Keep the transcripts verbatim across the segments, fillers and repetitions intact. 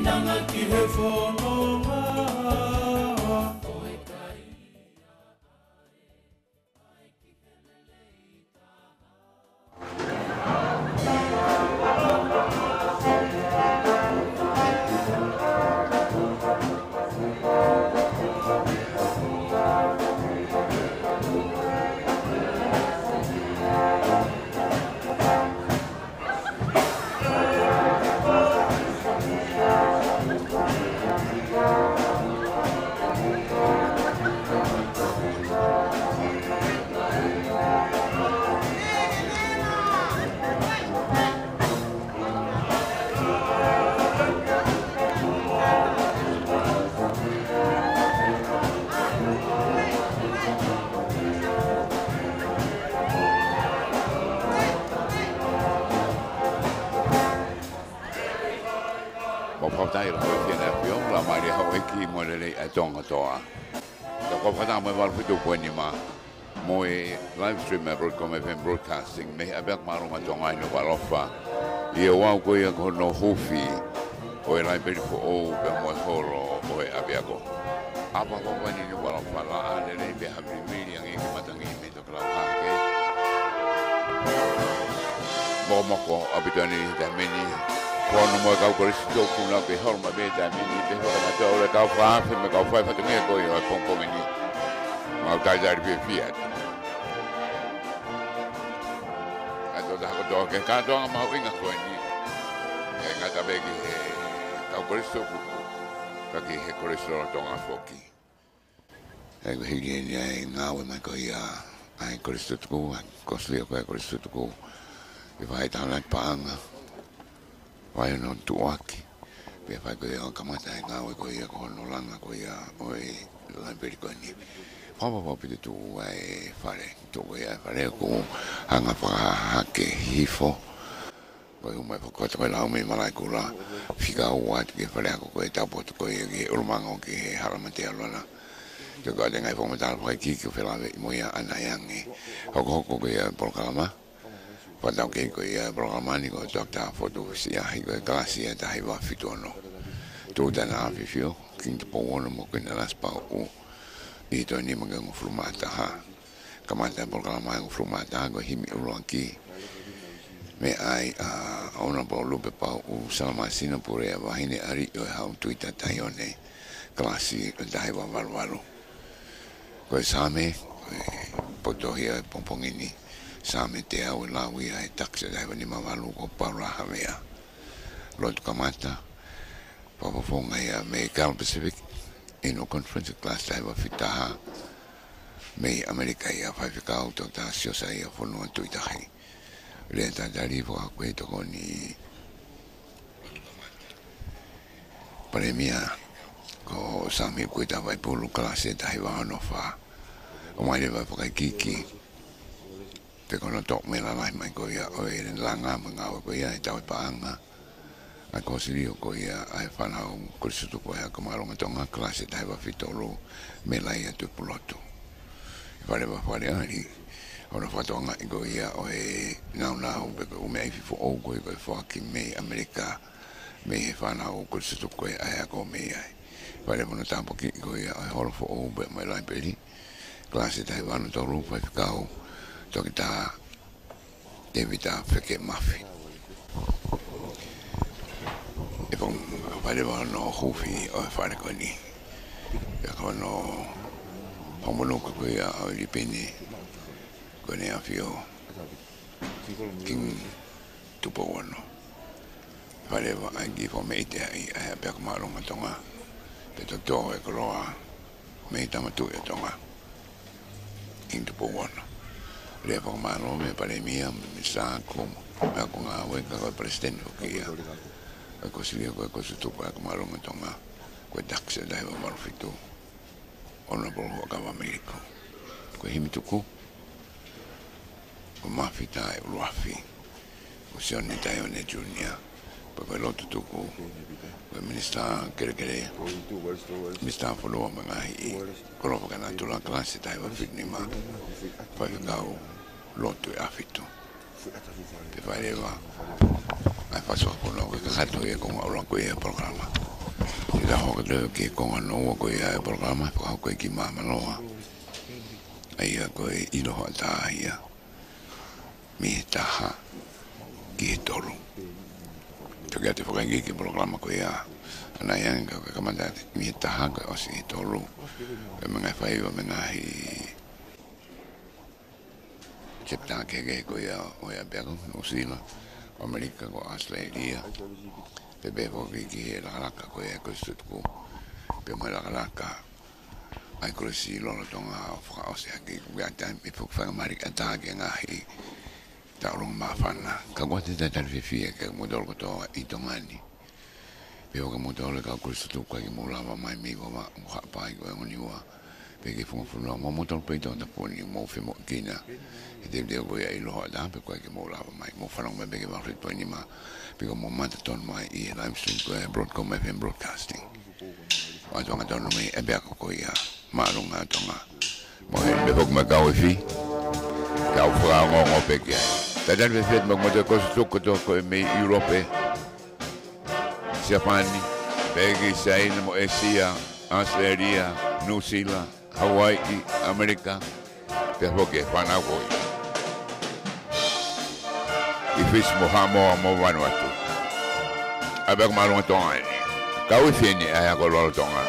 Anga ki he fononga. Mau fakafetaʻi ʻi he ʻafio ʻa e ʻAfio, Laumālie Houʻeiki mo e lelei ʻa Tonga kotoa. Ka ko e fakataha mo e valu fitu poini nima mo e live stream ʻa e Broadcom F M Broadcasting mei he ʻapiako māʻolunga Tonga ʻi Nukuʻalofa. ʻI he ouau ko ia ko hono huufi ʻo e laipeli foʻou pea mo e holo ʻo e ʻapiako. ʻApiako ko eni ʻi Nukuʻalofa, laʻā lelei pea ha vilimili ange ki matangi mei Tokelau hake. Mokomoko ʻaupito eni he taimi ni. Ko hono mo e kau Kolisi Tuku na ke holo maʻu pē he taimi ni, pea fakataha ʻo e kau faafe mo e kau fai fatongia ko ia ʻo e pongipongi ni. Mau talitali fiefia atu. ʻA e tokotaha kotoa ki he kātoanga mahuʻinga ko eni. ʻIkai ngata pē ki he kau Kolisi Tuku, ka ki he Kolisi Lolotonga foki. ʻA ia ko e hili eni ʻa e ngāue mai ko ia ʻa e Kolisi Tutuku, ʻa e Kosilio ko ia ʻa e Kolisi Tutuku, ʻi he fai tānaki paʻanga, fai hono tuʻuaki, pea fai ko ia ʻo kamata ʻa e ngāue ko ia ko hono langa ko ia ʻo e laipeli ko eni. Fakapapau pē te tuʻu ʻa e fale, tuʻu ko ia ʻa e fale ʻoku hanga fakahahake hifo. Ko e hū mai fakakoto ko e lau mei Malaʻekula, fika ua atu ki he fale ako ko e taupotu ko ia ki he ʻulumango ki he Hala Mate ʻAluana. Te u kau atu he ngaahi fakamatala fakaikiiki ʻo felāveʻi mo ia ʻanai ange. Hokohoko ko ia e polokalama. Fakataukei ko ia e polokalama ni ko Toketā Fotu Siahi, ko e kalasi ʻe taha hiva fitu ono. Tūtana ʻAfifio, Kingi Tupou Ono mo Kuini ʻAlasipauʻu. ʻI he toe nima ki he hongofulu mā taha. Kamata e polokalama ʻe hongofulu mā taha ko e himi ʻuluaki. Meʻa ai ʻa Honourable Lupepauʻu Salamasina, Pule ʻa e Vahine, ʻAliʻi ʻo e Hau, Tuita Taione, kalasi ʻe taha hiva valu valu. Ko e Saame, ko e potohi ʻo e pongipongi ni, Saame teau, ʻe lau ia ʻe he takisi ʻe taha hiva nima valu ko Paula Havea. Lotu kamata, fakafofonga ia mei he Cal Pacific Annual Conference, kalasi ʻe taha hiva fitu taha, mei ʻAmelika ia, Faifekau Toketā Siosaia Fonuatuitahi. Lea talitali fakahoko ʻe he Tokoni Palēmia ko Sami Kuita Vaipulu, kalasi ʻe taha hiva ono fā. ʻOmai leva e fakaikiiki, pe ko hono toʻo mei he lalahi mai ko ia ʻo e langa mo e ngāue ko ia ʻe tau e paʻanga ʻa e Kosilio ko ia ʻa e Fānau Kolisi Tutuku ʻa e Ako Māʻolunga Tonga, kalasi ʻe taha hiva fitu tolu, mei Laia Tuipulotu. ʻE fai leva e fakaʻaliʻali hono fakatokangaʻi ko ia ʻo e nāunau pe ko e ʻū meʻa ifi foʻou ko ia ko e foaki mei ʻAmelika, mei he Fānau Kolisi Tutuku ʻa e ako mei ai. Fai leva hono tāpuakiʻi ko ia ʻo e holo foʻou pea mo e laipeli, kalasi ʻe taha hiva ono tolu, Faifekau Toketā Tēvita Feke Mafi. ʻE fai leva hono huufi ʻo e fale ko eni. Pea ko hono fakamonū ko ia ʻo e Lipine, ko ʻEne ʻAfio Kingi Tupou Ono. Fai leva ʻa e kiʻi fakameʻiteʻi ʻa e ʻApiako Māʻolunga Tonga, pea toki tō e koloa mei he Tama Tuʻi ʻo Tonga, Kingi Tupou Ono. Lea fakamālō mei he Palēmia, Minisitā Ako, mei he Ako Ngāue, ka ko e Palesiteni foki ia ʻo e Kosilio ko e Kolisi Tutuku ʻa e Ako Māʻolunga Tonga, ko e takisi ʻe taha hiva valu fitu, Honourable Huʻakavameiliku. Ko e himi tuku, ko Mafi Taʻeʻuluafi, ko Sione Taione Junior, pea ko e lotu tuku, ko e Minisitā Kelekele, Minisitā Fonua mo e Ngaahi Koloa Fakanatula, kalasi ʻe taha hiva fitu nima, Faifekau Lotu ʻe Afitu. Pea fai leva ʻa e fakasoa ko ena ko e kakato ia ko e ngaahi ʻuluaki ia polokalama. ʻI he ʻaho ko ē ki he konga hono ua ko ia ʻo e polokalama, fakahoko ʻi Māmaloa. ʻA ia ko e ʻilo hoʻatā ia. Mei he taha ki he tolu. Toki ʻoatu e fakaʻekeʻeke ki he polokalama ko ia. ʻA ia naʻe ʻikai ke kamata mei he taha kae ʻosi ki he tolu. Pea mo e ngaahi faiva mo e ngaahi chapter kehekehe ko ia ʻo e ʻapiako, Nuʻusila, ʻAmelika, ko ʻAositelēlia. Pea pehē foki ki he lakalaka ko ia e Kolisi Tutuku. Pea mo e lakalaka ʻa e Kolisi Lolotonga ʻo fakaʻosi ʻaki ko ia taimi ʻe fuʻu faingamālie ʻatā ki he ngaahi tauʻolunga māfana. Ka ʻoku ou talitali fiefia kiate kimoutolu kotoa ʻi Tonga ni. Pea ʻoku mou tau le kau Kolisi Tutuku ʻoku mou lava mai mei Vavaʻu, Haʻapai, ko e Niua. Pea ki he funga fonua, mo moutolu pē ʻi Tongatapu ni, mou femoʻuekina. He teuteu ko ia ʻilo hoʻatā, pea ʻoku mou lava mai, mou fanongo mai pē ki he valu fitu poini nima. Pea ʻoku mou mamata tonu mai ʻi he live stream ko ia Broadcom F M Broadcasting. ʻOatu angatonu mei he ʻapiako ko ia, Māʻolunga ʻo Tonga. Mo e meʻa foki mo e kau ifi, kau fakaongoongo pē ki ai. Talitali fiefia mo kimoutolu Kolisi Tutuku kotoa ko ē mei ʻIulope, Siapani, pea ki Siaina mo ʻĒsia, ʻAositelēlia, Nuʻusila, Hauaiʻi, ʻAmelika, pea foki e fānau ko ia ʻi Fisi mo Haʻamoa mo Vanuatu. ʻApiako Māʻolunga ʻo Tonga eni. Kau ifi eni ʻa e ako lolotonga.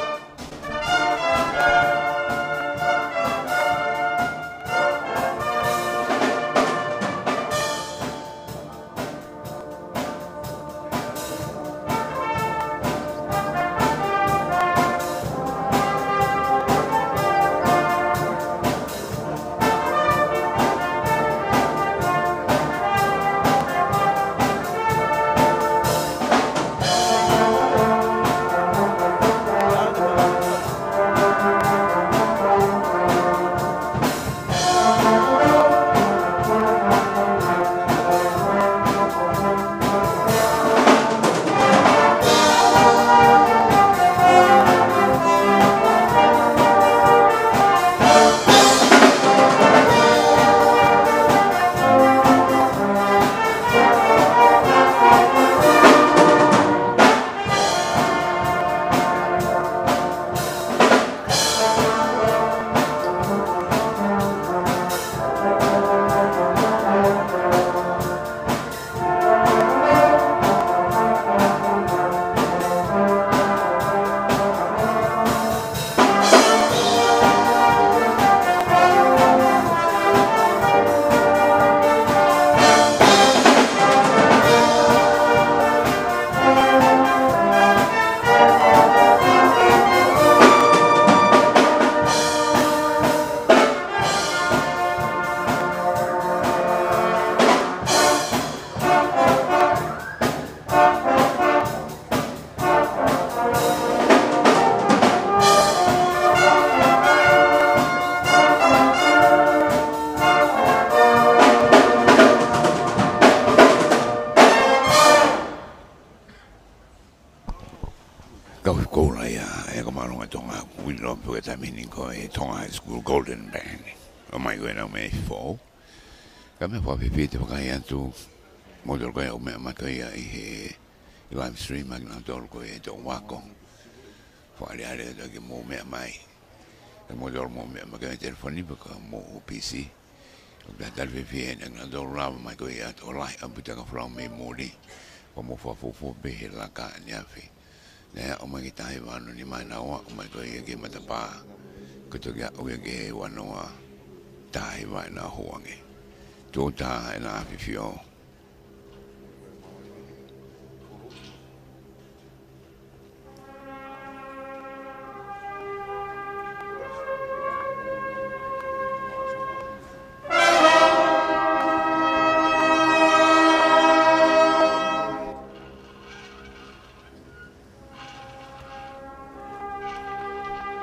Kau ifi koula ia ʻa e ako Māʻolunga ʻo Tonga, ʻoku ʻiloa pē ko e taimi ni ko e Tonga High School Golden Band. ʻOmai ko ē ʻenau meʻa ifi foʻou. Ka ko e meʻa fakafiefia te u fakaʻai atu, moutolu ko ē ʻoku mou meʻa mai ko ia ʻi he live stream, ʻa kinautolu ko ē ʻoku mou ako. Fakaʻaliʻali atu ke mou meʻa mai. Ka ko moutolu ʻoku mou meʻa mai ki he telefoni pe ko hoʻomou P C. ʻOku talitali fiefia eni ʻa kinautolu ʻoku lava mai ko ia ʻo tokolahi ʻaupito ʻa e kau folau mei muli. ʻOku mou fakafuofua pē he laka ʻaneafi. Naʻe aʻu mai ki he taha hiva ono nima ʻenau aʻu mai ko ia ki he matapā. Ko e toki aʻu ia ki he ua noa, taha hiva ʻenau hū ange. Tuʻo taha ʻena ʻAfifio.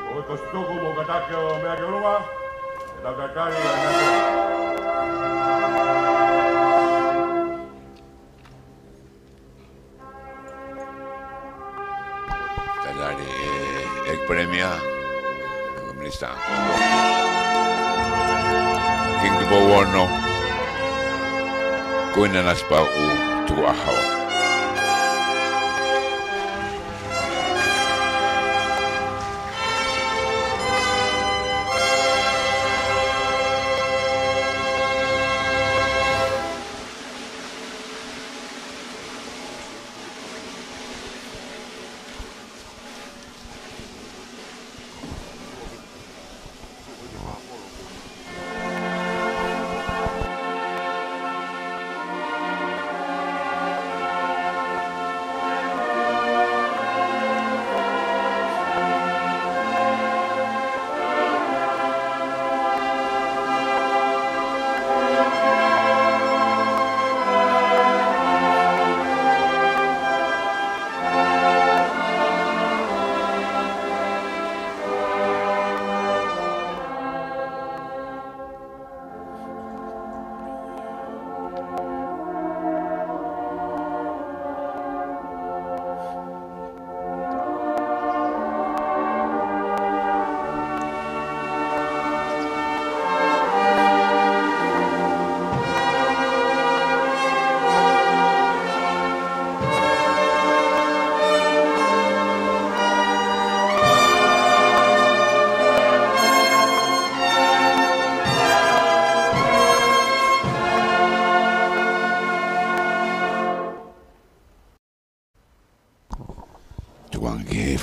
Ko e Kolisi Tutuku, mou kātaki ʻo meʻa ki ʻolunga, ke tau talitali ʻa e meʻa. Talitali ʻEiki Palēmia, Minisitā, Kingi Tupou Ono, Kuini Nanasipauʻu Tukuʻaho.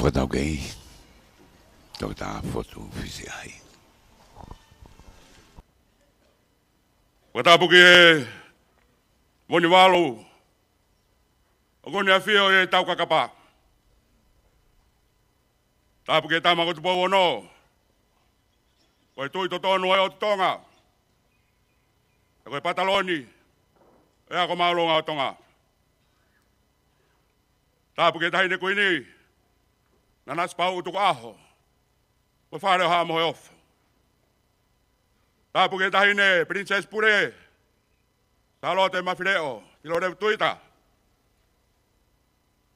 Fakatapu ki he Toketā Fotu Fisiʻai. Fakatapu ki he Vunivalu ʻoku ne ʻafio ʻi he taukakapa. Tapu ki he Tama ko Tupou Ono, ko e Tuʻi totonu ʻo e ʻOtu Tonga, pea ko e Pataloni ʻo e Ako Māʻolunga ʻo Tonga. Tapu ki he Taʻahine Kuini, Nanasipauʻu Tukuʻaho, mo e Fale ʻo Haʻa Moheofo. Tapu ki he Taʻahine Pilinisesi Pule, Sālote Mafileʻo Filolevu Tuita.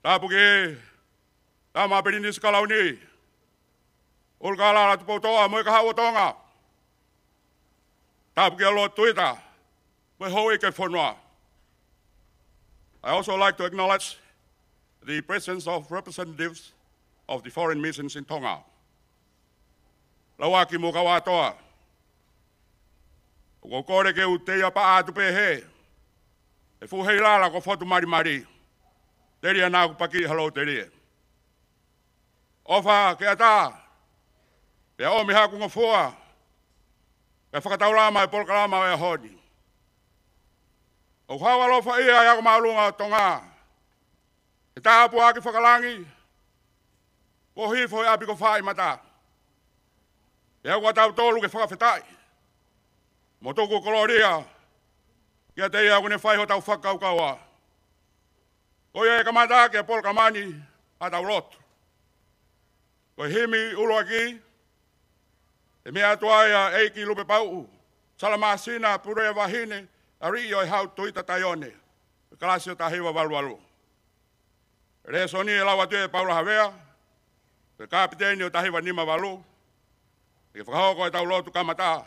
Tapu ki he Tama Pilinisi Kalauni, ʻUlukalala Tupoutoʻa mo e Kahaʻu ʻo Tonga. Tapu kia Lord Tuita mo e houʻeiki ʻo e fonua. I also like to acknowledge the presence of representatives of the foreign missions in Tonga. Lauaki mo Kauatoa, ʻoku ou kole ke u teiapaʻa atu pē he, he fuʻu heilala ko Fotu Malimali, telia naʻa ku paki ha lou telie. ʻOfa ke ʻatā, pea ʻomi haku ngofua, ke fakataulama e polokalama ʻo e ʻaho ni. ʻOku hau alofa ia ʻa e Ako Māʻolunga ʻo Tonga, he tāpuaki fakalangi kuo hifo he ʻapi ko Fāʻimata. Pea ʻoku ʻatautolu ke fakafetaʻi mo tuku kolōlia kiate ia ʻoku ne fai hotau fakakaukauʻa. Ko ia ʻe kamata ʻaki e polokalama ni ʻa ʻetau lotu. Ko e himi ʻuluaki, ʻe meʻa atu ai ʻa ʻEiki Lupepauʻu Salamasina Pulea Vahine Aliʻi ʻo e Hau Tuita Taione, kalasi ʻo taha hiva valu valu. Lēsoni ʻe lau atu ʻe Paula Havea, ko e kapiteni ʻo e taha hiva nima valu. ʻE fakahoko ʻetau lotu kamata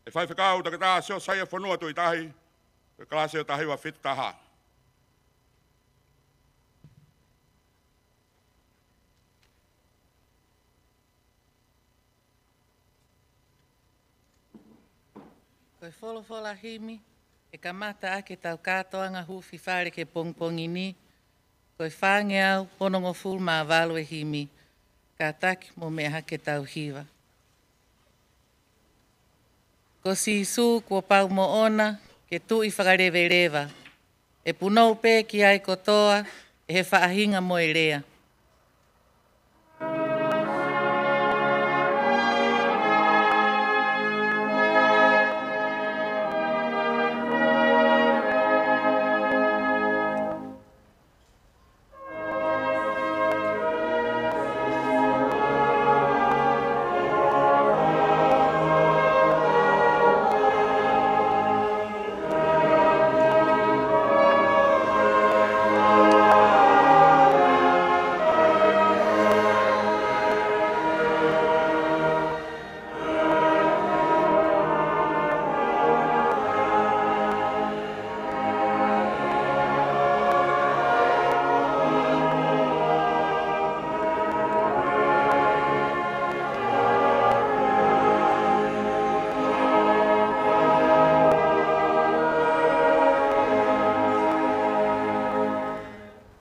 ʻe Faifekau Toketā Siosaia Fonuatuʻitahi, ko e kalasi ʻo e taha hiva fitu taha. Ko e folofola himi ʻe kamata ʻaki ʻetau kātoanga huufi fale ki he pongipongi ni, ko e fāngeau onongofulu mā valu e himi, kātaki mo meʻa hake ʻetau hiva. Ko Sīsū kuo pau moʻona ke Tuʻi fakaleveleva, ʻe punou pē ki ai kotoa ʻe he faʻahinga mo e lea.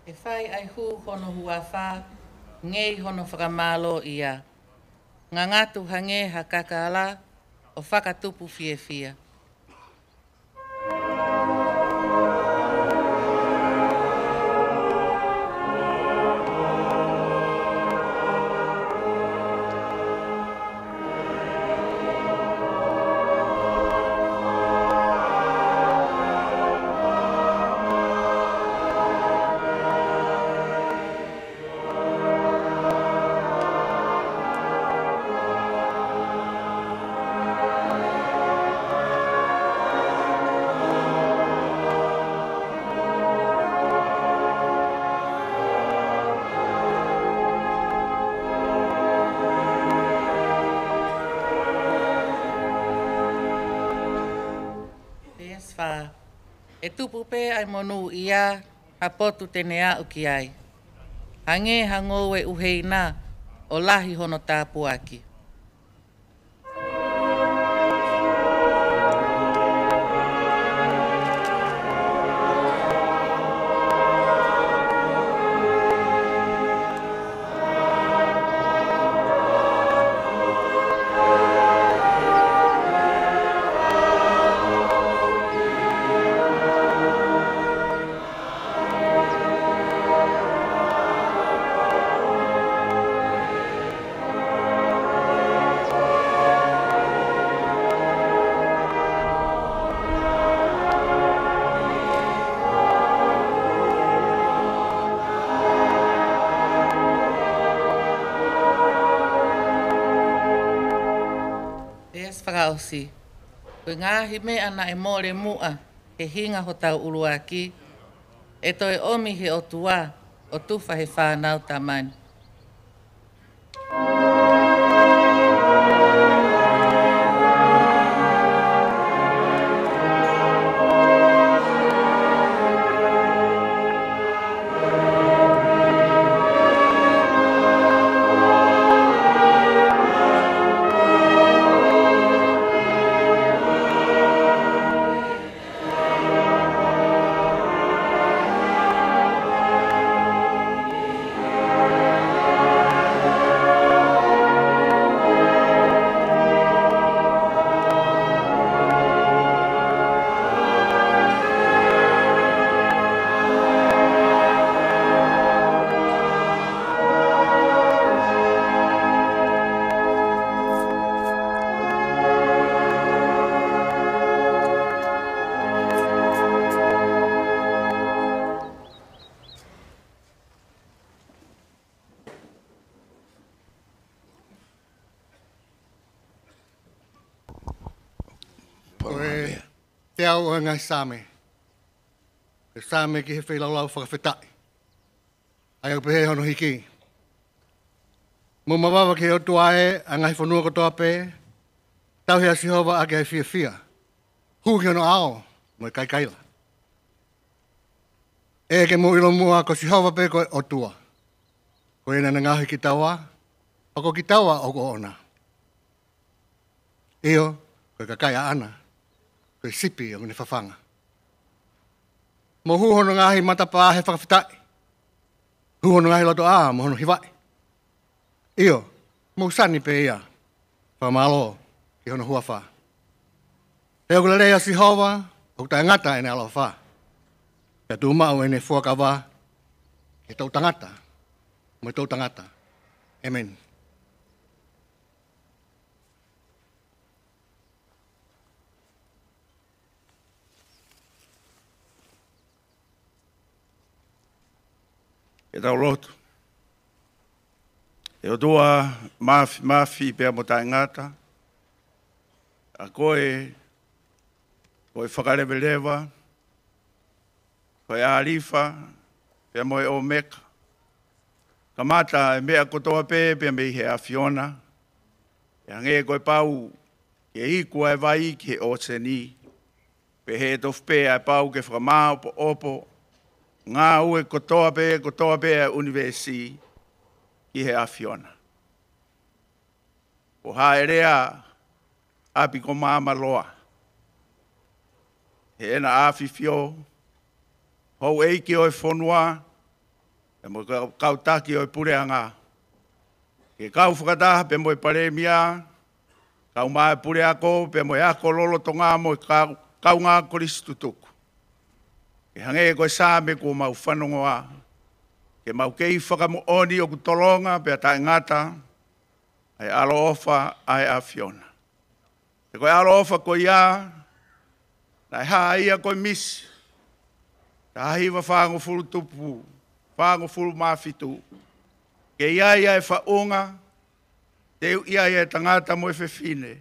ʻE fai ʻa e hū hono huafa, ngei hono fakamālōʻia. Ngangatu hangē ha kakala, ʻo fakatupu fiefia. Veesi fā. ʻE tupu pē ʻa e monūʻia ha potu te ne aʻu ki ai. Hangē ha ngoue ʻuheina ʻo lahi hono tāpuaki. Veesi fakaʻosi. Ko e ngaahi meʻa naʻe mole muʻa he hinga hotau ʻuluaki, ʻe toe ʻomi he ʻOtua ʻo tufa he fānau tamani. Ko e teau ʻo e ngaahi Saame. Ko e Saame ki he feilaulau fakafetaʻi. ʻA ia ʻoku pehē hono hiki. Mou mavava ki he ʻOtua ē, ʻa e ngaahi fonua kotoa pē, tauhi ʻa Sihova ʻaki ʻa e fiefia. Hū ki hono ʻao mo e kaikaila. ʻE ke mou ʻilo muʻa ko Sihova pē ko e ʻOtua. Ko ia naʻa ne ngaohi kitaua, pea ko kitaua ʻoku ʻoʻona. ʻIo, ko e kakai ʻaʻana, ko e sipi ʻoku ne fafanga. Mou hū hono ngaahi matapā he fakafetaʻi. Hū hono ngaahi lotoʻā mo hono hivaʻi. ʻIo, mou sani pē ia, fakamālō ki hono huafa. He ʻoku lelei ʻa Sihova, ʻoku taʻengata ʻene ʻaloʻofa. Pea tuʻumaʻu ʻene fuakava ki he toʻutangata mo e toʻutangata. ʻĒmeni. Ke tau lotu. ʻE ʻOtua māfimafi pea mo taʻengata, ʻa koe ko e Fakaleveleva, ko e ʻĀlifa pea mo e ʻOmeka. Kamata e meʻa kotoa pē pea mei he ʻAfiona. ʻE hangē ko e pau ke iku ʻa e vai ki he ʻōseni, pehē tofu pē ʻa e pau ke fakamāʻopoʻopo ngāue kotoa pē, kotoa pē ʻa e ʻunivēsi ki he ʻAfiona. Kuo hāʻele ʻa ʻApikomamaloa, heʻena ʻAfifio, houʻeiki ʻo e fonua, pea mo e kau, kau taki ʻo e puleʻanga, ke kau fakataha pea mo e Palēmia, kau mai e puleako, pea mo e ako lolotonga mo e kau, kaungā kolisi tutuku. Ke hangē ko e Saame kuo mau fanongoa, ke mau kei fakamoʻoni ʻoku tolonga pea taʻengata ʻa e ʻaloʻofa ʻa e ʻAfiona. He ko e ʻaloʻofa ko ia, naʻe hā ia ko e misi, taha hiva fāngofulu tupu fāngofulu mā fitu, ke ʻi ai ʻa e faʻunga, teuʻi ai ʻa e tangata mo e fefine,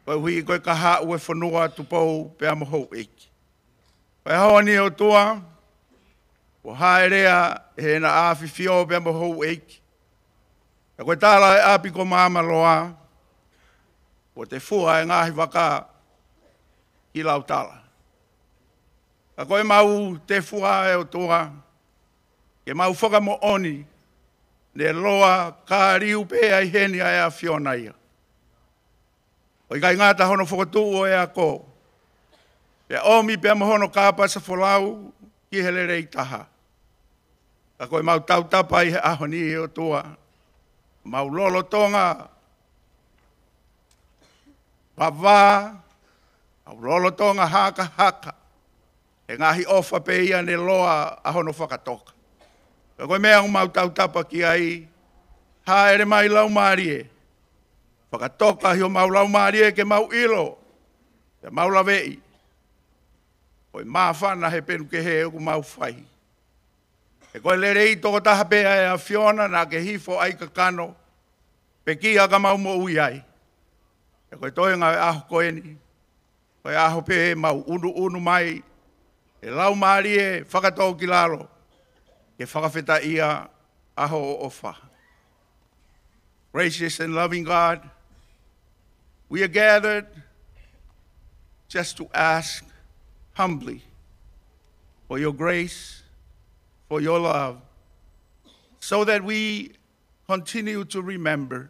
koeʻuhi ko e kahaʻu ʻo e fonua, tupou pea mo houʻeiki. Ko e ʻaho ni ʻOtua, kuo hāʻele ʻa heʻena ʻAfifio pea mo houʻeiki. Ka ko e tala ʻa e ʻApikomamaloa, kuo tefua e ngaahi vaka ki Lautala. Ka ko e mau tefua ʻe ʻOtua, ke mau fakamoʻoni, ne loa ka liu pē ʻa e heni ʻa e ʻAfiona ia. ʻO ʻikai ngata hono fokotuʻu ʻo e ako, pea ʻomi pea mo hono kāpasa folau ki he lelei taha. Ka ko e mau tautapa ʻi he ʻaho ni ʻOtua, mau lolotonga vavā, mau lolotonga hakahaka, he ngaahi ʻofa pē ia ne loa ʻa hono fakatoka. Ka ko e meʻa ʻoku mau tautapa ki ai, hāʻele mai Laumālie, fakatoka ʻi homau laumālie ke mau ʻilo, pea mau laveʻi, ko e māfana he penu kehe ʻoku mau fai. He ko e lelei tokotaha pē ʻa e ʻAfiona naʻa ke hifo ai kakano, pekia ka mau moʻui ai. Pea ko e toenga ʻo e ʻaho ko eni, ko e ʻaho pē ʻemau ʻunuʻunu mai ʻe Laumālie Fakatōkilalo ke fakafetaʻia ʻa hoʻo ʻofa. Gracious and loving God, we are gathered just to ask humbly for your grace, for your love, so that we continue to remember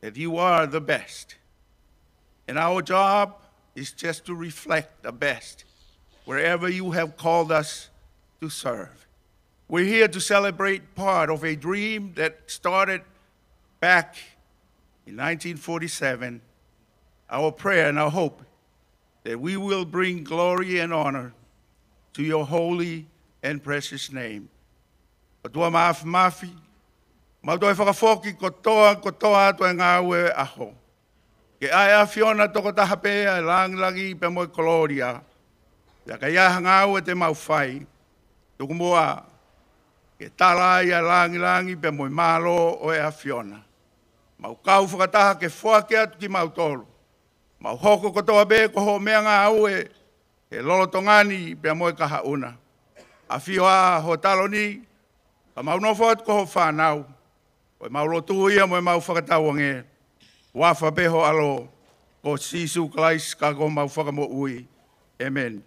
that you are the best. And our job is just to reflect the best wherever you have called us to serve. We're here to celebrate part of a dream that started back in nineteen forty-seven. Our prayer and our hope that we will bring glory and honor to your holy and precious name. ʻOtua Māfimafi, mau toe fakafoki kotoa, kotoa atu e ngāue ʻo e ʻaho, ke ʻa e ʻAfiona tokotaha pē ʻa e lāngilangi pea mo e kolōlia. Pea ka ʻi ai ha ngāue te mau fai, tuku muʻa ke tala ai ʻa e lāngilangi pea mo e mālō ʻo e ʻAfiona. Mau kau fakataha ke foaki atu kimautolu. Mau hoko kotoa pē ko hoʻo meʻangāue he lolotonga ni pea mo e kahaʻu na. ʻAfio ā ho taloni, ka mau nofo atu ko hoʻo fānau. Ko ʻemau lotu ia mo ʻemau fakatauange, huafa pē ho ʻAlo, ko Sīsū Kalaisi ka ko homau Fakamoʻui. ʻĒmeni.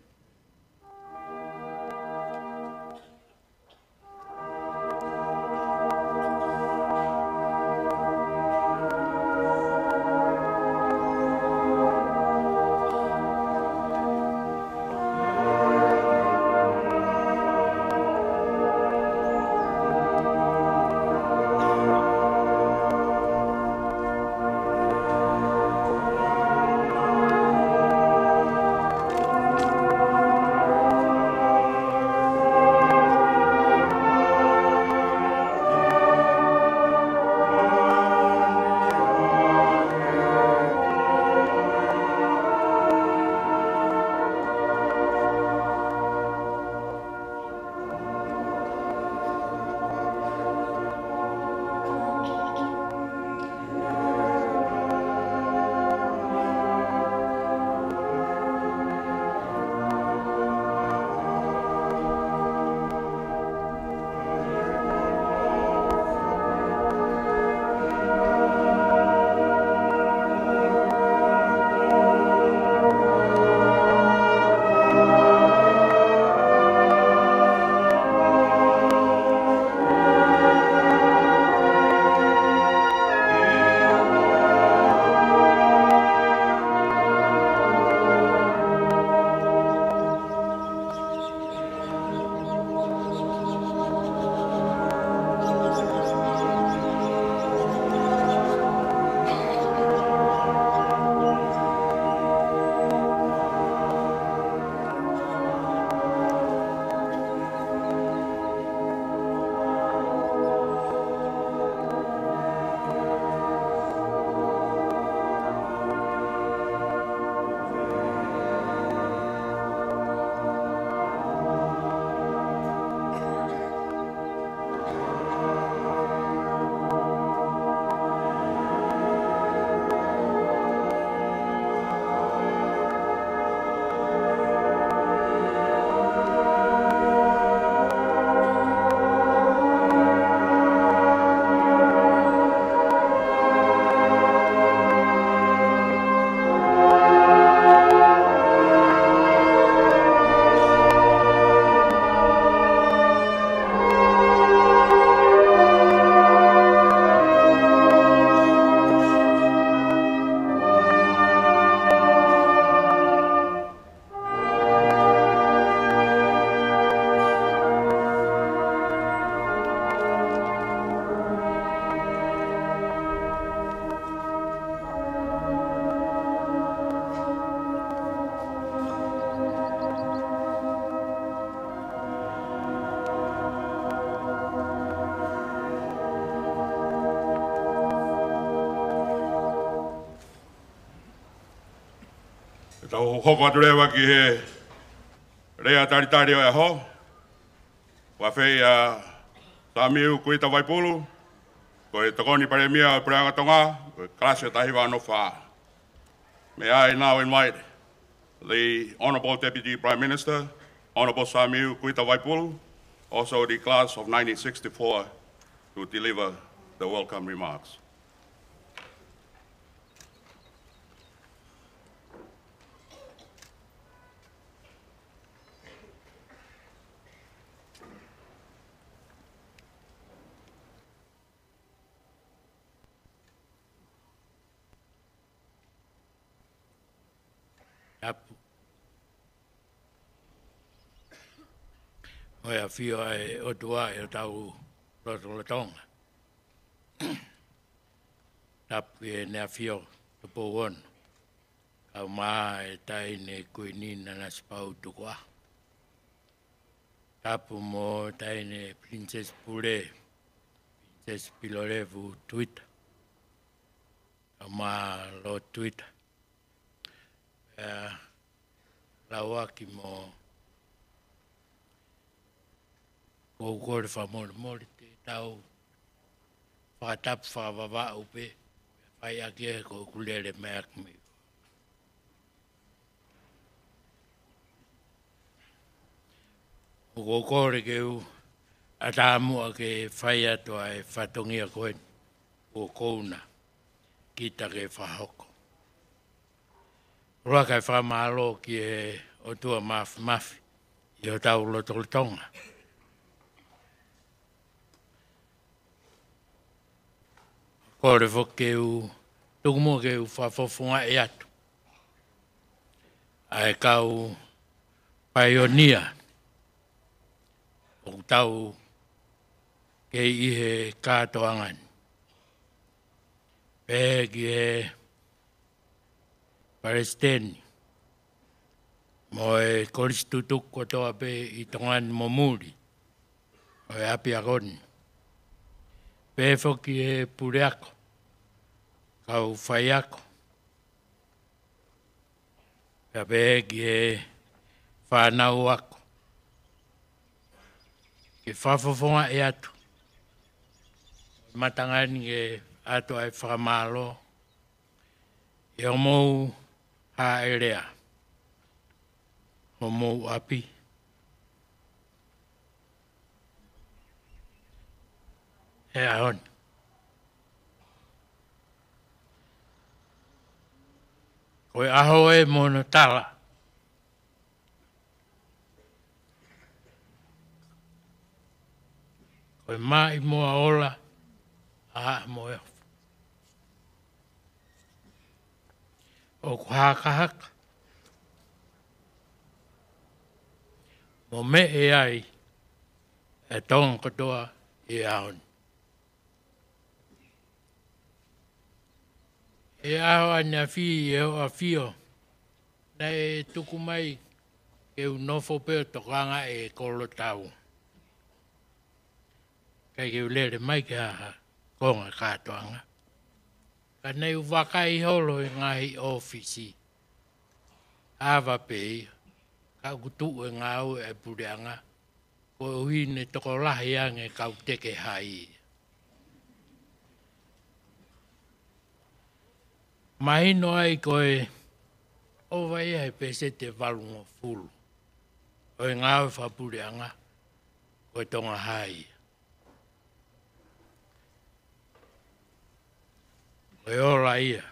Tau hoko atu leva ki he lea talitali ʻo e ʻaho. Ua fei ʻa Samiu Kuita Vaipulu, ko e Tokoni Palēmia ʻo e Puleʻanga Tonga, ko e kalasi ʻo e taha hiva ono fā. May I now invite the Honorable Deputy Prime Minister, Honorable Samiu Kuita Vaipulu, also the class of nineteen sixty-four, to deliver the welcome remarks. Tapu. Ko e ʻafio ʻa e ʻOtua ʻi hotau lotolotonga. Tapu ki Heʻene ʻAfio Tupou Ono, kaeʻumaʻā e Taʻahine Kuini Nanasipauʻu Tukuʻaho. Tapu mo Taʻahine Pilinisesi Pule, Pilinisesi Pilolevu Tuita, kaeʻumaʻā Lord Tuita. Pea lau ʻaki mo ʻeku kole fakamolemole te tau fakatapu fakavavau pē, fai ʻaki ē ko ʻeku lele mai ʻaki mei. ʻOku ou kole ke u ʻatā muʻa ke fai atu ʻa e fatongia ko eni kuo kouna kita ke fakahoko. ʻUluaki, ʻa e fakamālō ki he ʻOtua Māfimafi ʻi hotau lotolotonga. Kole foki ke u tuku muʻa ke u fakafofongaʻi atu ʻa e kau paionia ʻoku tau kei ʻi he kātoanga ni. Pehē ki he Palesiteni mo e kolisi tutuku kotoa pē ʻi Tonga ni mo muli ʻo e ʻapiako ni. Pehē foki ki he puleako, kau faiako, pea pehē ki he fānau ako. Ke fakafofongaʻi atu, matanga ni ke ʻoatu ʻa e fakamālō ʻi hoʻomou hāʻelea, hoʻomou ʻapi he ʻaho ni. Ko e ʻaho ē mo hono tala, ko e maʻimoa ola ʻa Haʻa Moheofo. ʻOku hakahaka mo meʻa ai ʻa Tonga kotoa ʻi he ʻaho ni. He ʻaho ʻaneafi ʻi hoʻo ʻafio, naʻe tuku mai ke u nofo pē ʻo tokanga ʻi he kolotau, ʻikai ke u lele mai ki ha konga kātoanga. Ka naʻa ku vakai holo he ngaahi ʻōfisi, ava pē ia, ka ʻoku tuʻu e ngāue ʻa e puleʻanga, koeʻuhi ne tokolahi ange kau teke hai. Mahino ai ko e ʻova ia he pēseti ʻe valungofulu ʻo e ngāue fakapuleʻanga ko e Tonga High. Ko e ola ia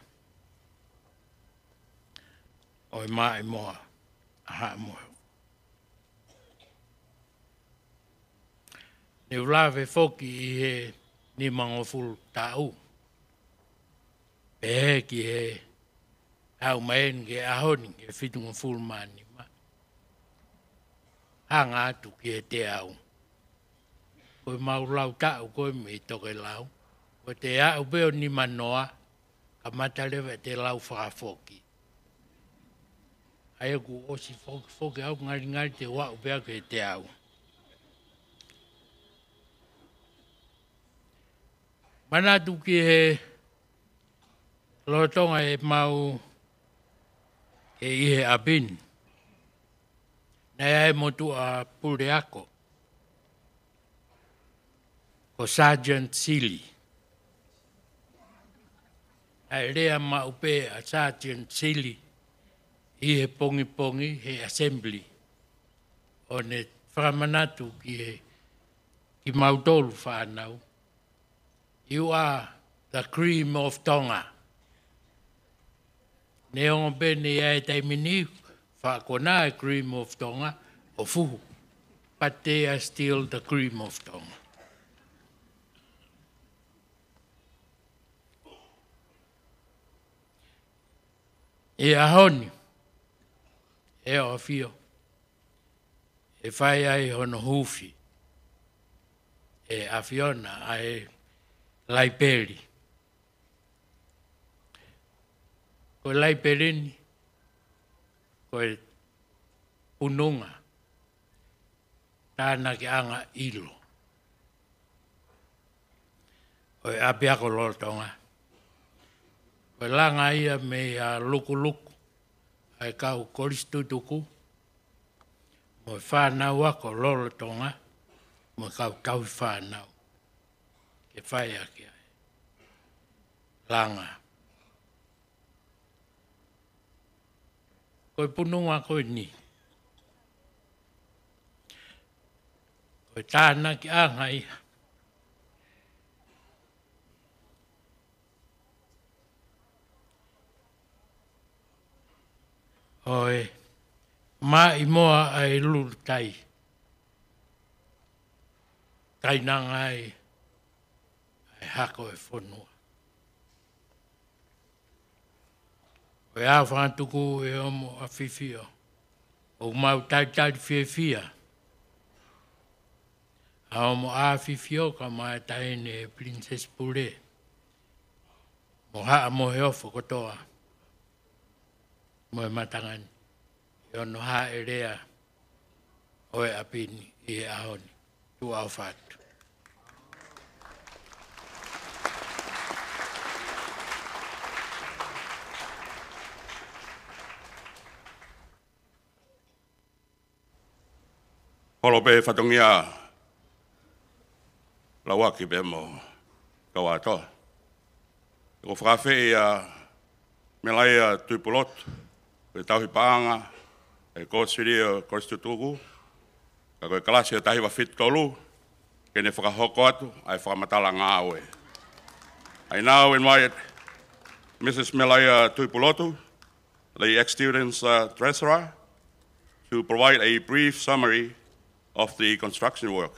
ʻo e maʻimoa ʻa Haʻa Moheofo. Ne u lave foki ʻi he nimangofulu taʻu, pehē ki he aʻu mai eni ki he ʻaho ni ki he fitungofulu mā nima. Hanga atu ki he teau. Ko e mau lau taʻu ko ē mei tokelau, ko e teau pē ʻo nimanoa, kamata leva ʻete lau fakafoki. ʻA ia kuo ʻosi fokifoki au, ngalingali te u aʻu pē au ki he teau. Manatu ki he lolotonga ʻemau kei ʻi he ʻapi ni, naʻe ʻi ai e motuʻa puleako ko Sergeant Sili. ʻa e lea maʻu pē ʻa Sergeant Sili ʻi he pongipongi he assembly, ʻo ne fakamanatu ki he, kimautolu fānau, "You are the cream of Tonga." Neongo pē ne ʻi ai e taimi ni, faʻa konā e cream of Tonga ʻo fuhu. But they are still the cream of Tonga. ʻI he ʻaho ni, ʻe ʻafio, ʻe fai ai hono huufi ʻe he ʻAfiona ʻa e laipeli. Ko e laipeli ni, ko e pununga tānakiʻanga ʻilo ʻo e ʻapiako lolotonga. Ko e langa ia mei he lukuluku ʻa e kau kolisi tutuku, mo e fānau ako lolotonga, mo e kau tauhi fānau, ke fai ʻaki ʻa e langa. Ko e pununga ko eni, ko e tānakiʻanga ia ʻo e maʻimoa ʻa e lulutai, kainanga ai ʻa e hako ʻo e fonua. Ko e ʻaho fakatuku ʻe homo ʻAfifio, ʻoku mau talitali fiefia ʻa homo ʻAfifio kae ʻumaʻā e Taʻahine Pilinisesi Pule, mo Haʻa Moheofo kotoa, mo e matanga ni, ʻi hono hāʻele ʻo e ʻapi ni ʻi he ʻaho ni. Tuʻa ʻofa atu. Holo pē fatongia, Lauaki pea mo Kauatoa. Ko e fakafeʻiloaki ʻa Melaia Tuʻipulotu, ko e tauhi paʻanga ʻa e Kōsilio Kolisi Tutuku, ka ko e kalasi ʻo e taha hiva fitu tolu, ke ne fakahoko atu ʻa e fakamatala ngāue. I now invite Missus Melaia Tuʻipulotu, the ex-student's, uh, treasurer, to provide a brief summary of the construction work.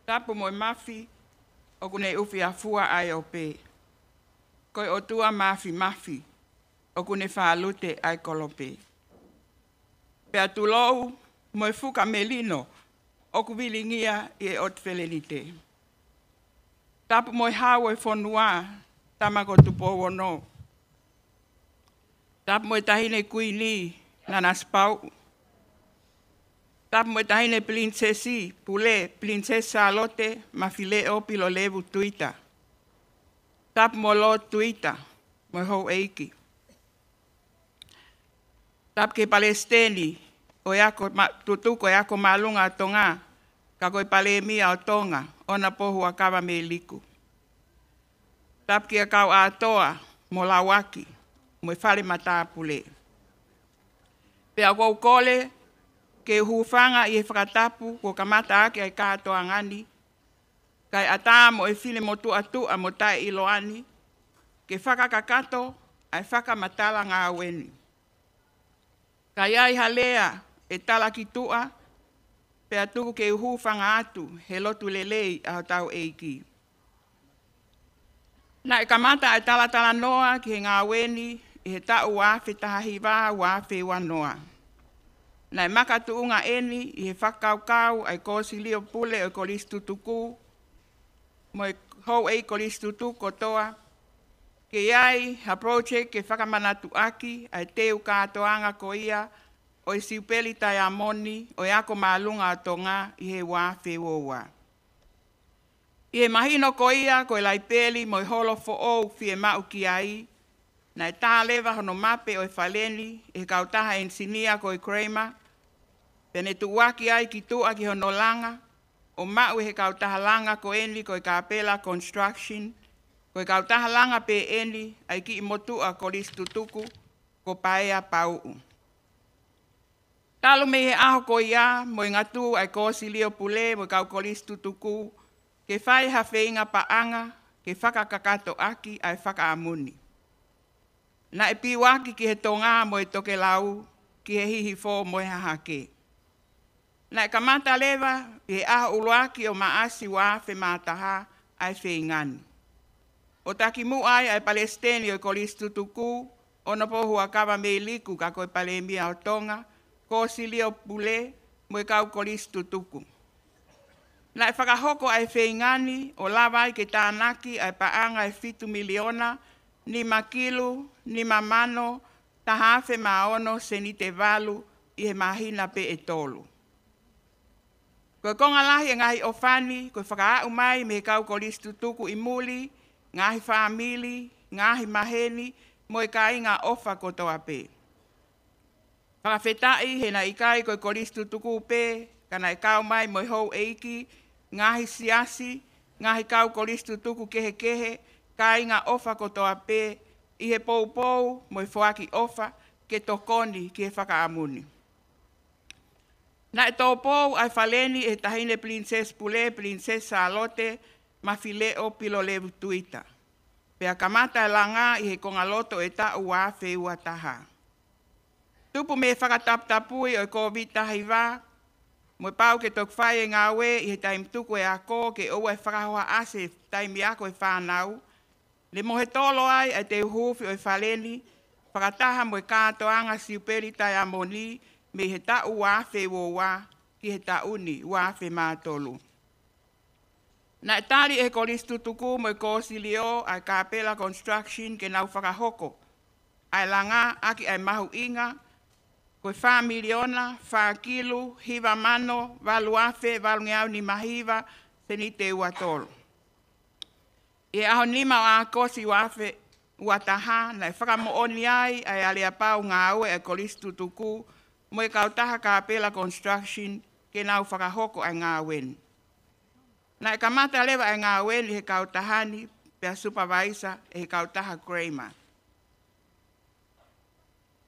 Tapu mo e mafi, ʻoku ne ʻufiʻafua ʻa e ope. Ko e ʻOtua Mafimafi, ʻoku ne fālute ʻa e kolope. Pea tulou mo e fuka melino ʻoku vilingia ʻi he ʻOtu Felenite. Tapu mo e Hau ʻo e fonua, Tama ko Tupou Ono. Tapu mo e Taʻahine Kuini, Nanasipauʻu. Tapu mo e Taʻahine Pilinisesi Pule, Pilinisesi Sālote Mafileʻo-Pilolevu Tuita. Tapu mo Lord Tuita mo e houʻeiki. Tapu ki he Palesiteni ʻo e Ako Ma-, Tutuku ʻo e Ako Māʻolunga ʻo Tonga, ka ko e Palēmia ʻo Tonga, ʻOnapo Huʻakavameiliku. Tapu kia Kauatoa mo Lauaki mo e Fale Matāpule. Pea ʻoku ou kole ke u hūfanga ʻi he fakatapu kuo kamata ʻaki ʻa e kātoanga ni, kae ʻatā mo e finemotuʻa tuʻa mo taʻeʻiloa ni, ke fakakakato ʻa e fakamatala ngāue ni. Ka ʻi ai ha lea ʻe talakituʻa, pea tuku ke u hūfanga atu he lotu lelei ʻa hotau ʻEiki. Naʻe kamata ʻa e talatalanoa ki he ngāue ni ʻi he taʻu ua afe taha hiva, ua afe ua noa. Naʻe makatuʻunga eni ʻi he fakakaukau ʻa e Kōsilio Pule ʻo e Kolisi Tutuku mo e houʻeiki kolisi tutuku kotoa, ke ʻi ai ha project ke fakamanatu ʻaki ʻa e teu kātoanga ko ia ʻo e Siupeli Taiamoni ʻo e Ako Māʻolunga ʻo Tonga ʻi he ua afe ua ua. ʻI he mahino ko ia, ko e laipeli mo e holo foʻou fiemaʻu ki ai, Naʻe tā leva hono mape ʻo e fale ni ʻe he kautaha enisinia ko e Kramer, pea ne tuʻuaki ai ki tuʻa ki hono langa, ʻo maʻu ʻe he kautaha langa ko eni ko e Kapela Construction, ko e kautaha langa pē eni ʻa e kiʻi motuʻa kolisi tutuku ko Paea Pauʻu. Talu mei he ʻaho ko ia mo e ngatū ʻa e Kōsilio Pule mo e kau kolisi tutuku ke fai ha feinga paʻanga ke fakakakatoʻaki ʻa e fakaʻamu ni. Naʻe piuaki ki he tonga mo e tokelau, ki he hihifo mo e hahake. Naʻe kamata leva ʻi he ʻaho ʻuluaki ʻo Maʻasi ua afe mā taha ʻa e feinga ni, ʻo takimuʻa ai ʻa e palesiteni ʻo e kolisi tutuku, ʻOnopo Huʻakavameiliku, ka ko e palēmia ʻo Tonga, Kōsilio Pule mo e kau kolisi tutuku. Naʻe fakahoko ʻa e feinga ni ʻo lava ai ke tānaki ʻa e paʻanga ʻe fitu miliona, nima kilu, nima mano, taha afe mā ono seniti ʻe valu ʻi he māhina pē ʻe tolu. Ko e konga lahi ʻo e ngaahi ʻofa ni ko e fakaaʻu mai mei he kau kolisi tutuku ʻi muli, ngaahi fāmili, ngaahi maheni mo e kāinga ʻofa kotoa pē. Fakafetaʻi he naʻe ʻikai ko e kolisi tutuku pē, ka naʻe kau mai mo e houʻeiki, ngaahi siasi, ngaahi kau kolisi tutuku kehekehe, kāinga ʻofa kotoa pē, ʻi he poupou mo e foaki ʻofa ke tokoni ki he fakaʻamu ni. Naʻe tōpou ʻa e fale ni ʻe he Taʻahine Pilinisesi Pule, Pilinisesi Sālote Mafileʻo Pilolevu Tuita, pea kamata e langa ʻi he kongaloto ʻo e taʻu ua afe ua taha. Tupu mei he fakataputapui ʻo e Kōviti taha hiva, mo e pau ke toki fai e ngāue ʻi he taimi tuku e ako ke ʻoua ʻe fakahohaʻasi e taimi ako e fānau, ne mohetolo ai ʻa e teu huufi ʻo e fale ni fakataha mo e kātoanga Siupeli Taiamoni mei he taʻu ua afe ua ua ki he taʻu ni ua afe mā tolu. Naʻe tali ʻe he kolisi tutuku mo e Kōsilio ʻa e Kapela Construction ke nau fakahoko ʻa e langa ʻaki ʻa e mahuʻinga ko e fā miliona, fā kilu, hiva mano, valu afe, valungeau nima hiva seniti ʻe ua tolu. ʻI he ʻaho nima ʻo ʻAokosi ua afe ua taha, naʻe fakamoʻoni ai ʻa e aleapau ngāue ʻa e kolisi tutuku mo e kautaha Kapela Construction ke nau fakahoko ʻa e ngāue ni. Naʻe kamata leva ʻa e ngāue ni ʻe he kautaha ni pea supervise ʻe he kautaha Kramer.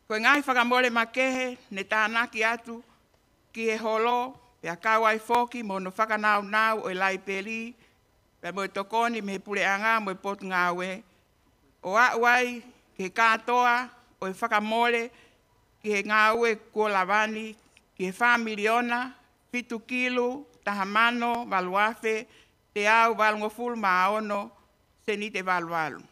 Ko e ngaahi fakamole makehe ne tānaki atu ki he holo, pea kau ai foki mo hono fakanaunau ʻo e laipeli, pea mo e tokoni mei he puleʻanga mo e potungāue, ʻo aʻu ai ki he kātoa ʻo e fakamole ki he ngāue kuo lava ni, ki he fā miliona, fitu kilu, taha mano, valu afe, teau valungofulu mā ono, seniti ʻe valu valu.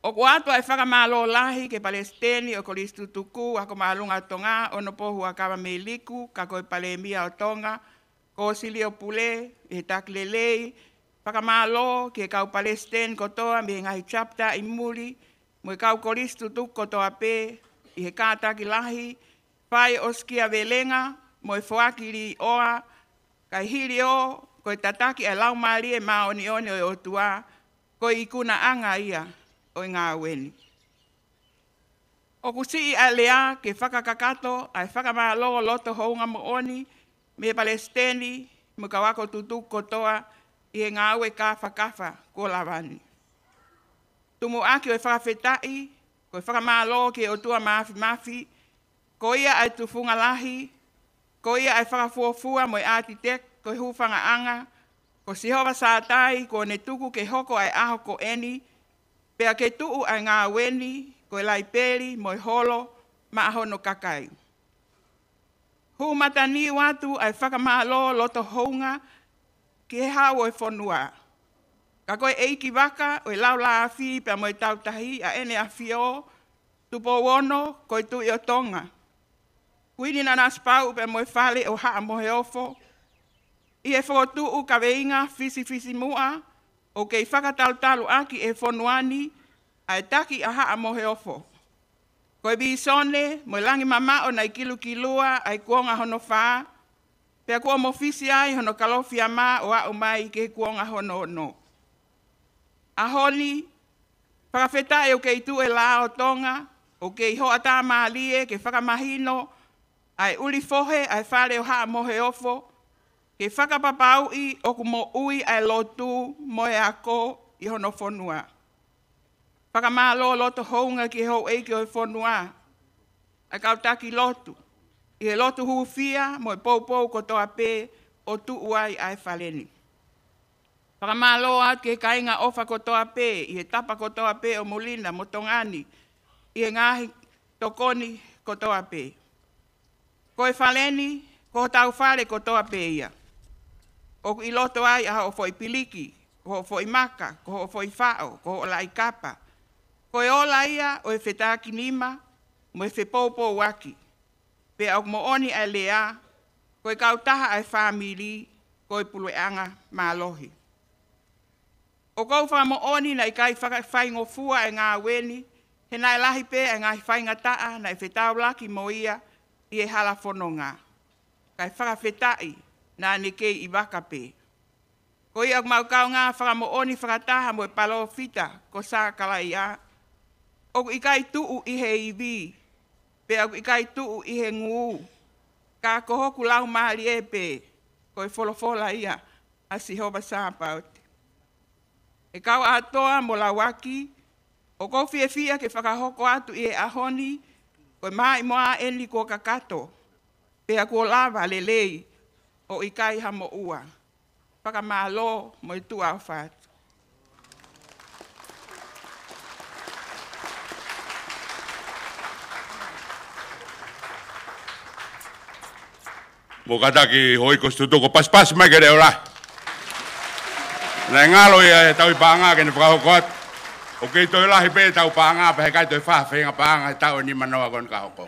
ʻOku ʻoatu ʻa e fakamālō lahi ki he palesiteni ʻo e kolisi tutuku Ako Māʻolunga ʻo Tonga, ʻOnopo Huʻakavameiliku, ka ko e palēmia ʻo Tonga, Kōsilio Pule, ʻi he taki lelei. Fakamālō ki he kau palesiteni kotoa mei he ngaahi chapter ʻi muli, mo e kau kolisi tutuku kotoa pē, ʻi he kātaki lahi, fai ʻosikiavelenga mo e foaki līʻoa, kae hili ʻo ko e tataki ʻa e Laumālie Māʻoniʻoni ʻo e ʻOtua, ko e ikunaʻanga ia ʻo e ngāue ni. ʻOku siʻi ʻa e lea ke fakakakato ʻa e fakamālō loto houngaʻia moʻoni mei he palesiteni mo e kau ako tutuku kotoa ʻi he ngāue kāfakafa kuo lava ni. Tumuʻaki ʻo e fakafetaʻi, ko e fakamālō ki he ʻOtua Māfimafi, ko ia ʻa e tufunga lahi, ko ia ʻa e fakafuofua mo e ʻātiteki, ko e hūfangaʻanga, ko Sihova Sātai, kuo ne tuku ke hoko ʻa e ʻaho ko eni, pea ke tuʻu ʻa e ngāue ni ko e laipeli mo e holo maʻa hono kakai. Hū mataniu atu ʻa e fakamālō loto houngaʻia ki he Hau ʻo e fonua. Ka ko e ʻeikivaka ʻo e Laulāafi pea mo e Tautahi ʻa ʻEne ʻAfio, Tupou Ono, ko e Tuʻi ʻo Tonga, Kuini Nanasipauʻu pea mo e Fale ʻo Haʻa Moheofo, ʻi he fokotuʻu kaveinga fisifisimuʻa ʻoku kei fakatalutalu ʻaki ʻe he fonua ni ʻa e taki ʻa Haʻa Moheofo. Ko e vīsone mo e langi mamaʻo naʻe kilukilua ʻa e kuonga hono fā, pea kuo mofisi ai hono Kalofiama ʻo aʻu mai ki he kuonga hono ono. ʻAho ni, Fakafetaʻi ʻoku kei tuʻu e lao ʻo Tonga, ʻoku kei hoʻatā mālie ke fakamahino ʻa e ʻuli fohe ʻa e Fale ʻo Haʻa Moheofo, ke fakapapauʻi ʻoku moʻui ʻa e lotu mo e ako ʻi hono fonua. Fakamālō loto hounga ki he houʻeiki ʻo e fonua, ʻa e kau taki lotu, ʻi he lotu hūfia mo e poupou kotoa pē ʻo tuʻu ai ʻa e fale ni. Fakamālō atu ki he kāinga ʻofa kotoa pē, ʻi he tapa kotoa pē ʻo Molina mo Tonga ni, ʻi he ngaahi tokoni kotoa pē. Ko e fale ni, ko hotau fale kotoa pē ia. ʻOku ʻi loto ai ʻa hoʻo foʻi piliki, ko hoʻo foʻi maka, ko hoʻo foʻi faʻo, ko hoʻo laʻi kapa. Ko e ola ia ʻo e fetakinima mo e fepoupouaki. Pea ʻoku moʻoni ʻa e lea, ko e kautaha ʻa e fāmili, ko e puleʻanga mālohi. ʻOku ou fakamoʻoni naʻe ʻikai fakafaingofua e ngāue ni, he naʻe lahi pē e ngaahi faingataʻa naʻe fetaulaki mo ia ʻi he hala fononga. Kae fakafetaʻi naʻa ne kei ʻi vaka pē. Ko ia ʻoku mau kaungā fakamoʻoni fakataha mo e palōfita ko Sakalaia, ʻoku ʻikai tuʻu ʻi he ivi, pea ʻoku ʻikai tuʻu ʻi he ngū, ka ko hoku laumālie pē, ko e folofola ia ʻa Sihova Sāpaoti. ʻE kau ʻa Toa mo Lauaki, ʻoku ou fiefia ke fakahoko atu ʻi he ʻaho ni, ko e maʻimoa eni kuo kakato, pea kuo lava lelei, ʻo ʻikai ha moʻua. Fakamālō mo e tuʻa ʻofa atu. Mou kātaki houʻeiki ko Situtuku, pasipasi mai ke leʻo lahi. Naʻe ngalo ia he tauʻi paʻanga ke ne fakahoko atu. ʻOku kei toe lahi pē tauʻi paʻanga, pea heʻikai toe fai ha feinga paʻanga he taʻu ʻe nimanoa ko eni ka hoko.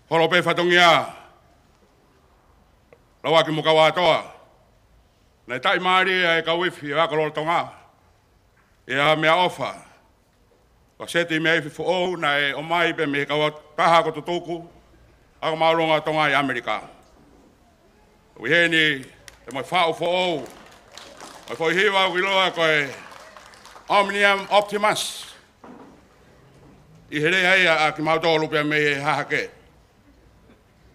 Holo pē fatongia, Lauaki mo kau ʻa Toa. Naʻe taʻimālie ʻa e kau ifi ʻo e ako lolotonga ʻi ha meʻaʻofa. Ko e seti meʻa ifi foʻou naʻe ʻomai pē mei he kau taha ko Tutuku, ako māʻolunga Tonga ʻi ʻAmelika. ʻOku ʻi heni, ʻe mo e faʻu foʻou, mo e foʻi hiva ʻoku ʻiloa ko e Omnium Optimus. ʻI he lea ia ʻa kimautolu pea mei he hahake.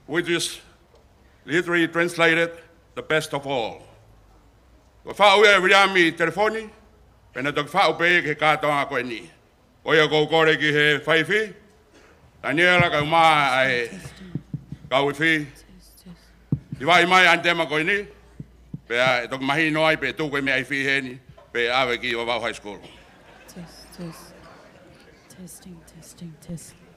Which is literally translated, the best of all. Ko e faʻu ia ʻe Viliami Telefoni, pea naʻe toki faʻu pē ia ki he kātoanga ko eni. Ko ia ʻoku ou kole ki he faifi, Taniela kae ʻumaʻā e kau ifi. Hivaʻi mai ʻanitema ko eni, pea ʻe toki mahino ai pe tuku e meʻa ifi heni, pe ʻave ki Vavau High School. Test, test. Testing, testing, testing.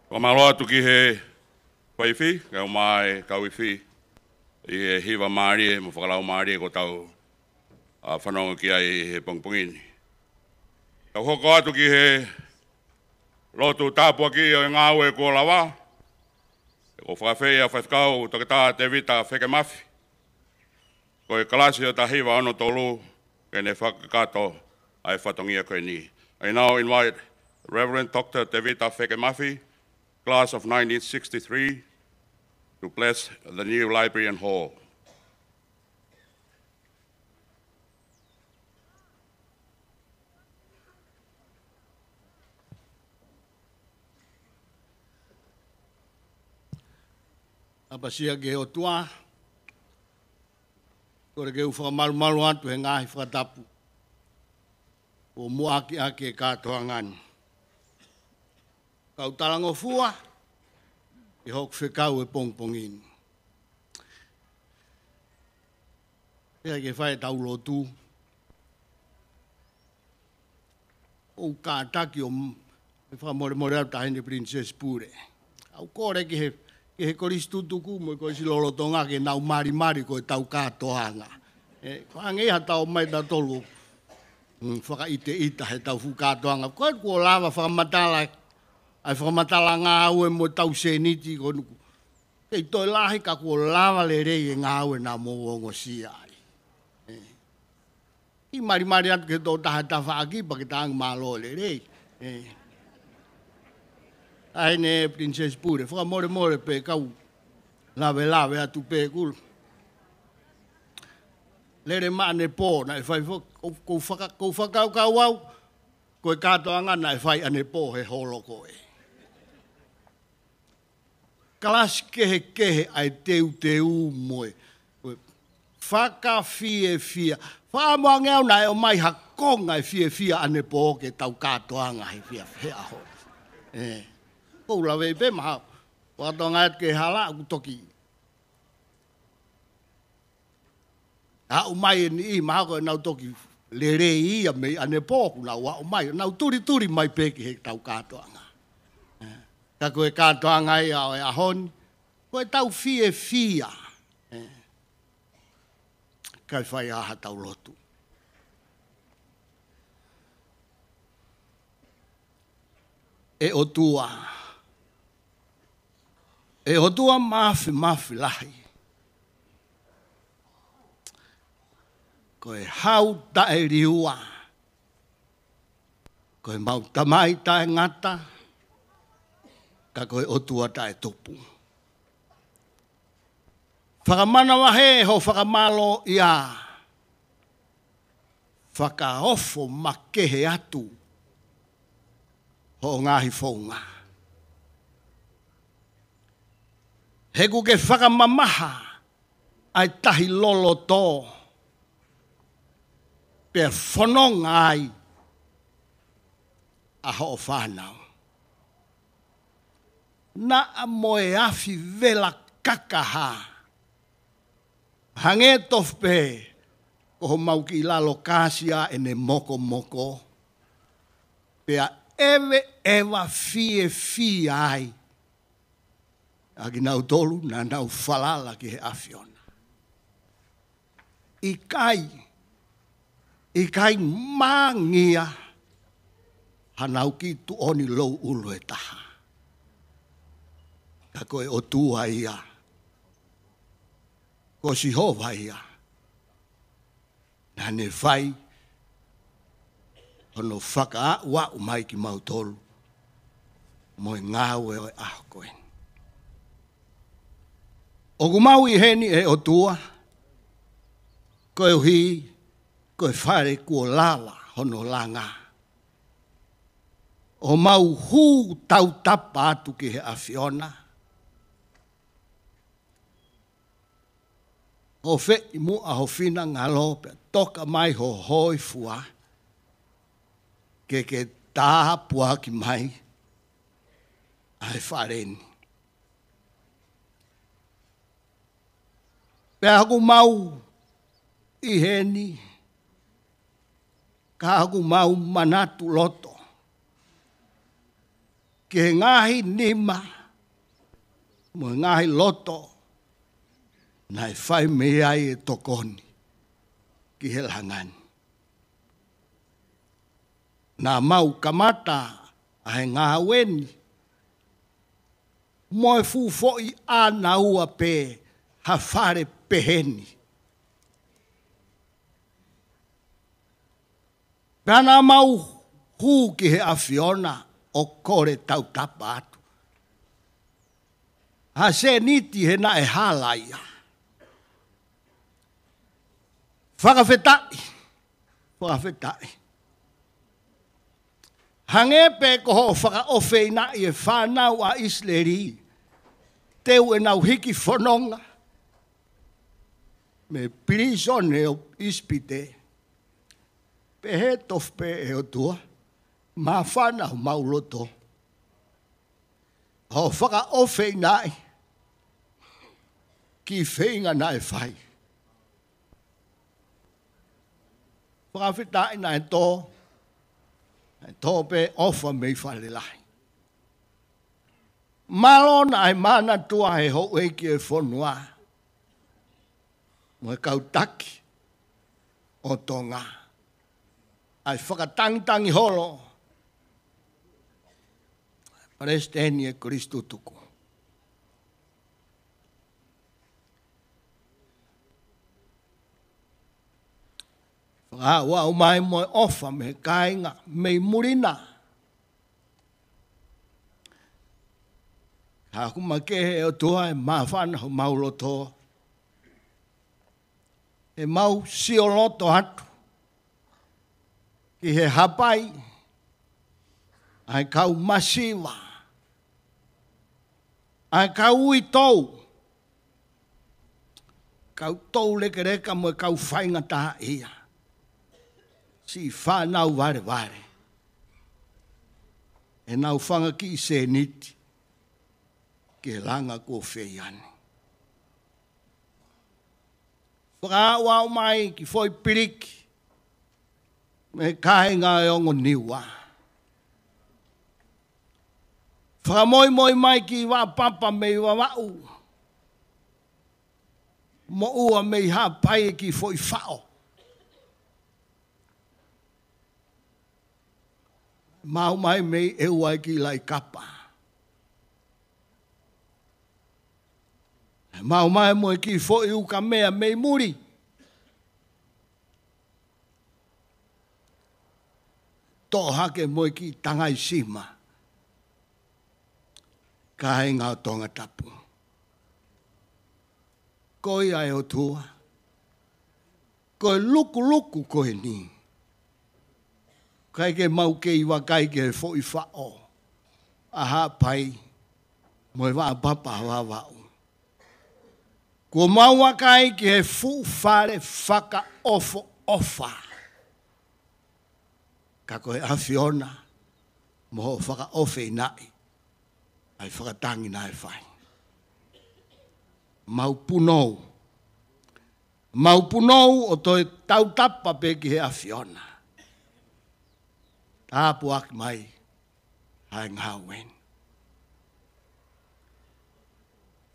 Fakamālō atu ki he faifi, kae ʻumaʻā e kau ifi, ʻi he hiva mālie mo fakalaumālie kuo tau, ā, fanongo ki ai he pongipongi ni. Tau hoko atu ki he lotu tāpuaki ʻo e ngāue kuo lava. ʻOku fakaafeʻi ʻa Faifekau Toketā Tevita Feke Mafi, ko e kalasi ʻo e taha hiva ono tolu, ke ne fakakakato ʻa e fatongia ko eni. I now invite Reverend Doctor Tevita Feke Mafi, class of nineteen sixty-three, to bless the new library and hall. ʻApasia ki he ʻOtua, kole ke u fakamalumalu atu he ngaahi fakatapu kuo muʻaki ʻaki e kātoanga ni. Kau talangofua ʻi hoku fekau he pongipongi ni. Pea ke fai ʻetau lotu. ʻOku ou kātaki ʻo m-, ʻe fakamolemole atu Taʻahine Princess Pule. ʻOku ou kole ki he, ki he kolisi tutuku mo e kolisi lolotonga ke nau malimali ko ʻetau kātoanga. ʻE, ko e hangē ia haʻatau ō mai tautolu, mm, fakaʻiteʻita heʻetau fuʻu kātoanga. Ko e kuo lava fakamatala, ʻa e fakamatala ngāue mo ʻetau sēniti ko eni ʻoku kei toe lahi ka kuo lava lelei e ngāue naʻa mou ongosia ai. ʻE. ʻI malimali atu ki he tokotaha tafaʻaki pea ke tangi mālō lelei. ʻE. Taʻahine Princess Pule, fakamolemole pē kau lavelave atu pē kulu. Lele mai ʻanepō naʻe fai fo-, kou, kou faka-, kou fakakaukau au, ko e kātoanga naʻe fai ʻanepō he holo ko ē. Kalasi kehekehe ʻa e teuteu mo e, mo e fakafiefia. Fakaʻamu ange au naʻe ʻomai ha konga e fiefia ʻanepō ke tau kātoanga he fiefia he ʻaho. ʻE, kou lave pē mahalo, ʻo kātoanga atu ki he hala ʻoku toki aʻu mai e niʻihi mahalo ko ʻenau toki lelei ia mei ʻanepō kuo nau aʻu mai, nau tulituli mai pē ki heʻetau kātoanga. ʻE, ka ko e kātoanga ia ʻo e ʻaho ni, ko ʻetau fiefia. ʻE, kae fai ā haʻatau lotu. ʻE ʻOtua, ʻe ʻOtua Māfimafi lahi, ko e Hau taʻeliua, ko e mau Tamai taʻengata, ka ko e ʻOtua taʻetupu. Fakamanavahē ho fakamālō ia, fakaofo makehe atu hoʻo ngaahi founga. He ʻoku ke fakamamaha ʻa e tahi loloto, pea fononga ai ʻa hoʻo fānau. Naʻa mo e afi vela kakaha, hangē tofu pē ko homau kiʻi lalo kāsia ʻene mokomoko, pea ʻeveʻeva fiefia ai ʻa kinautolu naʻa nau falala ki he ʻAfiona. ʻIkai, ʻikai mangia hanau kiʻi tuʻoni louʻulu ʻe taha. Ka ko e ʻOtua ia, ko Sihova ia, naʻa ne fai hono fakaaʻuaʻu mai kimautolu mo e ngāue ʻo e ʻaho ko eni. ʻOku mau ʻi heni ʻe ʻOtua, koeʻuhi ko e fale kuo lava hono langa. ʻOku mau hū tautapa atu ki he ʻAfiona. ʻOfeʻi muʻa ho finangalo pea toka mai ho hōifua, ke ke tāpuaki mai ʻa e fale ni. Pea ʻoku mau ʻi heni, ka ʻoku mau manatu loto ki he ngaahi nima mo e ngaahi loto naʻe fai mei ai e tokoni ki he langa ni. Naʻa mau kamata ʻa e ngāue ni mo e fuʻu foʻi ʻānaua pē ha fale pehē ni. Pea naʻa mau hū ki he ʻAfiona ʻo kole tautapa atu ha sēniti he naʻe hala ia. Fakafetaʻi, fakafetaʻi. Hangē pē ko hoʻo fakaʻofeinaʻi e fānau ʻa ʻIsileli, teu ʻenau hiki fononga mei pilīsone ʻo ʻIsipite, pehē tofu pē ʻe ʻOtua, māfana homau loto. Hoʻo fakaʻofeinaʻi ki he feinga naʻe fai. Fakafetaʻi naʻe tō, naʻe tō pē ʻofa mei fale lahi. Mālō naʻe manatua he houʻeiki e fonua mo e kau taki ʻo Tonga ʻa e fakatangitangi holo Palesiteni ʻEkilisi Tutuku. Fakaaʻuaʻu mai mo e ʻofa mei he kāinga mei muli na. Ka ʻoku makehe ʻe ʻOtua e māfana homau loto, ʻe mau sio loto atu ki he hapai ʻa e kau masiva, ʻa e kau uitou, kau toulekeleka mo e kau faingataʻaʻia, siʻi fānau valevale, ʻenau fanga kiʻi sēniti ki he langa kuo feia ni. Fakaaʻuaʻu mai ki he foʻi piliki mei he kāinga ʻo e ongo Niua. Fakamoimoi mai ki Vaʻapapa mei Vavaʻu, moʻua mei Haʻapai e kiʻi foʻi faʻo. Maʻu mai mei ʻEua e kiʻi laʻi kapa. Maʻu mai mo e kiʻi foʻi ukamea mei muli. Toʻo hake mo e kiʻi tangai sima, kāinga ʻo Tongatapu. Ko ia ʻe ʻOtua, ko e lukuluku ko eni. ʻIkai ke mau kei vakai ki he foʻi faʻo ʻa Haʻapai mo e Vaʻapapa ʻa Vavaʻu. Kuo mau vakai ki he fuʻu fale fakaʻofoʻofa. Ka ko e ʻAfiona mo hoʻo fakaʻofeinaʻi ʻa e fakatangi naʻe fai. Mau punou. Mau punou ʻo toe tautapa pē ki he ʻAfiona. Tāpuaki mai ʻa e ngāue ni.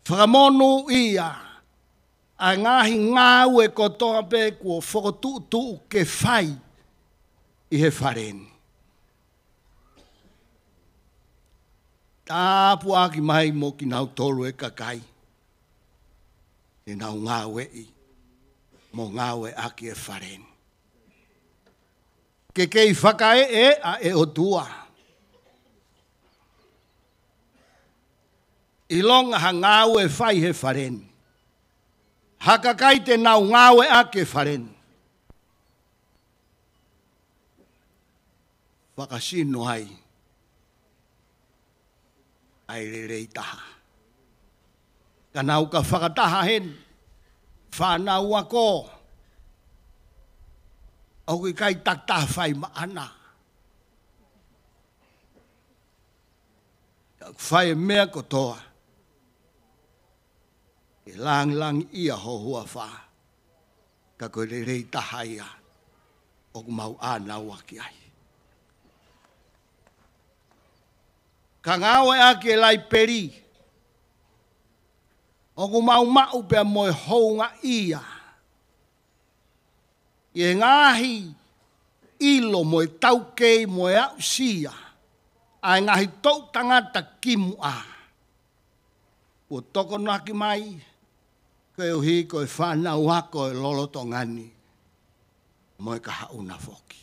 Fakamonūʻia ʻa e ngaahi ngāue kotoa pē kuo fokotuʻutuʻu ke fai ʻi he fale ni. Tāpuaki mai mo kinautolu e kakai te nau ngāueʻi mo ngāueʻaki e fale ni. Ke kei fakaeʻa ʻe ʻOtua, ʻilonga ha ngāue fai he fale ni, ha kakai te nau ngāueʻaki e fale ni, fakasino ai ʻa e lelei taha. Ka nau ka fakataha heni, fānau ako, ʻoku ʻikai takitaha fai maʻana. Ka ʻoku fai e meʻa kotoa ke langilangiʻia ho huafa. Ka ko e lelei taha ia ʻoku mau ʻānaua ki ai. Ka ngāueʻaki e laipeli, ʻoku mau maʻu pea mo e houngaʻia ʻi he ngaahi ʻilo mo e taukei mo e aʻusia ʻa e ngaahi toʻu tangata kimuʻa kuo tokonaki mai, koeʻuhi ko e fānau ako ʻo e lolotonga ni mo e kahaʻu na foki.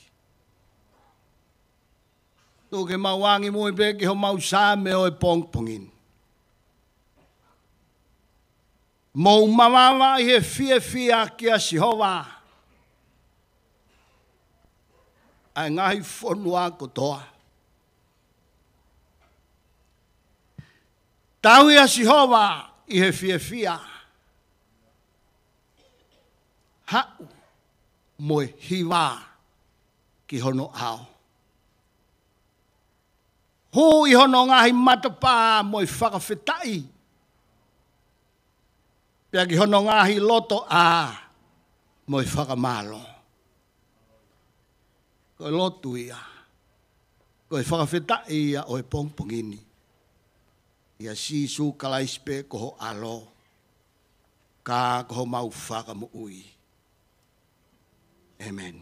Tuku ke mau angimui pē ki homau Saame ʻo e pongipongi ni. Mou mavava ʻi he fiefia kia Sihova, ʻa e ngaahi fonua kotoa. Tauhi ʻa Sihova ʻi he fiefia. Haʻu mo e hiva ki hono ʻao. Hū ʻi hono ngaahi matapā mo e fakafetaʻi, pea ki hono ngaahi lotoʻā mo e fakamālō. Ko e lotu ia, ko e fakafetaʻi ia ʻo e pongipongi ni, ʻia Sīsū Kalaisi pē ko ho ʻAlo, ka ko homau Fakamoʻui. ʻĒmeni.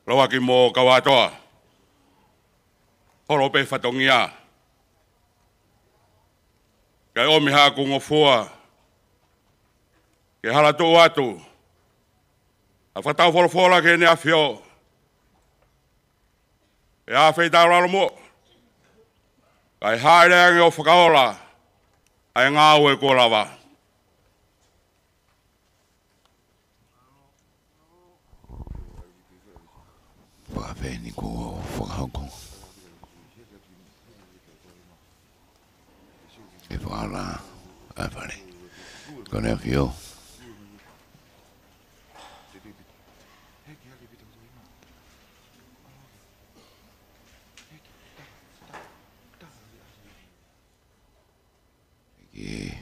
Lau ʻaki mo kau ʻatoa. Holo pē fatongia. Kae ʻomi haʻaku ngofua ke hala tuʻu atu ʻa e fakataufolofola ki Heʻene ʻAfio. ʻE ʻafeitaulalo mo kae hāʻele ange ʻo fakaola ʻa e ngāue kuo lava. Fakafeni kuo fakahoko. ʻE fakaola ʻa e fale. Ko Heʻene ʻAfio. Ki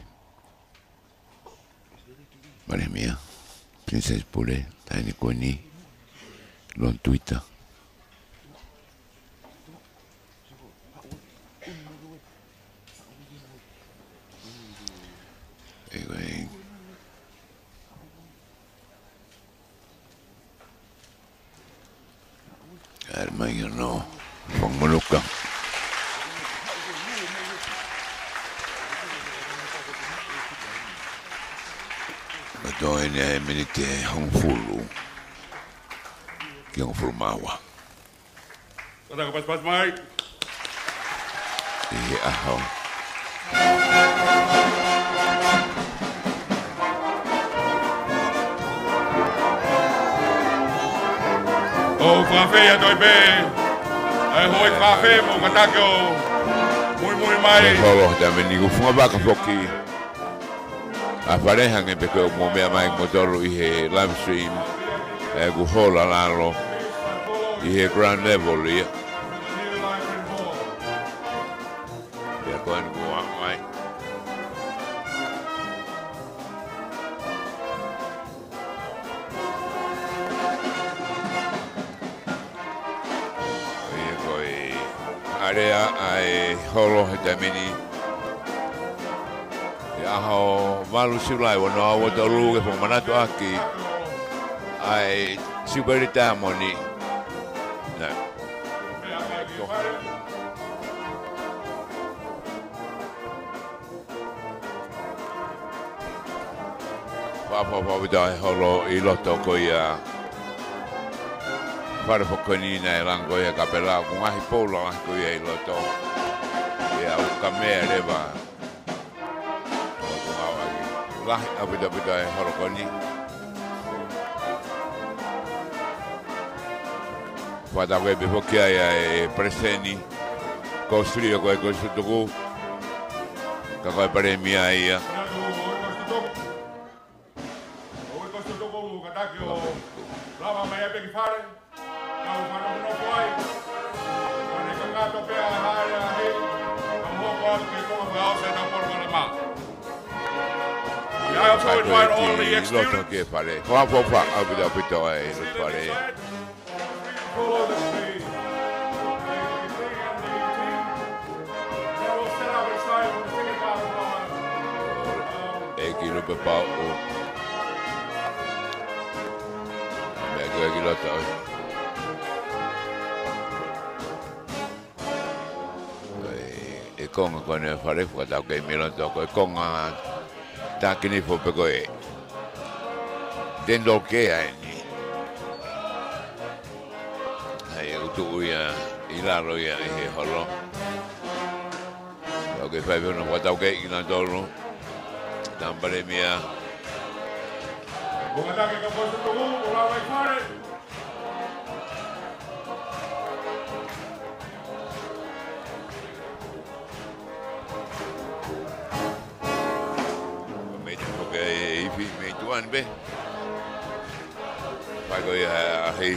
Palēmia, Princess Pule, Taʻahine Kuini, Lord Tuita. ʻE ko e ʻAle mai hono fanga moluka. Ka toe ʻeni ʻa e miniti ʻe hongofulu ki he hongofulu mā ua. Kātaki pasipasi mai. ʻI he ʻaho. ʻOku ou fakafeʻiloaki pē, ʻa e houʻeiki fakafeʻiloaki mo kātaki ʻo muimui mai. Holo he taimi ni ʻoku fungavaka foki ʻa e fale hangē pē ko e ʻoku mou meʻa mai kimoutolu ʻi he live stream, ʻa ʻeku hola lalo ʻi he ground level ia. Pea ko eni kuo aʻu mai. ʻIo ko e ʻalea ʻa e holo he taimi ni. ʻI he ʻaho valu Siulai ua noa ua tolu ke fakamanatu ʻaki ʻa e Siupeli Taiamoni. Nā. Fakaʻapaʻapa ʻaupito ʻa e holo ʻi loto ko ia. Fale foki ko eni naʻe langa ko ia ʻe Kapela, ko e ngaahi poula lahi ko ia ʻi loto. ʻIo, ʻoku ka meʻa leva. ʻOku ngāueʻaki lahi ʻaupito ʻaupito ʻa e holo ko eni. Fakatapu pē foki ai ʻa e Palesiteni, Kosipeli ʻo e Kosipeli Tutuku, ka ko e Palēmia ia. Kau fano no fai. Kau fano no fai. Kau fano no fai. I also invite all the exterior. Loto ki he fale. Ko a fo fa, ʻaupito, ʻaupito ai, loto fale. ʻEiki Lupepauʻu. Meʻa ko ē ki loto. ʻE, ʻe konga ko eni e fale fakataukei mei loto, ko e konga taki nifo pe ko e dental care eni. ʻA ia ʻoku tuʻu ia ʻi lalo ia ʻi he holo. ʻOku fai pē hono fakataukei kinautolu. Tama Palēmia. Ko e kātaki ka posa tuku, ʻo lava ʻi fale. Mei te foke e ifi, mei tuʻa ni pē. Fai ko ia ʻa hei.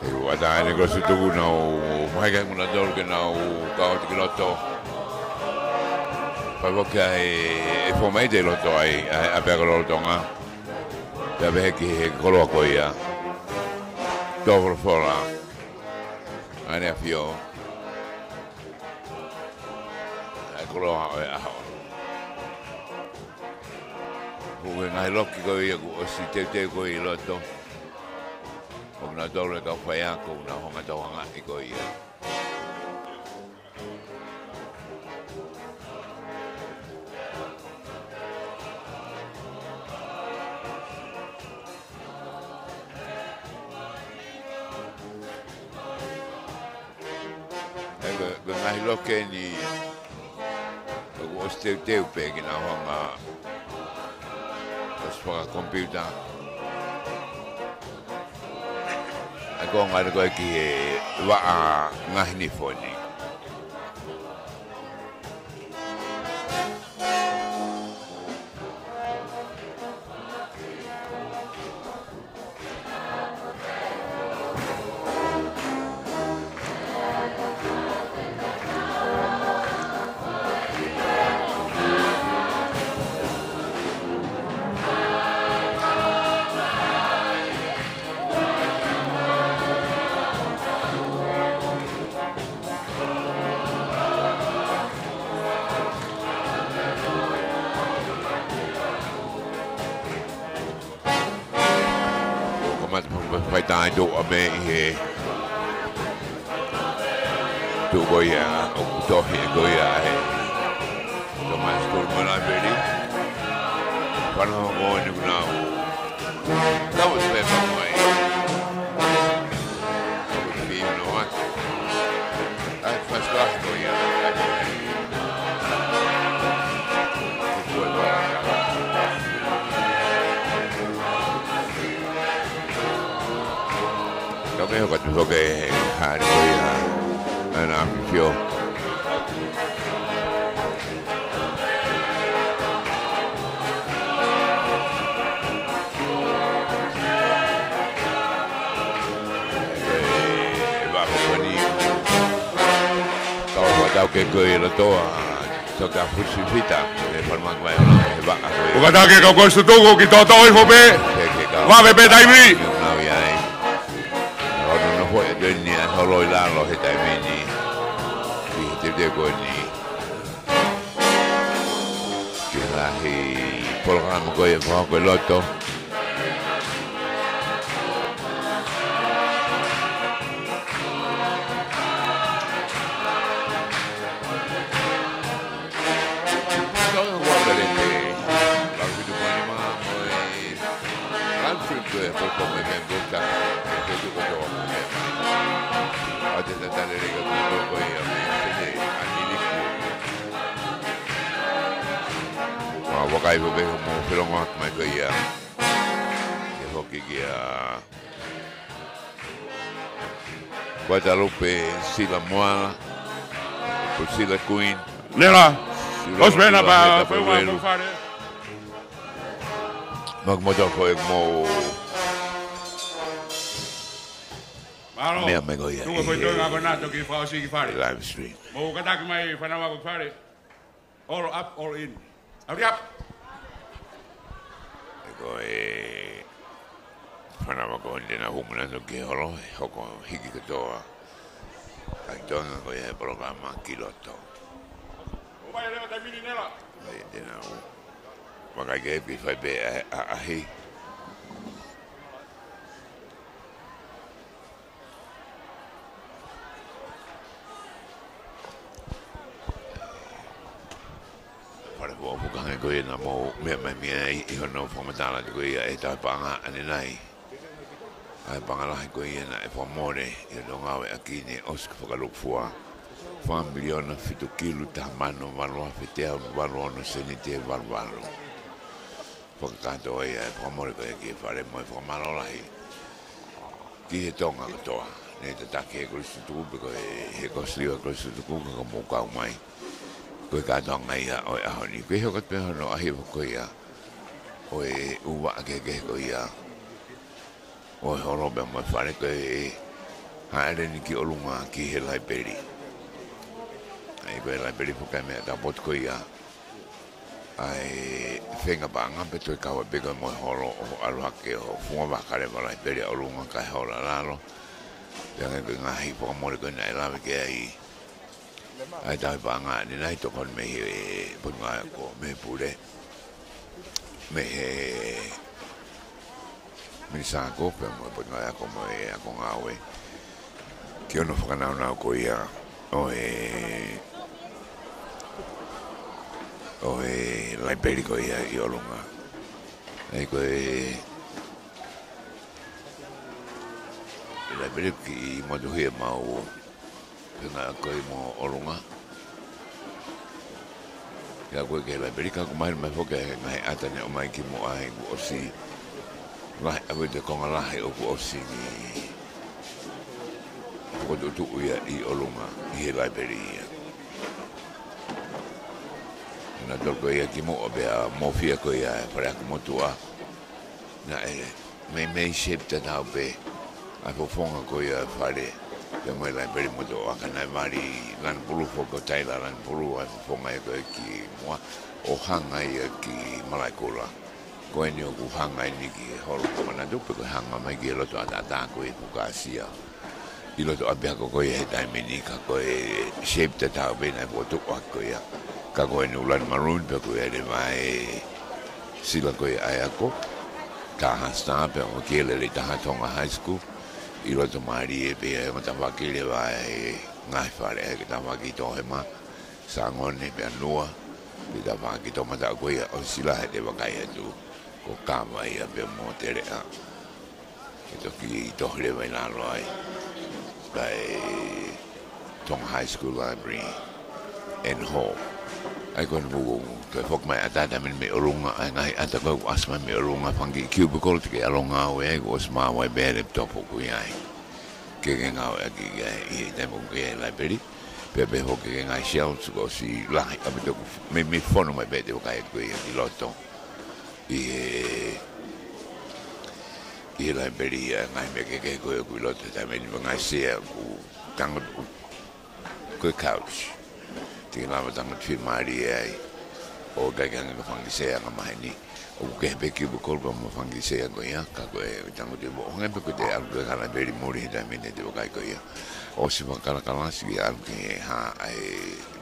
ʻE ua tā eni ko e sutuku nau mahaki ʻa e muna tolu ke nau kau atu ki loto. Fai foki ai e fōmaite ʻi loto ai, ʻa e ʻapiako lolotonga. Pea pehē ki he koloa ko ia. Tō folofola. ʻAneafi ʻo. ʻA e koloa ʻo e ʻaho. Ko e ngaahi loki ko ia kuo ʻosi teuteu ko ia ʻi loto. ʻOku nau tolu e kau faiako, ʻoku nau hanga ʻo tauange ko ia. ʻE, ko e, ko e ngaahi loki eni, ʻoku ʻosi teuteu pē ke nau hanga ʻo ʻosi fakakomipiuta. ʻA ia ko e ngaahi loki ki he vaʻa ngaahi nifo ni. Kamata fai, fai, fai taʻetoʻa mei he tuʻu ko ia, ʻoku tohi ko ia he Thomas Coleman Library. Fanongo ni kuo nau. That was bad, by the way. That was being what? Ai, first class ko ia. Tau ke hoka tu hoka e hari ko ia. ʻAna ʻAfifio. Kau fakataukei ko e loto ʻa Toketā Fusi Fita, ʻe fakamāʻopoʻopo mai ʻo he vaʻa ko e. Fakataukei kau ko e sutuku ki toto i fope. Vave pē taimi. Nau ia ai. Ono no foʻi ʻe teni ʻa e holo ʻi lalo he taimi ni. Ki he teuteu ko eni. Ki he ngaahi polokalama ko ia fakahoko ʻi loto. Kau e huakaleke. Kau fitu poni mā mo e. Kau fitu e polokalama e Member Cup. E fitu kotoa mo e. ʻA te tatale leka ko ia me sene. ʻA ni liku. Ua waka ʻAi ko pē mo felongoaki mai ko ia. Ke hoki kia Guadalupe Sila Moala, Priscilla Queen. Nela, Sila Osmena Sila pa, Heta fai ua Peuelu. Mo fare. Maku moto ko e mo. Mālō. Meʻa mai ko ia. Tuku ko e ʻi he toe ngā ko nā toki fakaʻosi ki fare. Live stream. Mo kataki mai fānau ako ki fare. All up, all in. Hurry up. ʻE ko e fānau ako ʻeni te nau humu nautolu ki he holo, ʻe hoko hiki kotoa. Kai Tonga ko ia he polokalama ki loto. Upa e leo taimini nela. ʻE te nau. Makai ke pi fai pē ʻa, ʻa, ʻahi. Fale fuafuka hangē ko ia naʻa mou meʻa mai mei ai ʻi hono fakamatala ko ia ʻe he tauhi paʻanga ʻanenai. ʻA e paʻanga lahi ko ia naʻe fakamole ʻi hono ngāueʻaki ne ʻosi ko e fakalūkufua. Fā miliona fitu kilu taha mano valu afe teau valu ono seniti valu valu. Fakakātoa ia e fakamole ko ia ki he fale mo e fakamālō lahi ki he Tonga kotoa. Ne tataki he kolisi tutuku pe ko e, he kolisi tutuku ka ko mou kau mai. Ko e kātoanga ia ʻo e ʻaho ni. Ko e hoko atu pē hono ʻahiʻahiʻa ko ia ʻo e ʻū vaʻa kehekehe ko ia ʻo e holo pea mo e fale ko e hāʻele ni ki ʻolunga ki he laipeli. ʻA ia ko e laipeli foki ʻa e meʻa tapotu ko ia ʻa e feinga paʻanga pē toe kau ai pē ko e mo e holo ʻo ʻalu hake ʻo funga vakaleva laipeli ʻa ʻolunga kae hola lalo. Pea hangē ko e ngaahi fakamole ko ē naʻe lave ki ai ʻa e tauhi paʻanga ʻanenai, tokoni mei he Potungāue Ako, mei he pule, mei he Minisitā Ako pea mo e Potungāue Ako mo e Ako Ngāue. Ki hono fakanaunau ko ia ʻo e, ʻo e laipeli ko ia ʻi ʻolunga. ʻA ia ko e laipeli ki motuhi e mau feinga ko ē mo ʻolunga. Pea ko e ke laipeli ka ʻoku mahino mai foki e ngaahi ʻata ne ʻomai ki muʻa ʻoku ʻosi. Ngaahi ʻave te konga lahi ʻoku ʻosi ni. Fokotuʻutuʻu ia ʻi ʻolunga ʻi he laipeli ia. Naʻa tau ko ia ki muʻa pea mofia ko ia e fale ako motuʻa. Naʻe meimei shape tatau pē ʻa e fofonga ko ia e fale pea mo e laipeli motuʻa ka naʻe vali lanu pulu foki ʻo Taila lanu pulu ʻa e fofonga ia ko ē ki muʻa ʻo hanga ia ki Malaʻekula. Ko eni ʻoku hanga eni ki he holo ko Manatuʻi pe ko e hanga mai ki he loto ʻataʻatā ko ē ʻoku kāsia ʻi loto ʻapiako ko ia he taimi ni ka ko e shape tatau pē naʻe fokotuʻu ʻaki ko ia. Ka ko eni ʻoku lanu maroon pea ko e leva e sila ko ia ʻa e ako. Taha Star pea mo e kiʻi lele taha Tonga High School. ʻI loto mālie pē ia he ongo tafaʻaki leva e ngaahi fale he tafaʻaki Tohema, Sangone pea Nua. Pea tafaʻaki Tohomataʻu ko ia ʻosi sila he te vakai atu ko Kava ia pea mo Teleʻa. Ke toki tohi leva ʻi lalo ai. Kae Tonga High School Library and Hall. ʻA ia ko eni ʻoku, ʻoku toe foki mai ʻa e ʻata mei, mei ʻolunga, ʻa e ngaahi ʻata ko ē ʻoku ʻasi mai mei ʻolunga, fanga kiʻi cubicle te ke ʻalu ʻo ngāue ai, kuo ʻosi maʻu ai pē e laptop ʻoku ʻi ai. Ke ke ngāueʻaki ki ai ʻi he taimi ʻoku ke ʻi he laipeli. Pea pehē foki ki he ngaahi shelves kuo ʻosi lahi ʻaupito ʻoku meimei fono mai pē te vakai ko ia ki loto. ʻI he, ʻi he laipeli ia, ngaahi meʻa kehekehe ko ē ʻoku ʻi loto he taimi ni, ngaahi sea ʻoku tangutu ko e couch. Te ke lava tangutu fiemālie ai. ʻOku ʻikai ke hangē ko e fanga kiʻi sea anga maheni. ʻOku kehe pē cubicle pea mo e fanga kiʻi sea ko ia, ka ko e tangutu mo hangē pē ko ʻete ʻalu ki he laipeli muli he taimi ni te vakai ko ia. ʻOsi fakakalakalasi ke ʻalu ki he hā ʻa e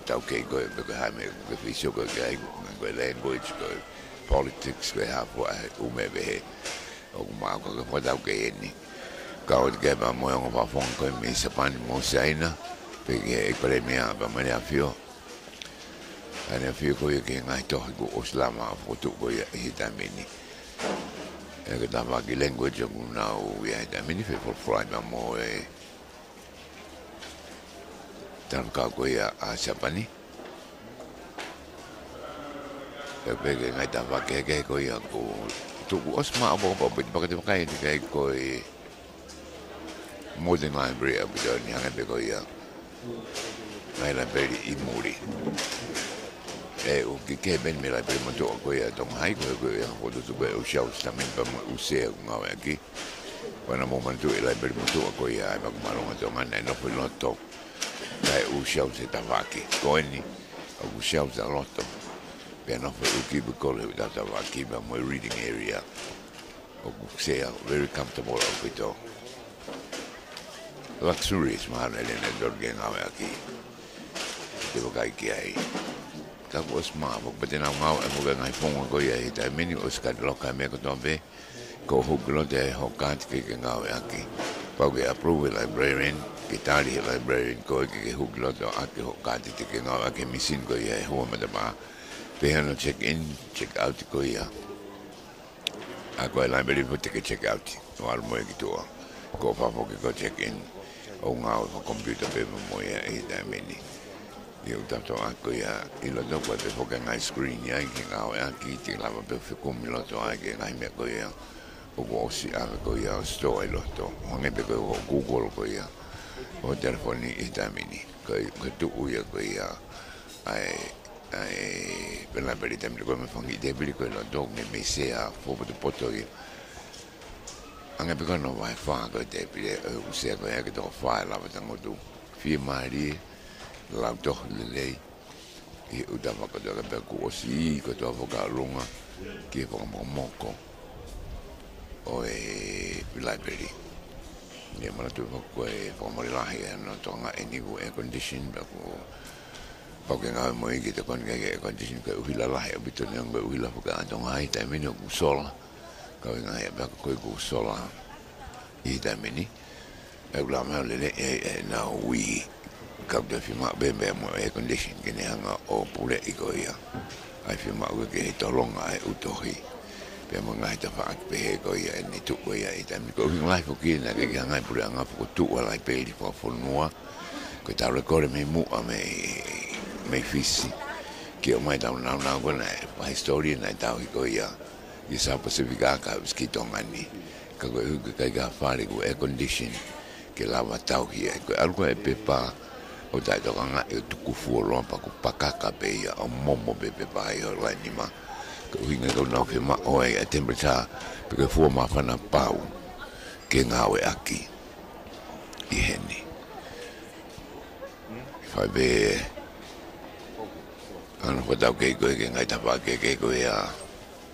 taukei ko ē pe ko e hā e meʻa ʻoku ke feisio ko ē ki ai, ko e language ko e politics, ko e hā fua e ʻū meʻa pehē. ʻOku maʻu ka ke fakataukei eni. Kau atu ki ai pea mo e ongo fakafofonga ko ē mei Siapani mo Siaina, pea ki he palēmia pea mo ʻEne ʻAfio. ʻEne ʻAfio ko ia ki he ngaahi tohi kuo ʻosi lava ʻo fokotuʻu ko ia ʻi he taimi ni. ʻA ia ko e tafaʻaki language ʻoku nau ʻi ai he taimi ni, fefolofola ai pea mo e talukau ko ia ʻa Siapani. Pea pehē ki he ngaahi tafaʻaki kehekehe ko ia kuo tuku ʻosi maʻopoʻopo, pea te vakai, te vakai ʻe he kakai ko e Modern Library ʻaupito ni, hangē pē ko ia ngaahi laipeli ʻi muli. ʻE ʻū ki he peni mei he laipeli motuʻa ko ia ʻa Tonga High, ko e, ko e ʻū fokotuʻutuʻu ko e ʻū shelves taimi ni pea mo e ʻū sea ʻoku ngāueʻaki. Ko ena mou manatuʻi e laipeli motuʻa ko ia ʻa e Vaku Māʻolunga ʻo Tonga naʻe nofo ʻi loto, ʻa e ʻū shelves ʻe tafaʻaki. Ko eni ʻoku shelves ʻa loto, pea nofo e ʻū cubicle he ʻū tafaʻaki pea mo e reading area. ʻOku sea, very comfortable ʻaupito. Luxurious mahalo ʻe lele ʻe tolu ke ngāueʻaki. Te vakai ki ai. Ka kuo ʻosi maʻopoʻopo, pea te nau ngāueʻaki e ngaahi founga ko ia he taimi ni, ʻosi ka loka e meʻa kotoa pē. Ko e hū ki loto ʻi hoʻo kaati ke ke ngāueʻaki. Pau ke approve ʻe he librarian, ke tali ʻe he librarian koe ke ke hū ki loto ʻaki hoʻo kaati te ke ngāueʻaki e machine ko ia he hū matapā. Pehē hono check in, check out ko ia. ʻA ko e laipeli foki te ke check out ʻo ʻalu mo ia ki tuʻa. Ko e fakafoki ko e check in, ʻo ngāue fakakomipiuta pē mo ia he taimi ni. ʻI he ʻū tafaʻaki ko ia ʻi loto, ko e pē foki e ngaahi screen ia ke ngāueʻaki, te ke lava pē ʻo fekumi ʻi loto ai ki he ngaahi meʻa ko ia ʻoku ʻosi ʻave ko ia ʻo store ʻi loto. Hangē pē ko e Google ko ia ʻo e telefoni he taimi ni. Ko e, ko e tuʻu ia ko ia ʻa e, ʻa e, pē laipeli taimi ni ko e meʻa fanga kiʻi tēpile ko ē ʻi loto, meimei sea fakapotopoto ia. Hangē pē ko hono vahe fā ko e tēpile, ʻe ʻū sea ko ia ke toko fā ʻe lava tangutu. Fiemālie, lautohi lelei ʻi he ʻū tafaʻaki kotoa, ka pea kuo ʻosi ʻi kotoa fakaʻolunga ki he fakamokomoko ʻo e laipeli. ʻIo, manatuʻi foki ko e fakamole lahi ʻa hono tokangaʻi eni ko e air condition, pea kuo pau ke ngāue mo ia ke tokoni ki he air condition, ko e ʻuhila lahi ʻaupito ni, ko e ʻuhila foki ʻa Tonga High he taimi ni ʻoku solar. Ka ʻi he ngaahi ʻapiako ko ē ʻoku solar he taimi ni, ʻe ʻuluaki lele ʻe, ʻenau ui kau toe fiemaʻu pē meʻa mo e air condition ke ne hanga ʻo puleʻi ko ia ʻa e fiemaʻu ke tolonga ʻa e ʻū tohi. Pea mo e ngaahi tafaʻaki pehē ko ia ʻe ne tuʻu ia he taimi ni. Ko e ʻuhinga lahi foki naʻe ʻikai ke hanga ʻe he puleʻanga ʻo fokotuʻu ʻa e laipeli fakafonua. Ko ʻetau lēkooti mei muʻa mei, mei Fisi. Ke ʻomai ʻetau nāunau ko ena ʻa e hisitōlia naʻe tauhi ko ia ʻi South Pacific, ka ʻosi ki Tonga ni. Ka ko e ʻuhi ko e ʻikai ke ʻi ai ha fale ko e air condition ke lava tauhi ai. Ko e ʻalu ko ē e pepa ʻo taʻetokangaʻi ʻo tuku fuoloa pea ʻoku pakaka pē ia ʻo momo pē pepa ʻi hoʻo laine nima. Ko e ʻuhinga ko ē naʻa nau fiemaʻu ai ʻa e temperature pe ko e fua māfana pau ke ngāueʻaki ʻi heni. Fai pē ʻa hono fakataukei ko ē ki he ngaahi tafaʻaki kehekehe ko ia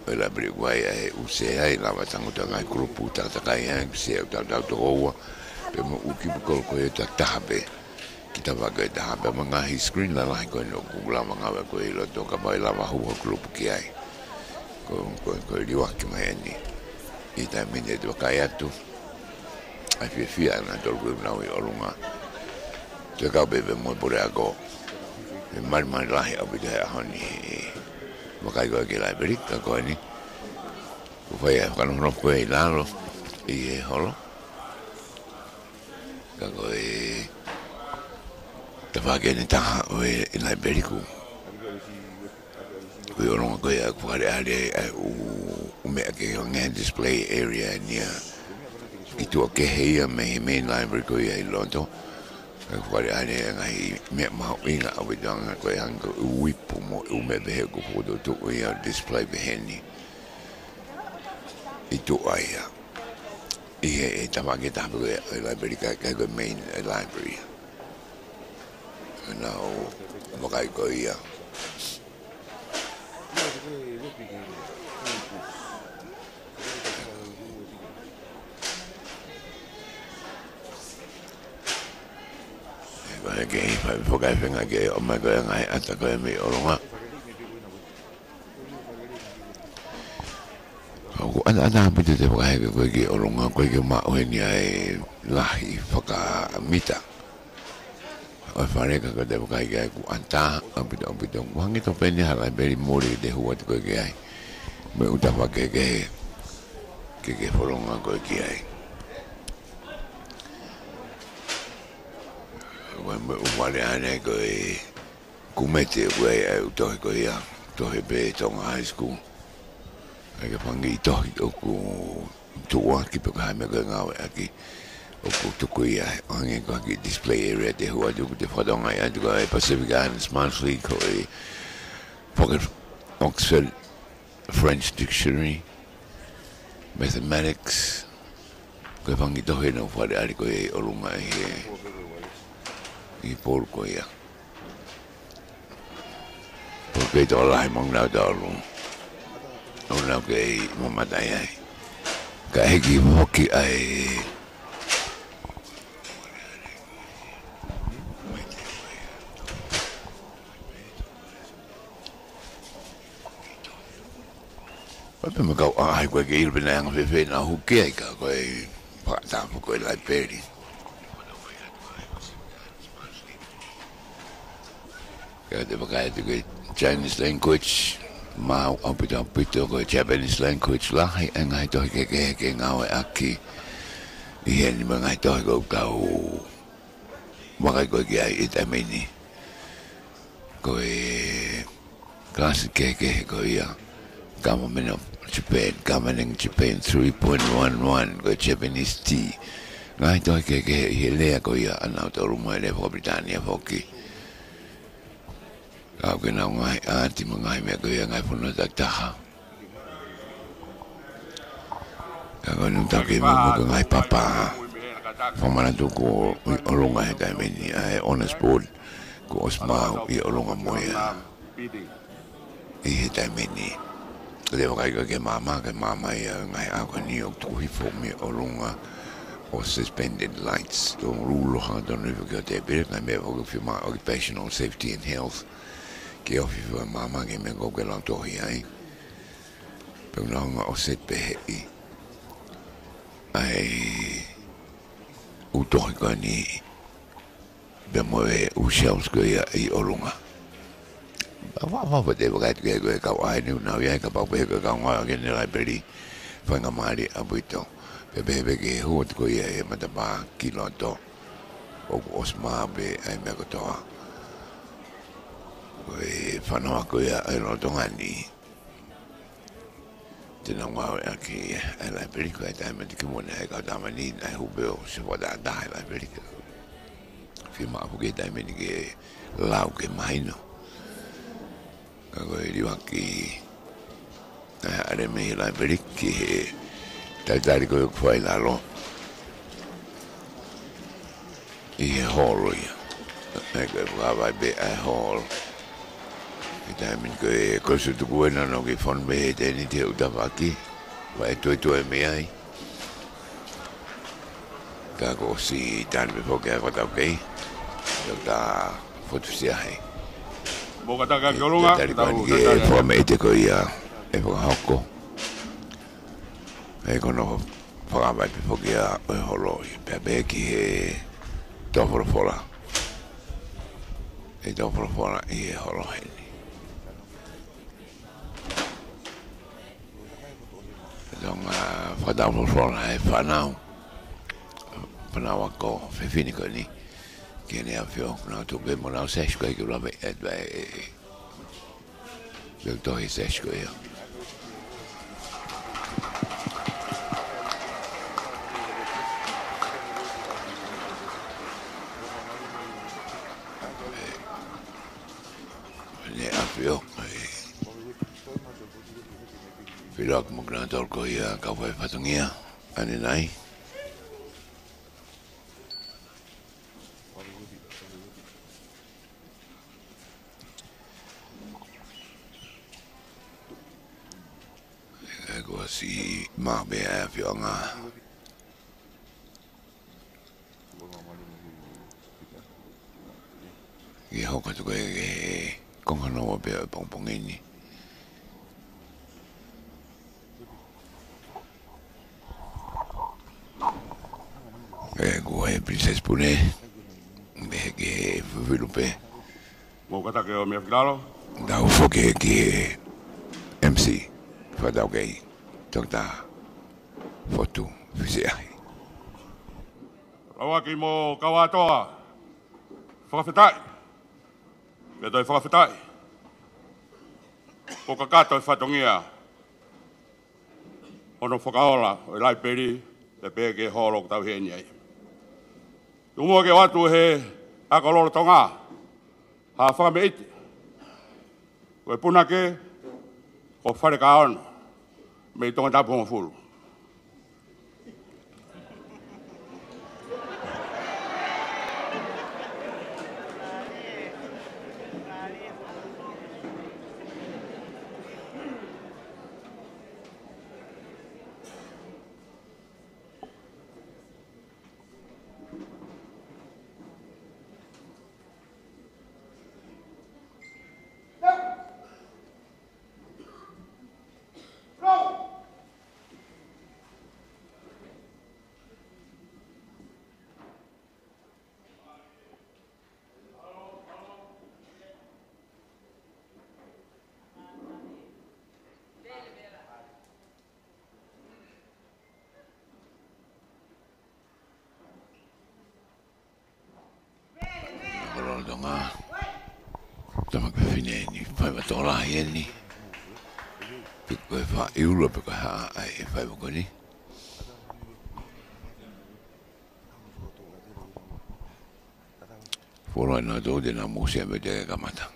ʻo e laipeli, ʻoku ʻi ai e ʻū sea ʻe lava tangutu ai e ngaahi kulupu takatakai ai, sea ʻoku tautau toko ua, pea mo e ʻū cubicle ko ē ʻe taha pē ki he tafaʻaki ʻe taha, pea mo e ngaahi screen lalahi ko eni ʻoku lava ngāueʻaki ʻi loto kapau ʻe lava hū ha kulupu ki ai. Ko, ko, ko e liuaki mai eni. ʻI he taimi ni te vakai atu ʻa e fiefia ʻa nautolu ko ē ʻoku nau ʻi ʻolunga. Toe kau pē pea mo e puleako. ʻE malimali lahi ʻaupito he ʻaho ni. Vakai ko ē ki he laipeli, ka ko eni kuo fai ʻa e fakanofonofo ko ē ʻi lalo ʻi he holo. Ka ko e tafaʻaki eni ʻe taha ʻo e laipeli, ko e ʻolunga ko ia ʻoku fakaʻaliʻali ai ʻa e ʻū, ʻū meʻa kehe, hangē ha display area eni ia ki tuʻa kehe ia mei he main library ko ia ʻi loto. ʻOku fakaʻaliʻali ai e ngaahi meʻa mahuʻinga ʻaupito, hangē ko e, hangē ko e ʻū ipu mo e ʻū meʻa pehē ʻoku fokotuʻutuʻu ia ʻo display pehē ni ʻi tuʻa ia. ʻI he, ʻi he tafaʻaki ʻe taha pē ko e, ʻo e laipeli, ka, ka ko e main, ʻo e library. Naʻa ku vakai ko ia. Ko e kei fai foki e feinga ke ʻomai ko ē e ngaahi ʻata ko ē mei ʻolunga. ʻOku ʻataʻatā ʻaupito e fakaheke ko ē ki ʻolunga, ʻoku ʻikai ke maʻu heni ʻa e lahi fakamita ʻo e fale, ka ko e tafaʻaki ko ē ʻoku ʻataʻatā ʻaupito, ʻaupito. ʻOku hangē tofu pē eni ha laipeli muli te u hū atu ko ē ki ai. Mo e ʻū tafaʻaki kehe ke ke folonga ko ē ki ai. Mo e, mo e ʻū fale ʻanenai ko e kumete ko ē ʻa e ʻū tohi ko ia. Tohi pē Tonga High School. ʻA e fanga kiʻi tohi ʻoku tuʻuaki pe ko e hā e meʻa ʻoku ngāueʻaki. ʻOku tuku ia ʻo hangē ko e kiʻi display area te u hū atu ʻoku te fakatokangaʻi atu ko e Pacific Islands Monthly, ko e Pocket Oxford French Dictionary, Mathematics, ko e fanga kiʻi tohi naʻe faleʻi ko ē ʻi ʻolunga ʻi he, ʻi he pō ko ia. Ko e kei tō lahi mo nau tō ʻolunga. ʻO nau kei mamata ai. Ka hiki foki ai. Pea pē mo e kau ʻaʻahi ko ē ke ʻilo pe naʻe anga fēfē ʻenau hū ki ai ka ko e pātā foki ko e laipeli. Ka te vakai atu ki he Chinese language, maʻu ʻaupito ʻaupito ko e Japanese language lahi e ngaahi tohi kehekehe ke ngāueʻaki ʻi heni mo e ngaahi tohi ʻoku tau vakai ko ē ki ai ʻi he taimi ni. Ko e kalasi kehekehe ko ia, Government of Japan, Governing Japan three point one one, ko e Japanese tea. Ngaahi tohi kehekehe ʻi he lea ko ia ʻanautolu mo e lea faka-Pilitānia foki. Ka ʻoku ʻi ai ʻenau ngaahi ʻaati mo e ngaahi meʻa ko ia ngaahi fonua takitaha. Ka ko ʻenau tau kei mo e ngaahi papa. Fakamanatu ko ē ʻi ʻolunga he taimi ni ʻa e Honors Board kuo ʻosi maʻu ʻi ʻolunga mo ia ʻi he taimi ni. Ka te vakai ko ē ki he maama, ki he maama ia ngaahi ʻaho ko eni ʻoku tuku hifo mei ʻolunga ʻo suspended lights. Tō lūlō hangatonu hifo ki he tēpile, ngaahi meʻa foki ʻoku fiemaʻu occupational safety and health. Ke ofi foki e maama ki he meʻa ko ē ʻoku ke lautohi ai. Pea ʻoku nau hanga ʻo set pē heʻi ʻa e ʻū tohi ko eni pea mo e ʻū shelves ko ia ʻi ʻolunga. Fakaʻapaʻapa te vakai atu ki he ko e kau ʻaʻahi ni ʻoku nau ʻi ai, kapau pē ko e kau ngāue ʻaki ʻene laipeli, faingamālie ʻaupito. Pea pehē pē ki he hū atu ko ia ʻi he matapā ki loto, ʻoku ʻosi maʻu pē ʻa e meʻa kotoa. Ko e fānau ako ia ʻi loto ngani. Te nau ngāueʻaki ʻa e laipeli ko e taimi ʻe taha ki mui ʻa e kau tama ni naʻe hū pē ʻo se fakatātā ʻa e laipeli. Fiemaʻu foki he taimi ni ke lau ke mahino. Ka ko e liuaki ʻa e ʻalu mei he laipeli ki he talitali ko ē ʻoku fai ʻi lalo. ʻI he holo ia. ʻE ko e fakavaʻe pē ʻa e holo. ʻI he taimi ni ko e ko e sutuku ena no ke fonu mei he tēniti he ʻū tafaʻaki. Vaʻe tuetueʻi mei ai. Ka kuo ʻosi tali pē foki ʻa e fakataukei. Toketā Fotu Siahi. Mo ka taka ki ʻolunga, tali tau ko eni ke tau fakameʻite ko ia ʻe fakahoko. ʻE ko hono fakavaʻe pē foki ia ʻo e holo ia pea pehē ki he tō folofola. ʻE tō folofola ʻi he holo heni. Tō ngā fakatau folofola ʻa e fānau. Fānau ako fefine ko eni. Ki heʻene ʻafio, nau tuku pē mo nau sesku ai ke lave ʻe, ʻe, ʻe, ʻe, Leo tohi sesku ia. Ne ʻafio, ʻe. Filoaki mo kinautolu ko ia kau fai fatongia, ʻanenai. ʻE kuo ʻosi maʻu pē ʻa e ʻafioʻanga. ʻI he hoko atu ko ē ki he konga noa pē ʻo e pongipongi ni. ʻE, ko e Princess Pune, mei he ke fufilu pē. Mo ka taka ʻo meʻa fekalo. Tau foki ki he M C, fakataukei, Toketā Fotu Fisiahi. Lauaki mo Kauatoa, fakafetaʻi. Pea toe fakafetaʻi. Ko e kakato e fatongia ʻo hono fakaola ʻo e laipeli, pea pehē ki he holo ʻoku tau ʻi heni ai. Tuku muʻa ke ʻoatu ʻe he ako lolotonga ha fakameʻite. Ko e punake, ko Falekaono, mei Tongatapu hongofulu. Ako lolotonga. Tama ko e fefine eni, faiva tokolahi eni. Pe ko e faʻa ʻi ʻolunga pe ko e hā ʻa e faiva ko eni. Fuoloa ʻi nautolu te nau mou sio pē ki he kamata.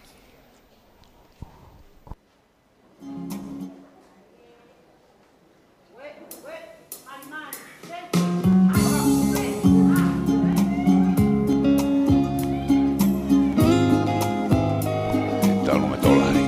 Tau nonga tokolahi.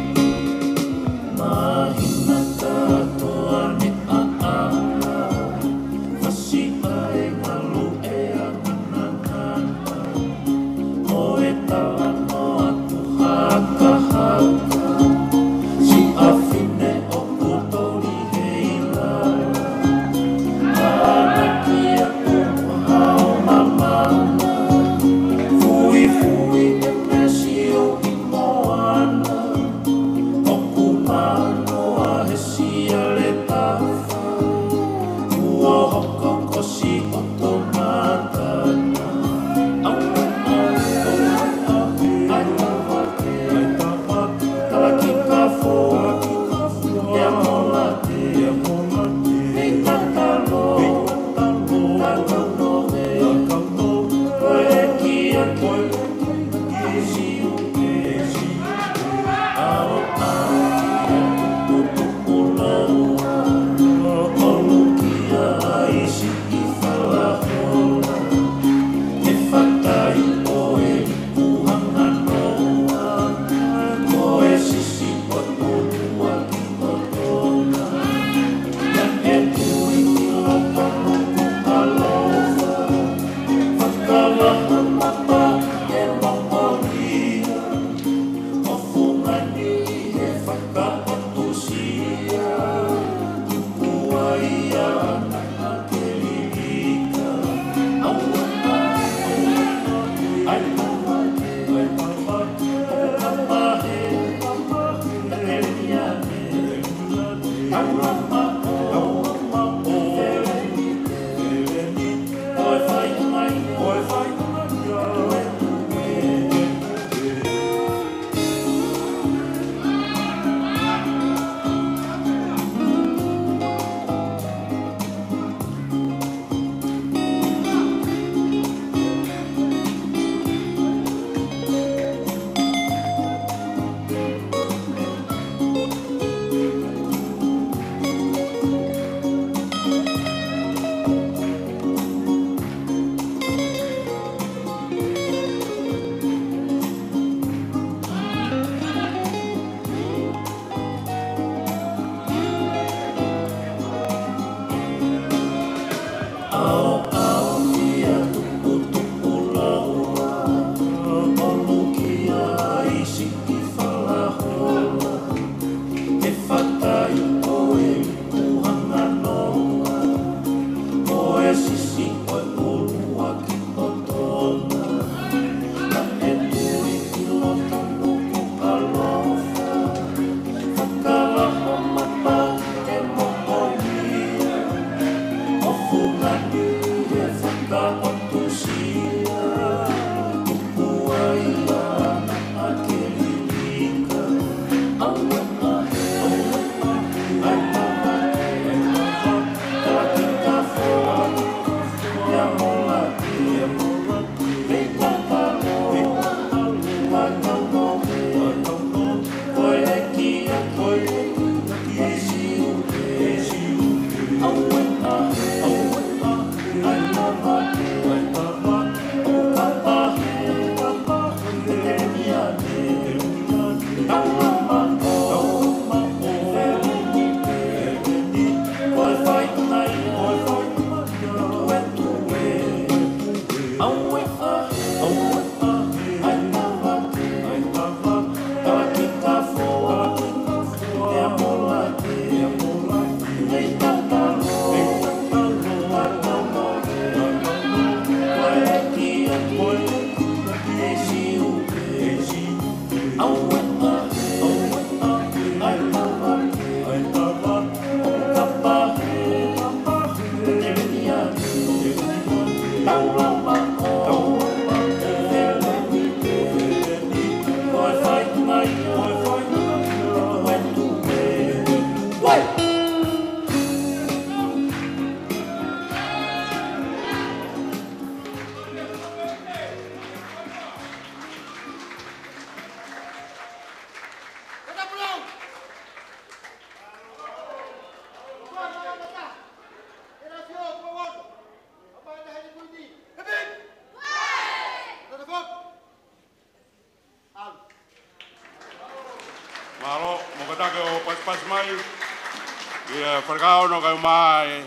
Fale Kaono, kau mai,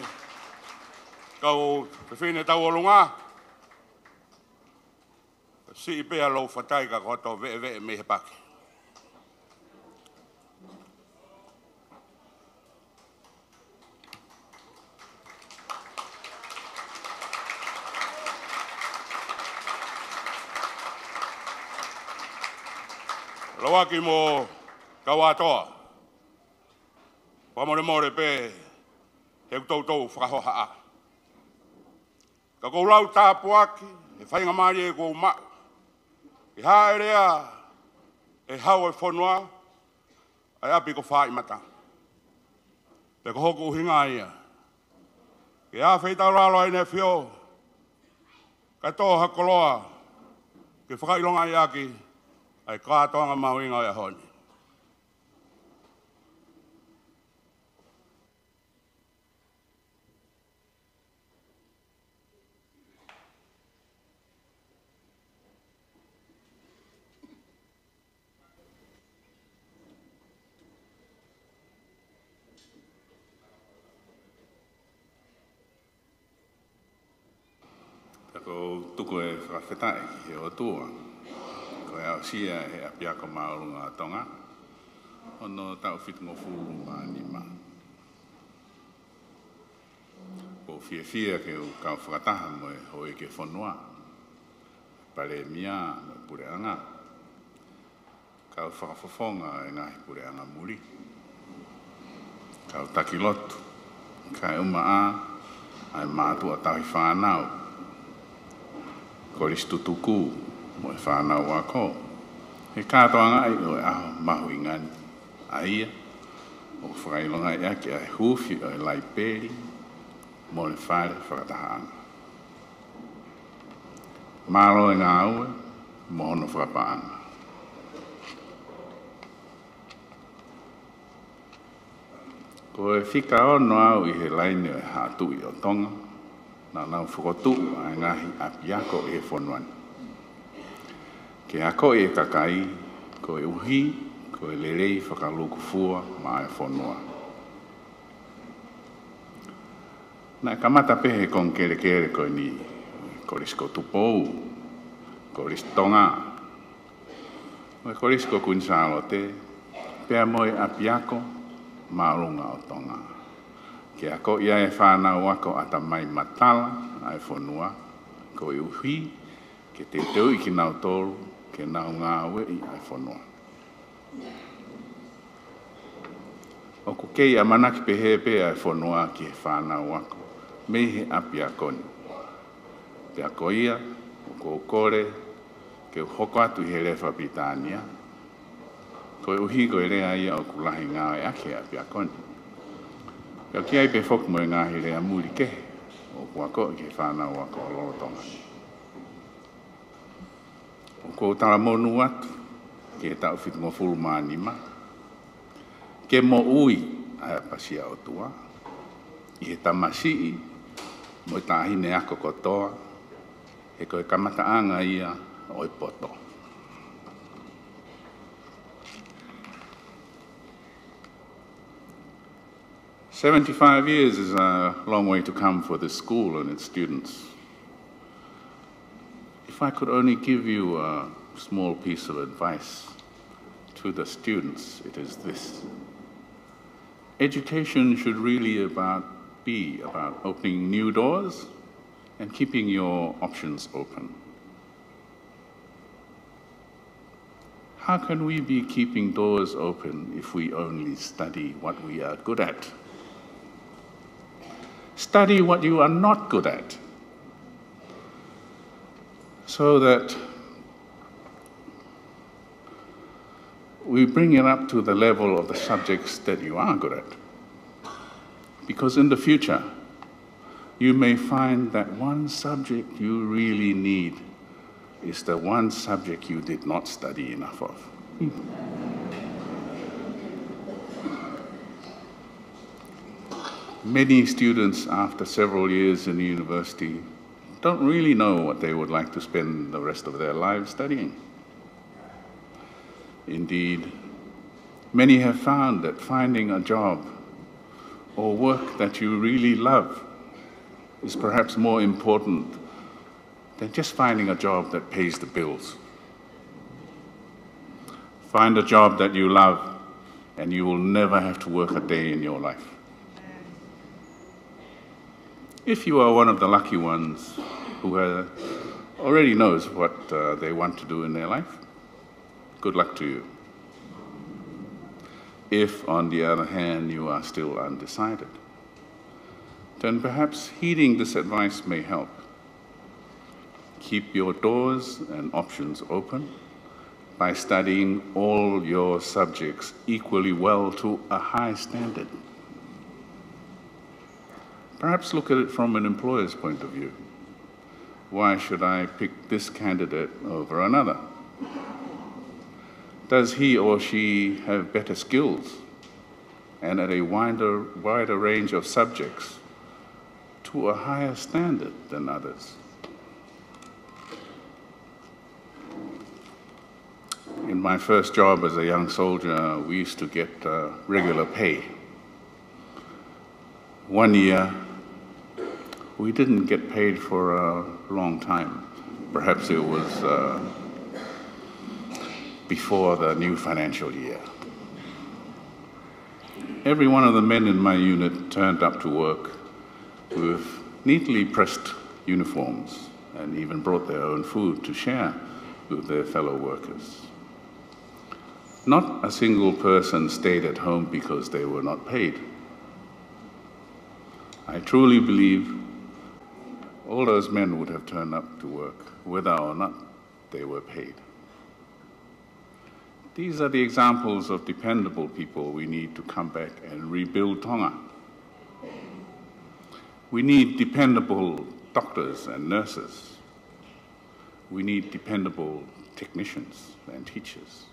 kau fefine tauʻolunga. Siʻi pē ʻa lou fatai ka ko hoto veʻeveʻe mei he paki. Lauaki mo Kauatoa. Fakamolemole pē he ʻoku toutou fakahohaʻa. Ka ʻoku ou lau tāpuaki he faingamālie kuo u maʻu ke hāʻele he Hau ʻo e fonua, ʻa e ʻapi ko Fāʻimata. Pea ko hoku ʻuhinga ia ke ʻā fetaulalo ai ʻEne ʻAfio kae tō ha koloa ke fakaʻilongaʻi ʻaki ʻa e kātoanga mahuʻinga ʻo e ʻaho ni. Pea ʻoku ou tuku e fakafetaʻi ki he ʻOtua, ko e aʻusia ʻe he ʻApiako Māʻolunga ʻo Tonga hono taʻu fitungofulu mā nima. ʻOku ou fiefia ke u kau fakataha mo e Houʻeiki ʻo e fonua, Palēmia mo e Puleʻanga, kau fakafofonga ʻo e ngaahi puleʻanga muli, kau taki lotu, kae ʻumaʻā ʻa e mātuʻa tauhi fānau, kolisi tutuku mo e fānau ako, he kātoangaʻi ʻo e ʻaho mahuʻinga ni, ʻa ia ʻoku fakaʻilongaʻi ʻaki ʻa e huufi ʻo e laipeli mo e fale fakatahaʻanga. Mālō e ngāue mo hono fakapaʻanga. Ko e fika ono au ʻi he laine ʻo e Haʻa Tuʻi ʻo Tonga naʻa nau fokotuʻu ʻa e ngaahi ʻapiako ʻi he fonua ni ke akoʻi e kakai, koeʻuhi ko e lelei fakalūkufua maʻa e fonua. Naʻe kamata pē he konga kelekele ko eni, Kolisi ko Tupou, Kolisi Tonga, mo e Kolisi ko Kuini Sālote, pea mo e ʻApiako Māʻolunga ʻo Tonga, ke akoʻi ai e fānau ako ʻatamai matala ʻa e fonua, koeʻuhi ke teuteuʻi kinautolu ke nau ngāueʻi ʻa e fonua. ʻOku kei ʻamanaki pehē pē ʻa e fonua ki he fānau ako mei he ʻapiako ni. Pea ko ia, ʻoku ou kole ke u hoko atu ʻi he lea fakapilitānia, koeʻuhi ko e lea ia ʻoku lahi ngāueʻaki he ʻapiako ni. Pea ʻoku ʻi ai pē foki mo e ngaahi lea muli kehe ʻoku akoʻi ki he fānau ako lolotonga ni. ʻOku ou talamonū atu ki he taʻu fitungofulu mā nima, ke moʻui ʻa e ʻapasia ʻOtua ʻi he tamasiʻi mo e taʻahine ako kotoa, he ko e kamataʻanga ia ʻo e poto. Seventy-five years is a long way to come for this school and its students. If I could only give you a small piece of advice to the students, it is this. Education should really about, be about opening new doors and keeping your options open. How can we be keeping doors open if we only study what we are good at? Study what you are not good at, so that we bring it up to the level of the subjects that you are good at. Because in the future, you may find that one subject you really need is the one subject you did not study enough of. Many students, after several years in the university, don't really know what they would like to spend the rest of their lives studying. Indeed, many have found that finding a job or work that you really love is perhaps more important than just finding a job that pays the bills. Find a job that you love, and you will never have to work a day in your life. If you are one of the lucky ones who uh, already knows what uh, they want to do in their life, good luck to you. If, on the other hand, you are still undecided, then perhaps heeding this advice may help. Keep your doors and options open by studying all your subjects equally well to a high standard. Perhaps look at it from an employer's point of view. Why should I pick this candidate over another? Does he or she have better skills and at a wider, wider range of subjects to a higher standard than others? In my first job as a young soldier, we used to get uh, regular pay. One year, we didn't get paid for a long time. Perhaps it was uh, before the new financial year. Every one of the men in my unit turned up to work with neatly pressed uniforms and even brought their own food to share with their fellow workers. Not a single person stayed at home because they were not paid. I truly believe all those men would have turned up to work whether or not they were paid. These are the examples of dependable people we need to come back and rebuild Tonga. We need dependable doctors and nurses. We need dependable technicians and teachers.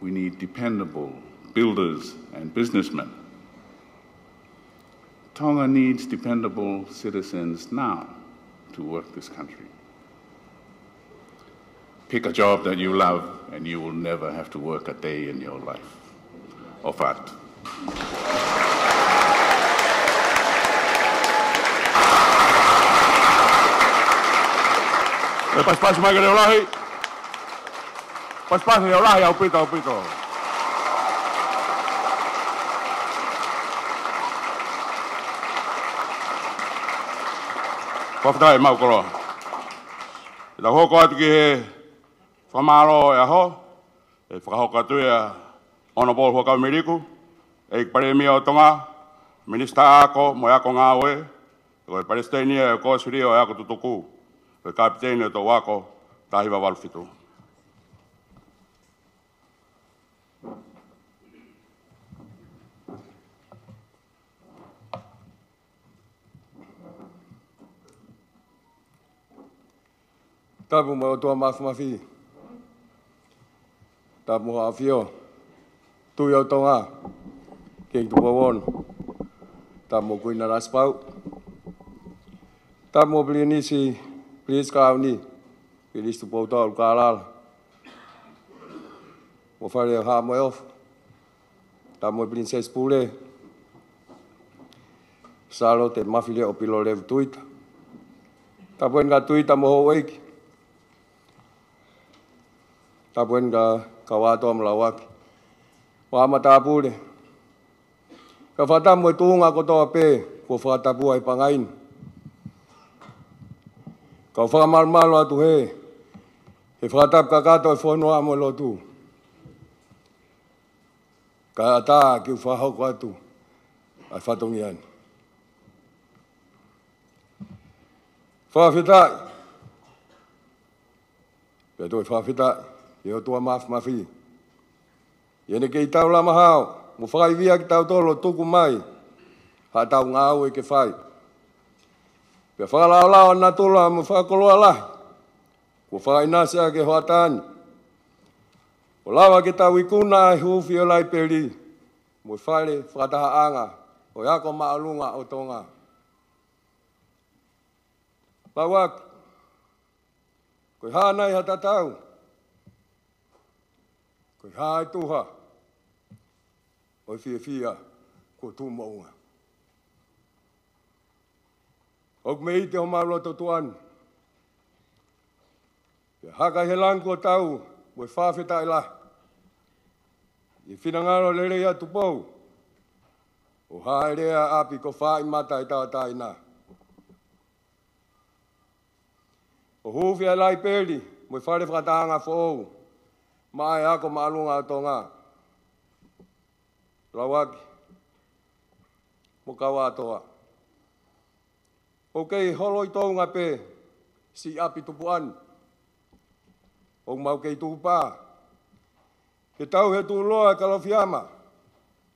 We need dependable builders and businessmen. Tonga needs dependable citizens now to work this country. Pick a job that you love and you will never have to work a day in your life. ʻOfa atu. E pasipasi mai ke leʻo lahi. Pasipasi leʻo lahi ʻaupito, ʻaupito. Fakafetaʻi mau koloa. ʻE tau hoko atu ki he fakamālō ʻo e ʻaho, ʻe fakahoko atu ia ʻe he Honourable Huʻakavameiliku, ʻEiki Palēmia ʻo Tonga, Minisitā Ako mo e Ako Ngāue, ko e Palesiteni ʻo e Kōsilio ʻo e Ako Tutuku, ko e Kapiteni ʻo e Toʻu Ako taha hiva valu fitu. Tapu mo e ʻOtua Māfimafi. Tapu mo Hoʻo ʻAfio, Tuʻi ʻo Tonga, Kingi Tupou Ono. Tapu mo Kuini Nanasipauʻu. Tapu mo Pilinisi, Pilinisi Kalauni, Pilinisi Tupou Tolu Kalala, mo Fale ʻo Haʻa Moheofo. Tapu mo Pilinisesi Pule, Sālote Mafileʻo Pilolevu Tuita. Tapu eni kia Tuita mo e houʻeiki. Tapu eni kia Kauatoa mo Lauaki, mo e matāpule. Kae fakatapu mo e tuʻunga kotoa pē kuo fakatapua ʻe he pangai ni. Kau fakamalumalu atu he, he fakatapu kakato ʻa e fonua mo e lotu. Kae ʻatā ke u fakahoko atu ʻa e fatongia ni. Fakafetaʻi. Pea toe fakafetaʻi ki he ʻOtua Māfimafi ʻi heʻene kei taulama hao mo fakaivia kitautolu ʻo tuku mai haʻatau ngāue ke fai. Pea fakalaolao ʻa natula mo e fakakoloa lahi kuo fakaʻinasi ʻaki ʻe he hoʻatā ni, ʻo lava ke tau ikuna ʻa e huufi ʻo e Laipeli mo e Fale Fakatahaʻanga ʻo e Ako Māʻolunga ʻo Tonga. Lauaki, ko e hā nai ha tatau? Ko e hā e tuha ʻo e fiefia Ko Tuʻumoʻunga. ʻOku mei te homau loto tuʻa ni. Pea haka ʻi he langi kuo tau mo e fakafetaʻi lahi ʻi he finangalo lelei ʻa Tupou, ʻo hāʻele ʻa ʻapi ko Faaʻi Mata ʻi Tauʻatāina. ʻO huufi ʻa e laipeli mo e fale fakatahaʻanga foʻou maʻa e Ako Māʻolunga ʻo Tonga. Lauaki mo Kauatoa. ʻOku kei holo ʻi Tonga pē siʻi ʻapi tupuʻa ni. ʻOku mau kei tukupā ke tauhi e tuʻuloa ʻa e Kalofiama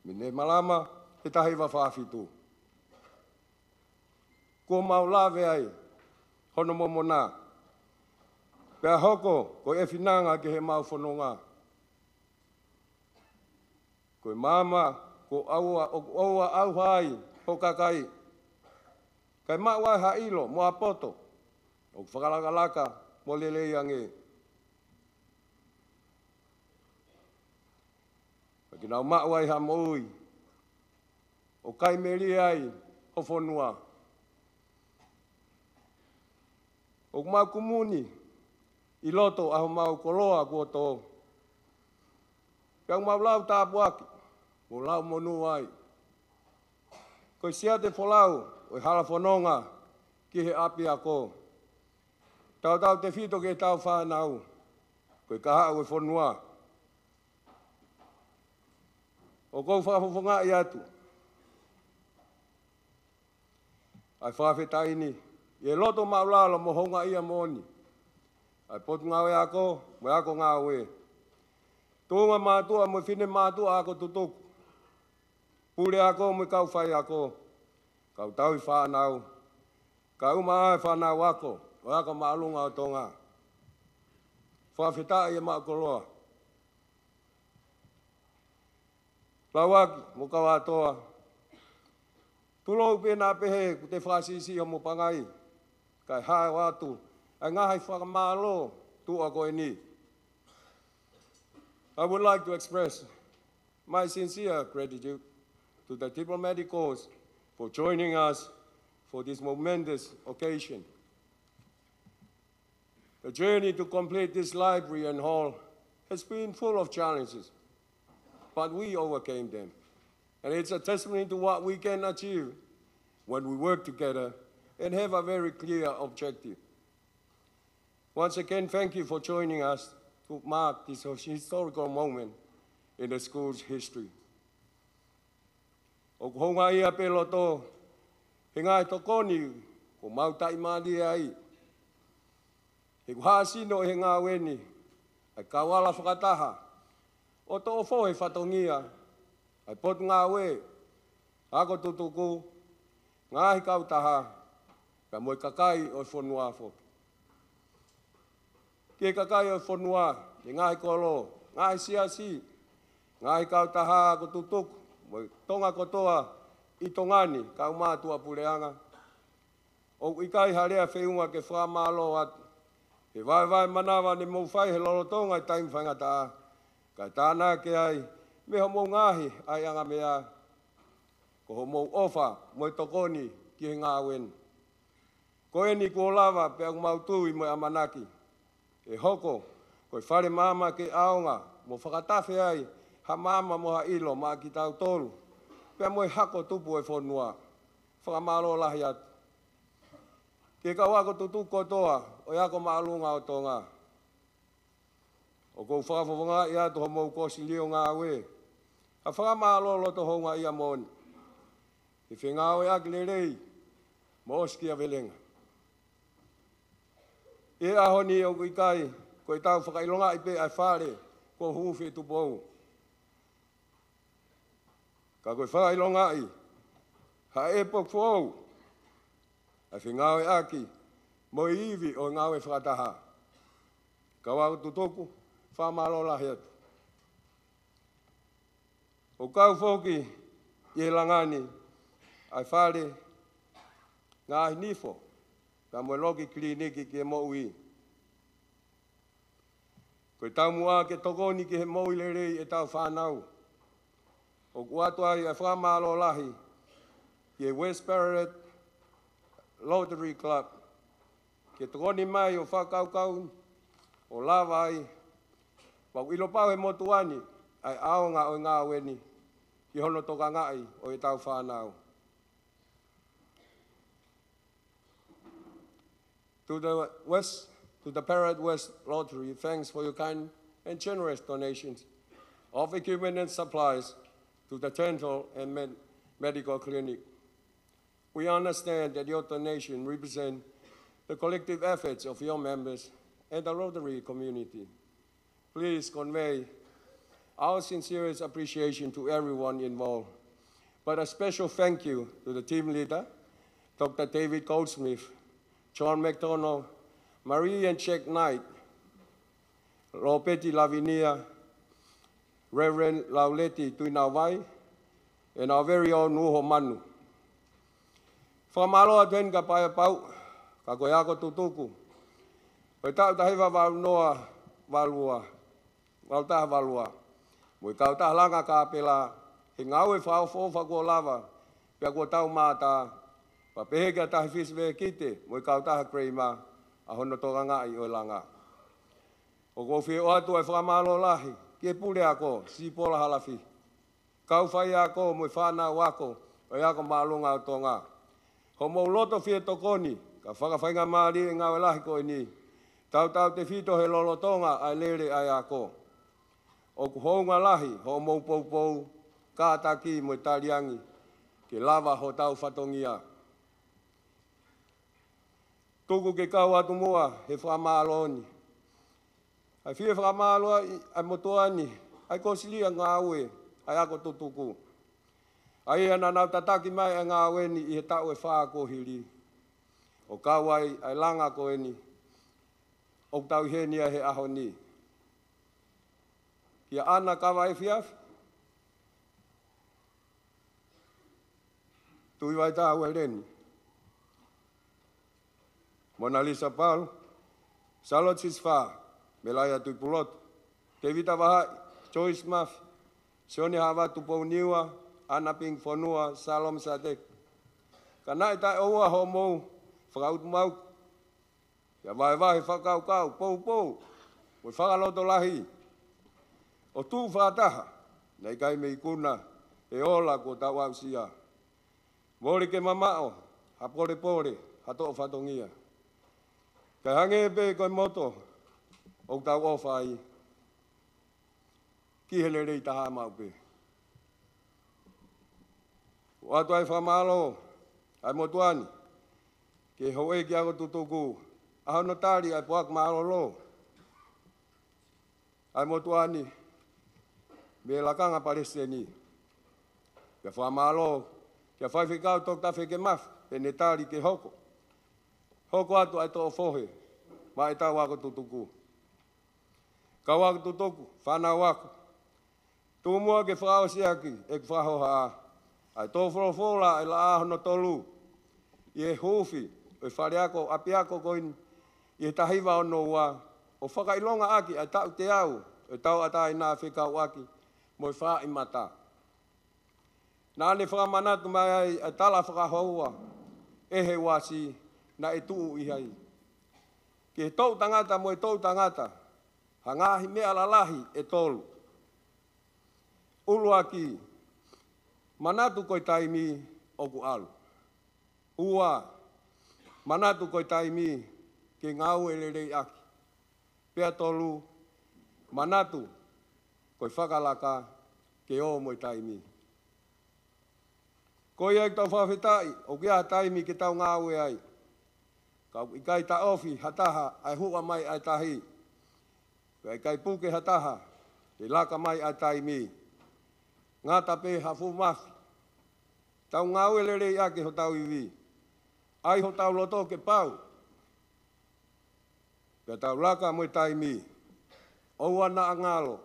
mei Nemalama he taha hiva fā fitu. Kuo mau lave ai hono momona, pea hoko ko e finanga ki heʻemau fononga. Ko e maama kuo ʻoua, ʻoku ʻoua ʻauha ai ho kakai, kae maʻu ai ha ʻilo mo ha poto ʻoku fakalakalaka mo lelei ange. Ka ke nau maʻu ai ha moʻui ʻoku kai melie ai ho fonua. ʻOku mau kumuni ʻi loto ʻa homau koloa kuo tō, pea ʻoku mau lau tāpuaki mo lau monū ai. Ko e siate folau ʻo e hala fononga ki he ʻapiako. Tautautefito ki heʻetau fānau, ko e kahaʻu ʻo e fonua. ʻOku ou fakafofongaʻi atu ʻa e fakafetaʻi ni ʻi he loto māʻulalo mo houngaʻia moʻoni ʻa e Potungāue Ako mo e Ako Ngāue, tuʻunga mātuʻa mo e finemātuʻa ako tutuku, puleako mo e kau faiako, kau tauhi fānau, kae ʻumaʻā e fānau ako ʻo e Ako Māʻolunga ʻo Tonga. Fakafetaʻi e maʻu koloa. Lauaki mo Kauatoa. Tulou pē naʻa pehē kuo te fakasiʻisiʻi homo pangai, kae hao atu ʻa e ngaahi fakamālō tuʻa ko eni. I would like to express my sincere gratitude to the diplomatic corps for joining us for this momentous occasion. The journey to complete this library and hall has been full of challenges, but we overcame them. And it's a testament to what we can achieve when we work together and have a very clear objective. Once again, thank you for joining us to mark this historical moment in the school's history. ʻOku houngaʻia pē loto he ngaahi tokoni kuo mau taʻimālie ai. He kuo hāsino ʻi he ngāue ni ʻa e kauala fakataha ʻo toʻo fohe fatongia ʻa e Potungāue Ako Tutuku, ngaahi kautaha, pea mo e kakai ʻo e fonua foki. Ki he kakai ʻo e fonua, ki he ngaahi kolo, ngaahi siasi, ngaahi kautaha ako tutuku, mo e Tonga kotoa ʻi Tonga ni, kau mātuʻa puleʻanga, ʻoku ʻikai ha lea feʻunga ke fakamālō atu he vaevae manava ne mou fai he lolotonga e taimi faingataʻa, kae tānaki ai mei hoʻomou ngaahi ʻaiʻanga meʻa, ko hoʻomou ʻofa mo e tokoni ki he ngāue ni. Ko eni kuo lava pea ʻoku mau tui mo e ʻamanaki ʻe hoko ko e fale maama ke ʻaonga mo fakatafe ai ha maama mo ha ʻilo maʻa kitautolu, pea mo e hako tupu ʻo e fonua. Fakamālō lahi atu ki he kau ako tutuku kotoa ʻo e Ako Māʻolunga ʻo Tonga. ʻOku ou fakafofongaʻi atu homou kosilio ngāue ha fakamālō loto houngaʻia moʻoni he fengāueʻaki lelei mo ʻosikiavelenga. ʻI he ʻaho ni ʻoku ʻikai ko ʻetau fakaʻilongaʻi pē ʻa e fale kuo huufi ʻe Tupou, ka ko e fakaʻilongaʻi ha ʻepoki foʻou ʻa e fengāueʻaki mo e ivi ʻo e ngāue fakataha. Kau ako tutuku, fakamālō lahi atu. ʻOku kau foki ʻi he langa ni ʻa e fale ngaahi nifo, pea mo e loki kiliniki ki he moʻui. Ko e taumuʻa ke tokoni ki he moʻui lelei ʻetau fānau, ʻOku ʻoatu ai ʻa e fakamālō lahi ki he West Pereira Rotary Club, ke tokoni mai ʻo fakakaukau ʻo lava ai, pea ʻoku ʻilo pau he motuʻa ni ʻa e ʻaonga ʻo e ngāue ni ki hono tokangaʻi ʻo ʻetau fānau. To the West, to the Pereira West Rotary, thanks for your kind and generous donations of equipment and supplies to the dental and med-, medical clinic. We understand that your donation represents the collective efforts of your members and the Rotary community. Please convey our sincerest appreciation to everyone involved, but a special thank you to the team leader, Doctor David Goldsmith, John McDonald, Marie and Jack Knight, Lopeti Lavinia, Reverend Lauleti Tuinauvai, and our very own Uho Manu. Fakamālō atu heni kia Paea Pau, ka ko e ako tutuku ʻo e taʻu taha hiva valu noa valu ua, valu taha valu ua, mo e kautaha langa kāpela, he ngāue fakaʻofoʻofa kuo lava, pea kuo tau mātā, pea pehē kia Tahi Fisi Vekite mo e kautaha Kramer ʻa hono tokangaʻi ʻo e langa. ʻOku ou fie ʻoatu ʻa e fakamālō lahi ki he puleako, Sipola Halafi, kau faiako mo e fānau ako ʻo e Ako Māʻolunga ʻo Tonga. Hoʻomou loto fie tokoni ka fakafaingamālie e ngāue lahi ko eni, tautautefito he lolotonga ʻa e lele ʻa e ako. ʻOku hounga lahi hoʻomou poupou, kātaki mo e taliangi ke lava hotau fatongia. Tuku ke kau atu muʻa he fakamālō ni ʻa e fie fakamālō ʻa e motuʻa ni, ʻa e kosiliʻa ngāue ʻa e ako tutuku, ʻa ia naʻa nau tataki mai ʻa e ngāue ni ʻi he taʻu ʻe fā kuo hili, ʻo kau ai ʻa e langa ko eni ʻoku tau ʻi heni ai he ʻaho ni. Kia Ana Kavaefiafi, Tuʻivaitaha Ueleni, Mona Lisa Palu, Charlotte Sisifā, Melaia Tuʻipulotu, Tevita Vahaʻi, Joyce Mafi, Sione Hava Tupouniua, Ana Ping Fonua, Salome Sateki. Ka naʻe taʻeʻoua hoʻomou fakautumauku, ʻa e vahevahe fakakaukau, poupou mo e fakalotolahi, ʻo tuʻu fakataha, naʻe ʻikai mei kuna e ola kuo tau aʻusia. Mole ke mamaʻo ha polepole, ha toʻo fatongia, kae hangē pē ko e moto ʻoku tau ʻofa ai, ki he lelei taha maʻu pē. ʻOatu ʻa e fakamālō ʻa e motuʻa ni ki he houʻeiki ako tutuku ʻa hono tali ʻa e puaka mālōlō ʻa e motuʻa ni mei he lakanga palesiteni. Pea fakamālō kia Faifekau Toketā Feke Mafi heʻene tali ke hoko, hoko atu ʻa e toʻo fohe maʻa ʻetau ako tutuku. Kau ako tutuku, fānau ako, tuku muʻa ke fakaʻosiʻaki ʻeku fakahohaʻa ʻa e tō folofola ʻa e laʻā hono tolu ʻi he huufi ʻo e faleako ʻapiako ko eni ʻi he taha hiva ono ua, ʻo fakaʻilonga ʻaki ʻa e taʻu teau ʻo e tauʻatāina fekauʻaki mo e faaʻi mata. Naʻa ne fakamanatu mai ai ʻa e tala fakahoua ʻe he uasi naʻe tuʻu ʻi ai: Ki he toʻu tangata mo e toʻu tangata ha ngaahi meʻa lalahi ʻe tolu. ʻUluaki, manatu ko e taimi ʻoku ʻalu. Ua, manatu ko e taimi ke ngāue lelei ʻaki. Pea tolu, manatu ko e fakalaka ke ō mo e taimi. Ko ia ʻoku tau fakafetaʻi ʻoku ʻi ai ha taimi ke tau ngāue ai. Ka ʻoku ʻikai taʻofi ha taha ʻa e huʻa mai ʻa e tahi, pea ʻikai puke ha taha he laka mai ʻa e taimi. Ngata pē ha fuʻu mafi, tau ngāue lelei ʻaki hotau ivi, ʻai hotau loto ke pau, pea tau laka mo e taimi. ʻOua naʻa ngalo,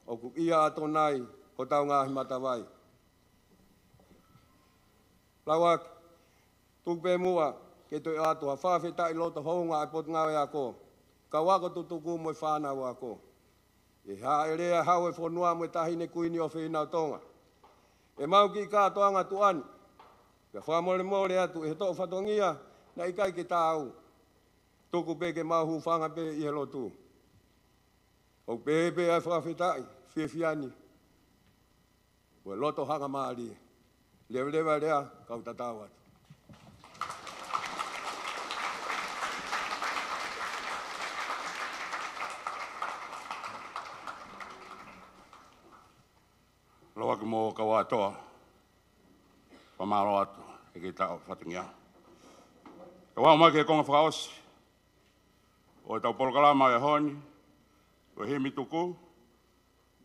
ʻoku ʻia ʻa Tonai hotau ngaahi matavai. Lauaki, tuku pē muʻa ke toe ʻoatu ha fakafetaʻi loto hounga ʻa e Potungāue Ako, kau ako tutuku mo e fānau ako, ʻi he Haʻa ʻElea Hau ʻo e Fonua mo e Taʻahine Kuini ʻo e Feʻinau Tonga, ʻEmau kiʻi kātoanga tuʻa ni, pea fakamolemole atu ʻi he toʻo fatongia naʻe ʻikai ke taau. Tuku pē ke mau hūfanga pē ʻi he lotu. ʻOku pehē pē ʻa e fakafetaʻi fiefia ni. Ko e loto hangamālie. Leveleva lea, kau tatau atu. Lava ke mo kau atoa. Fakamālō atu, ʻe ke taʻo fatongia. Kau ʻomai ki he konga fakaʻosi ʻo ʻetau polokalama ʻo e ʻaho ni, ko e himi tuku,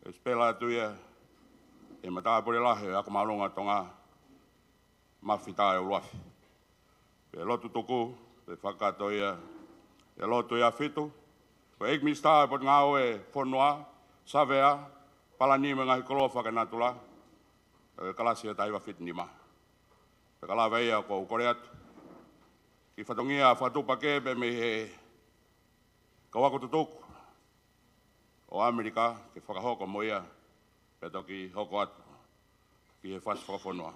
ʻe sipela atu ia ʻe he matāpule lahi ʻo e Ako Māʻolunga ʻo Tonga, Mafita ʻe Uluafi. Pea lotu tuku, pea fakakakato ia ʻe he lotu ʻa e Fitu, ko e ʻEiki Minisitā ʻo e Potungāue Fonua, Savea, Palani mo e Ngaahi Koloa Fakanatula, ʻa e kalasi ʻo e taha hiva fitu nima. Pea ka lava ia ʻoku ou kole atu kiʻi fatongia fakatuʻupakē pē mei he kau ako tutuku ʻo ʻAmelika ke fakahoko mo ia, pea toki hoko atu ki he fasi fakafonua.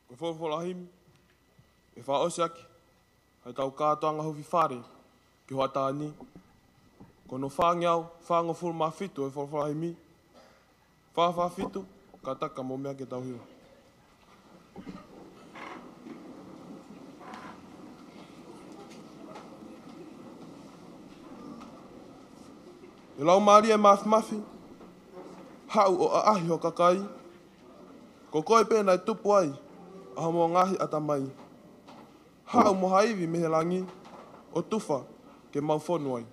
Ko e folofola himi ʻe fakaʻosi ʻaki ʻa ʻetau kātoanga huufi fale ki he hoʻatā ni, ko hono fāngeau fāngofulu mā fitu ʻo e folofola himi, fā fā fitu, kātaki ka mou meʻa ke tau hiva. ʻE Laumālie Māfimafi, haʻu ʻo ʻaʻahi ho kakai, ko koe pē naʻe tupu ai ʻa hoʻomou ngaahi ʻatamai. Haʻu mo ha ivi mei he langi ʻo tufa ke mau fonu ai.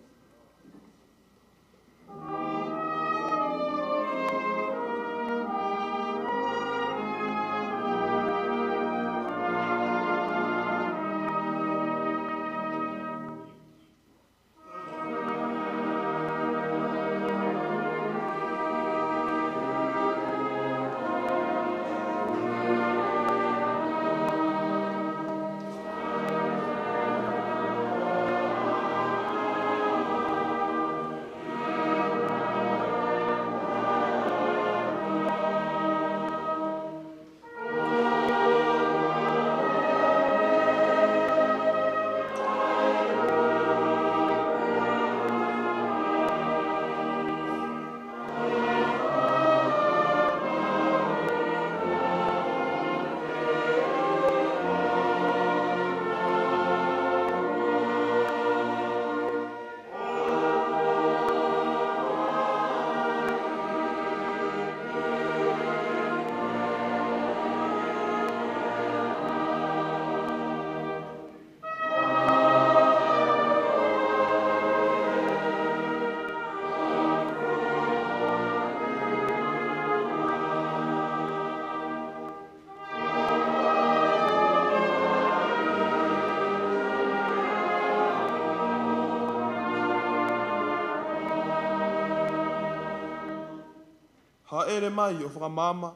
Hāʻele mai ʻo fakamaama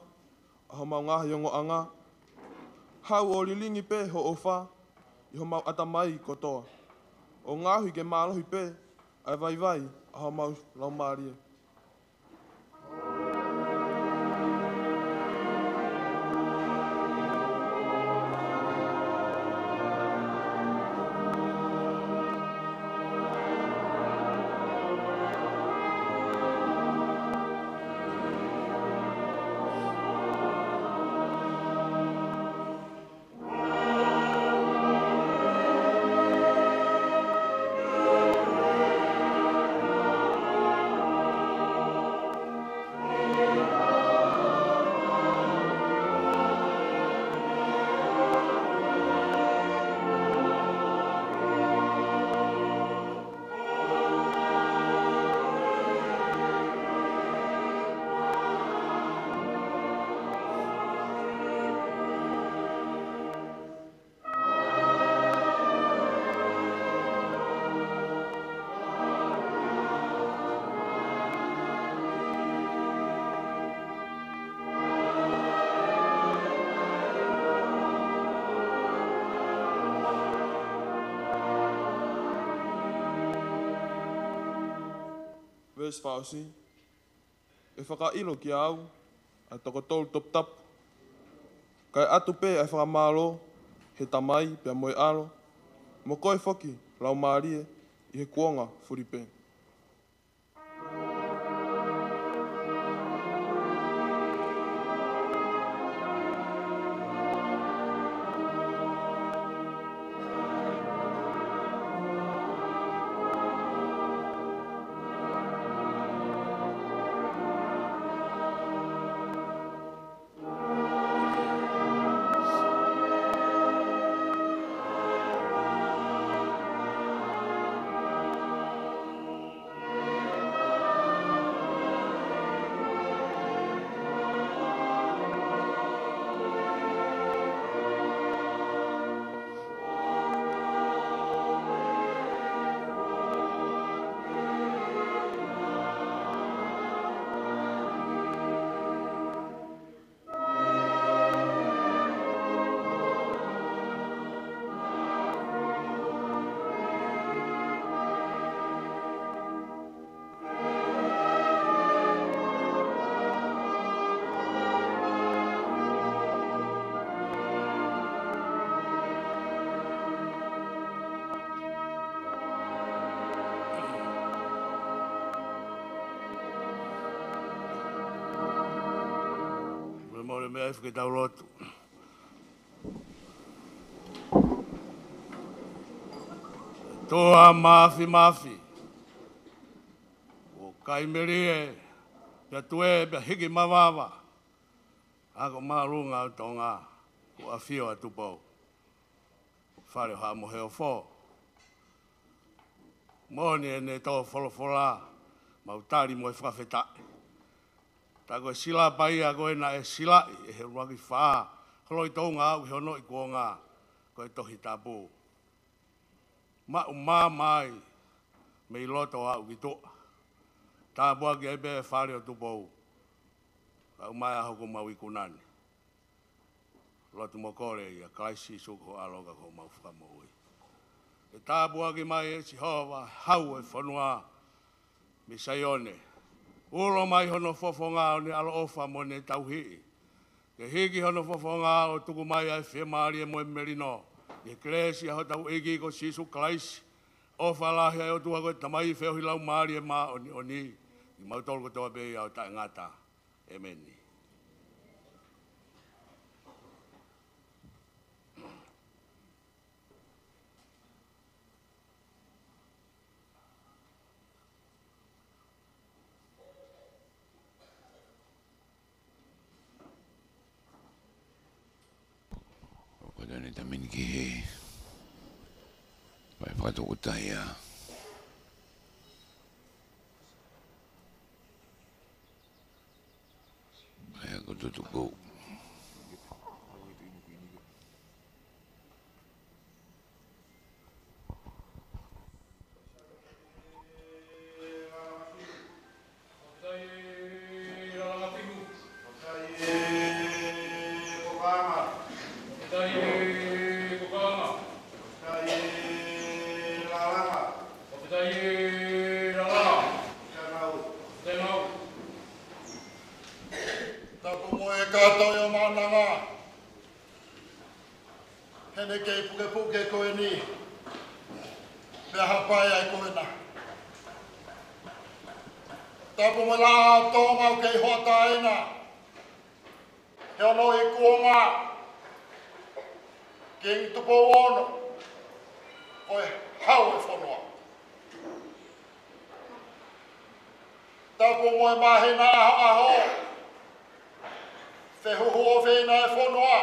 ʻa homau ngaahi ongoʻanga. Haʻu ʻo lilingi pē ho ʻofa ʻi homau ʻatamai kotoa, ʻo ngaohi ke mālohi pē ʻa e vaivai ʻa homau laumālie. Fakaʻosi, ʻe fakaʻilo kiate au ʻa e toko tolu toputapu, kae ʻatu pē ʻa e fakamālō he Tamai pea mo e ʻAlo, mo koe foki Laumālie, ʻi he kuonga fulipē. Mole mole, meʻa hifo ke tau lotu. ʻOtua Māfimafi, ʻoku kai melie, pea tuē, pea hiki mavava ʻa e Ako Māʻolunga ʻo Tonga, ko e ʻAfio ʻa Tupou, Fale ʻo Haʻa Moheofo. Moʻoni ʻene tō folofola, mau tali mo e fakafetaʻi. Tā ko e silapa ia ko ē naʻe silaʻi ʻe he ʻUluaki Fā, holo ʻi Tonga ʻo aʻu ki hono ikuonga, ko e Tohi Tapu. Maʻu maama ai mei loto ʻo aʻu ki tuʻa. Tāpuakiʻi pē Fale ʻo Tupou, kae ʻumaʻā hoku mau ikuna ni. Lotu mo kole ʻia Kalaisi Sīsū ko ho ʻAlo ka ko homau Fakamoʻui. Ke tāpuakiʻi mai ʻe Sihova hau ʻo e fonua mei Saione. Ulo mai hono fofonga ʻo ne ʻaloʻofa mo ne tauhi. Ke hiki hono fofonga ʻo tuku mai ʻa e fiemālie mo e melino. ʻI he kelesi ʻa hotau ʻEiki ko Sīsū Kalaisi, ʻofa lahi ʻa e ʻOtua ko e Tamai, feohi Laumālie Māʻoniʻoni, ʻiate kimautolu kotoa pē ʻo taʻengata. ʻĒmeni. ʻOku tau ne tamini ki he vahe fakatokotaiá. Vahe ko Tutukou. Tapu mo e kātoa ʻo Maʻananga, heʻene kei pukepuke ko eni, pea hapai ai ko ena. Tapu mo e Laʻā ʻo Tonga ʻoku kei hoʻatā ena, he hono ikuonga, Kingi Tupou Ono, ko e hau ʻo e fonua. Tapu mo e māhina ʻahoʻaho, fehuhu ʻofeina e fonua,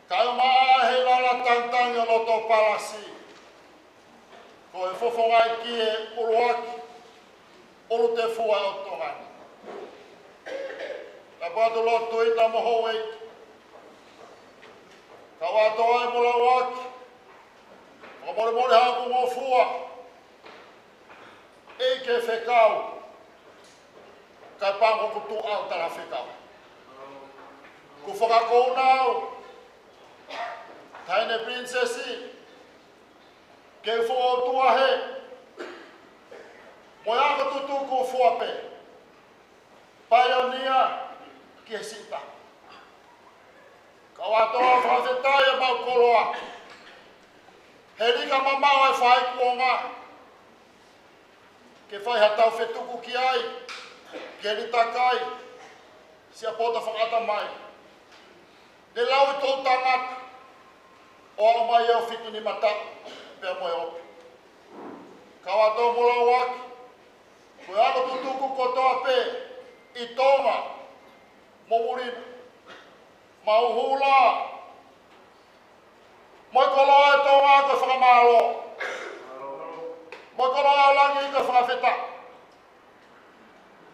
kae ʻumaʻā ʻa e lala tangitangi ʻo loto palasi. Ko e fofonga ʻeiki ʻe ʻuluaki, ʻulu tefua ʻo Tonga ni. Tapu atu lotu ʻi he ʻEiki mo houʻeiki. Kau atu ai mo lauʻaki, fakamolemole haʻaku ngofua, ʻEiki fekau, kae pau ʻoku tuʻu au talafekau. Kuo fakakouna au, taʻahine pilinisesi, ke u fokotuʻu hē, Mo e ako tutuku fua pē. Paionia ki he sita. Kau ʻatā ʻo fakafetaʻi ʻemau koloa. He lika mamaʻo e faikuonga. Ke fai haʻatau fetuku ki ai. Ke litakai. Siʻa pō ta fakaʻata mai. Ne lau ʻi toʻutangata. ʻO aʻu mai ʻo fitu nima taʻu. Pea mo e ope. Kau ʻatā mo lauaki. Ko e ako tutuku kotoa pē ʻi Tonga mo Muli na. Mau hula. Mo e koloa ʻo Tonga ko e fakamālō. Mo e koloa ʻo langi ko e fakafetaʻi.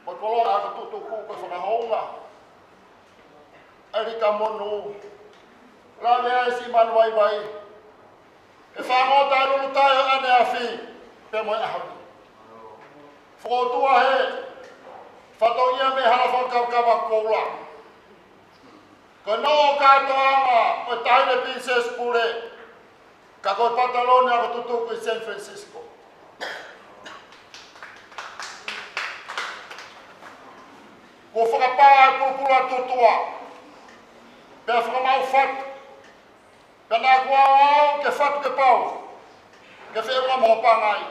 Mo e koloa ako tutuku ko e fakahounga. ʻAi lika monū. Lave ai siʻi manu vaivai. He fāngota e lulutai ʻo ʻaneafi pea mo e ʻaho ni. Fokotuʻu ʻa e fatongia mei he hala fakakaukau koula. Ko e noʻo kātoanga ʻo e Taʻahine Pilinisesi Pule. Ka ko e pataloni ako tutuku ʻi San Francisco. Kuo fakapā e pulupulu ʻatuʻutua. Pea fakamaʻu fatu. Pea naʻa ku aʻu ke fatu ke pau. Ke feʻunga mo hoʻo pangai.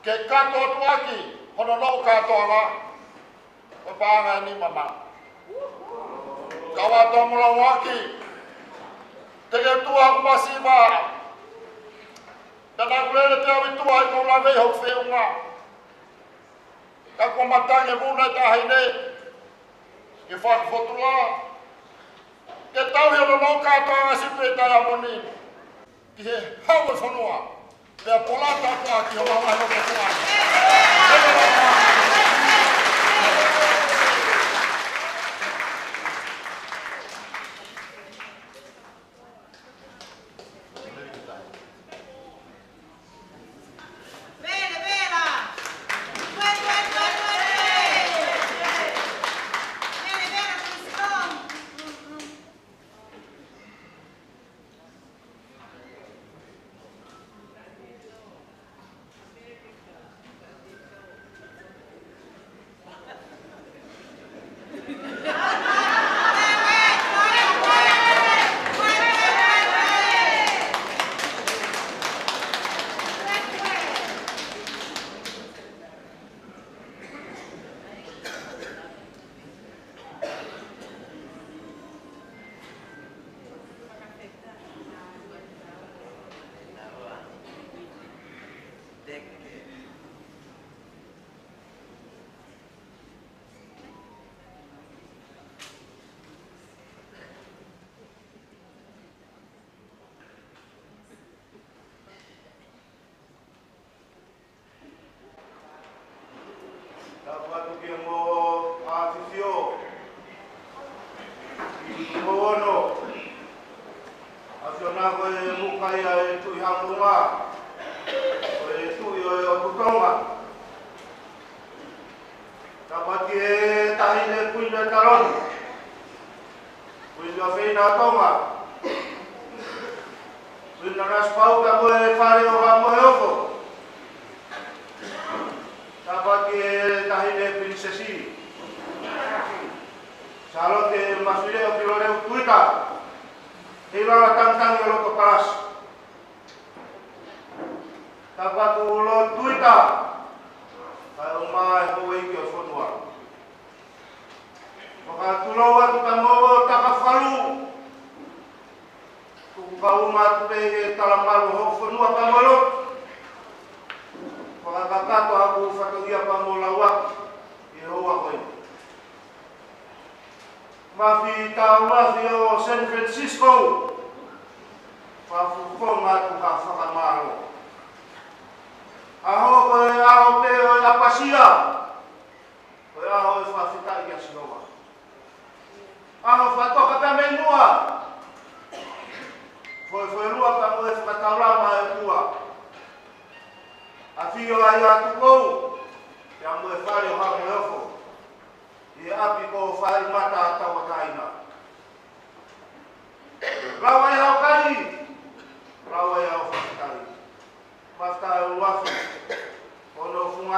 Ke kātoa atu ʻaki hono noʻo kātoanga. Ko e paʻanga ʻe nima mano. Kau ʻatā mo lauaki. Te ke tuʻu ʻaku masiva. Pea naʻa ku lele pē au ʻi tuʻa ʻi hoʻo lave ʻi hoʻo feʻunga. Ka kuo matangi e vuna ʻa e Taʻahine. Ke fakafotula. Ke tauhi hono noʻo kātoanga sipi ʻi Taiamoni. Ki he hau ʻo e fonua. Pea pola tapu ʻaki hoʻo maʻu ai hoʻo kātoanga. Tapu atu ki he mo ʻAfifio. ʻI mo ono. ʻAfio na ko e muka ia e Tuʻi Haʻamoa. Ko e Tuʻi ʻo e ʻOtu Tonga. Tapu atu ki he Taʻahine Kuini ʻo e Taloni. Kuini ʻofeina ʻo Tonga. Kuini Nanasipauʻu pea mo e Fale ʻo Haʻa Moheofo. Tapu atu ki he Taʻahine Pilinisesi. Sālote Mafileʻo Filoleu Tuita. Heilala Tangitangi ʻo Loto Palasi. Tapu atu Lord Tuita, kae ʻumaʻā e houʻeiki ʻo e fonua. Fakatulou atu pea mo Takafalu, tuku kauma atu pē he talamalu ʻo hoʻo fonua pea mo e lotu. Fakakakato ʻaku fatongia pea mo lauaki ʻi he houa ko eni. Mafi Taumafi ʻo San Francisco, fakafofonga atu ha fakamālō. ʻAho ko e ʻaho pē ʻo e ʻapasia, ko e ʻaho ʻo e fakafetaʻi kia Sihova. ʻAho fakatoka pē mei muʻa, foefoelua pea mo e fakataulama ʻa e ʻOtua. ʻAfio ai ʻa Tukou, pea mo e Fale ʻo Haʻa Moheofo. ʻI he ʻapi ko Faimata Tauʻatāina. Lau ai hao kai, lau ai hao fakafetaʻi. Mafita e uluafi, ʻo hono funga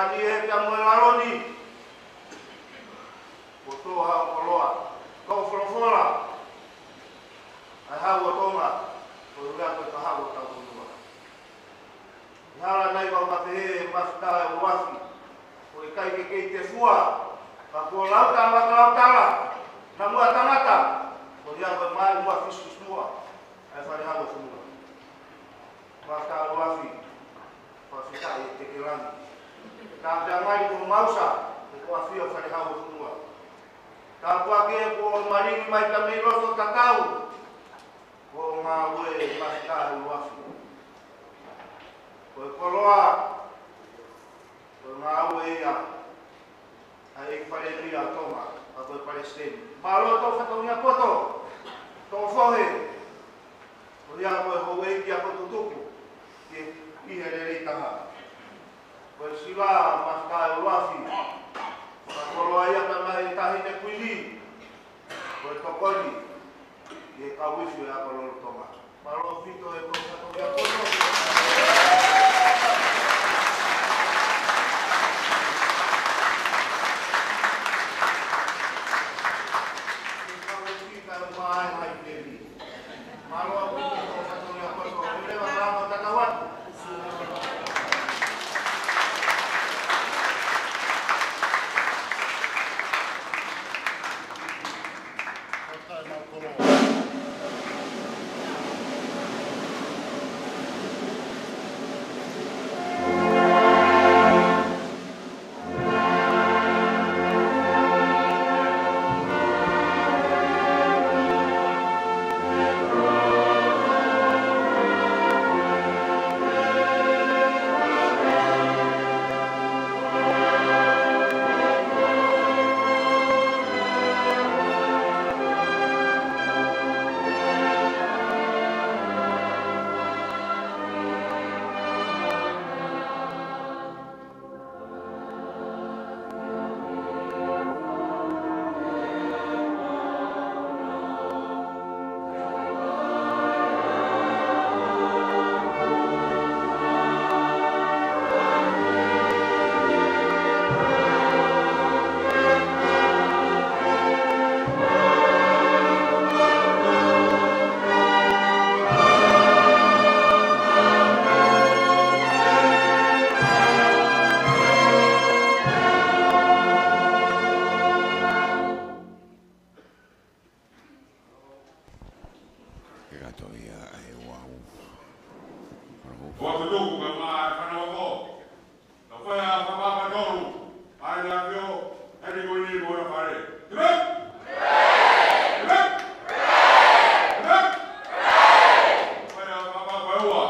Ua, ka kuo lau tala, ka lau tala, na mua tangata, ko ia ko e mai mua fisifisimuʻa ʻa e Falehau ʻo e fonua. Fakatau ʻuluaki, fakafetaʻi ʻEiki Langi. Ka pea mai ko Mausa, ʻe ko afio Falehau ʻo e fonua. Ka kuo ke kuo malingi mai ka mei loto tatau, ko ngāue Mafika ʻuluaki. Ko e koloa, ko e ngāue ia ʻa e ʻEiki Palēmia ʻo Tonga, ʻa ko e Palesiteni. Mālō tō fatongia poto, tō fohe, ko ia ko e houʻeiki ʻa ko tutuku, ke ʻi he lelei taha. Ko e sila Mafika ʻuluaki, ka koloa ia ka mai Taʻahine Kuini, ko e tokoni, ʻi he kau ifi ʻo e ako lolotonga. Mālō ʻaupito e kau fatongia poto. Kau ifi ka mai hai peli. Mālō ʻaupito e kau fatongia poto. Leva lava tatau atu. Ke kato ia ʻa e uau. Ua tutuku ka mai e fana wako. Ka fai ʻa Fakapaʻapātolu, ʻa e ʻAfio, ʻa e Kuini mo e fale. Tibet! Tibet! Tibet! Fai ʻa Fakapaʻapāua,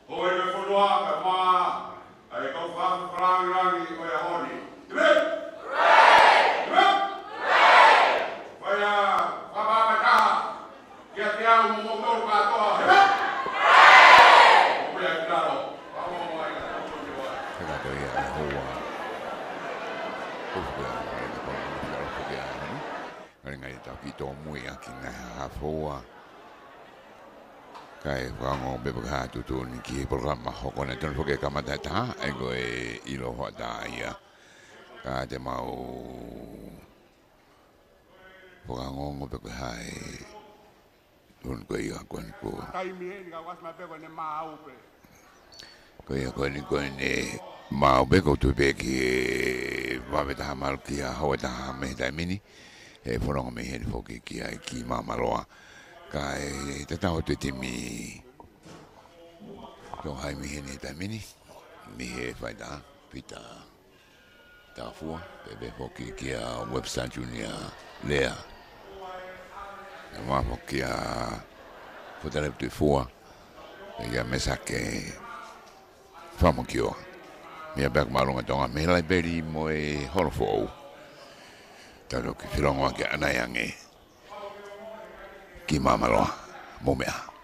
ko e ke fonua, ka mā, ʻa e kau fakafakalāngilangi ʻo e ʻaho ni. Tibet! Tibet! Fai ʻa Fakapaʻapātaha, kiate au mo moutolu kātoa, hē! Mo pea ki lalo. Pea mo mai ka tau tō ki wai. Pea ko ia ʻa e houa. Ko pea, pea ko pea, pea ko pea, hē? Ka ʻi ai ngai tau ki tōmui ʻaki nai ha foua. Kae fakaongo pē pea ka tuʻutuʻuni ki he polokalama hoko ʻana, tonu foki e kamata ʻe taha, ʻa ia ko e ʻilo hoʻatā ia. Ka te mau fakaongo pē ko hai. Tonu ko ia ko eni ko. Taimi eni ka wasi mai pē ko eni maau pē. Ko ia ko eni ko eni maau pē ko tu pē ki he vave taha malu ki he houa taha mei he taimi ni. ʻE fononga mei heni foki ki ai ki Māmaloa. Kae tatau atu e timi. Tō hai mei heni he taimi ni. Mei he faʻitaha, Pita Tafua, pea pehē foki kia Webster Junior Lea. Pea mo foki kia Fotalepu Tuʻifua, pea kia Mesake Fakamokioa. Meʻa pē ʻa Māʻolunga Tonga mei he laipeli mo e holo foʻou. Tau toki felongoaki ʻanai ange ki Māmaloa, mou meʻa.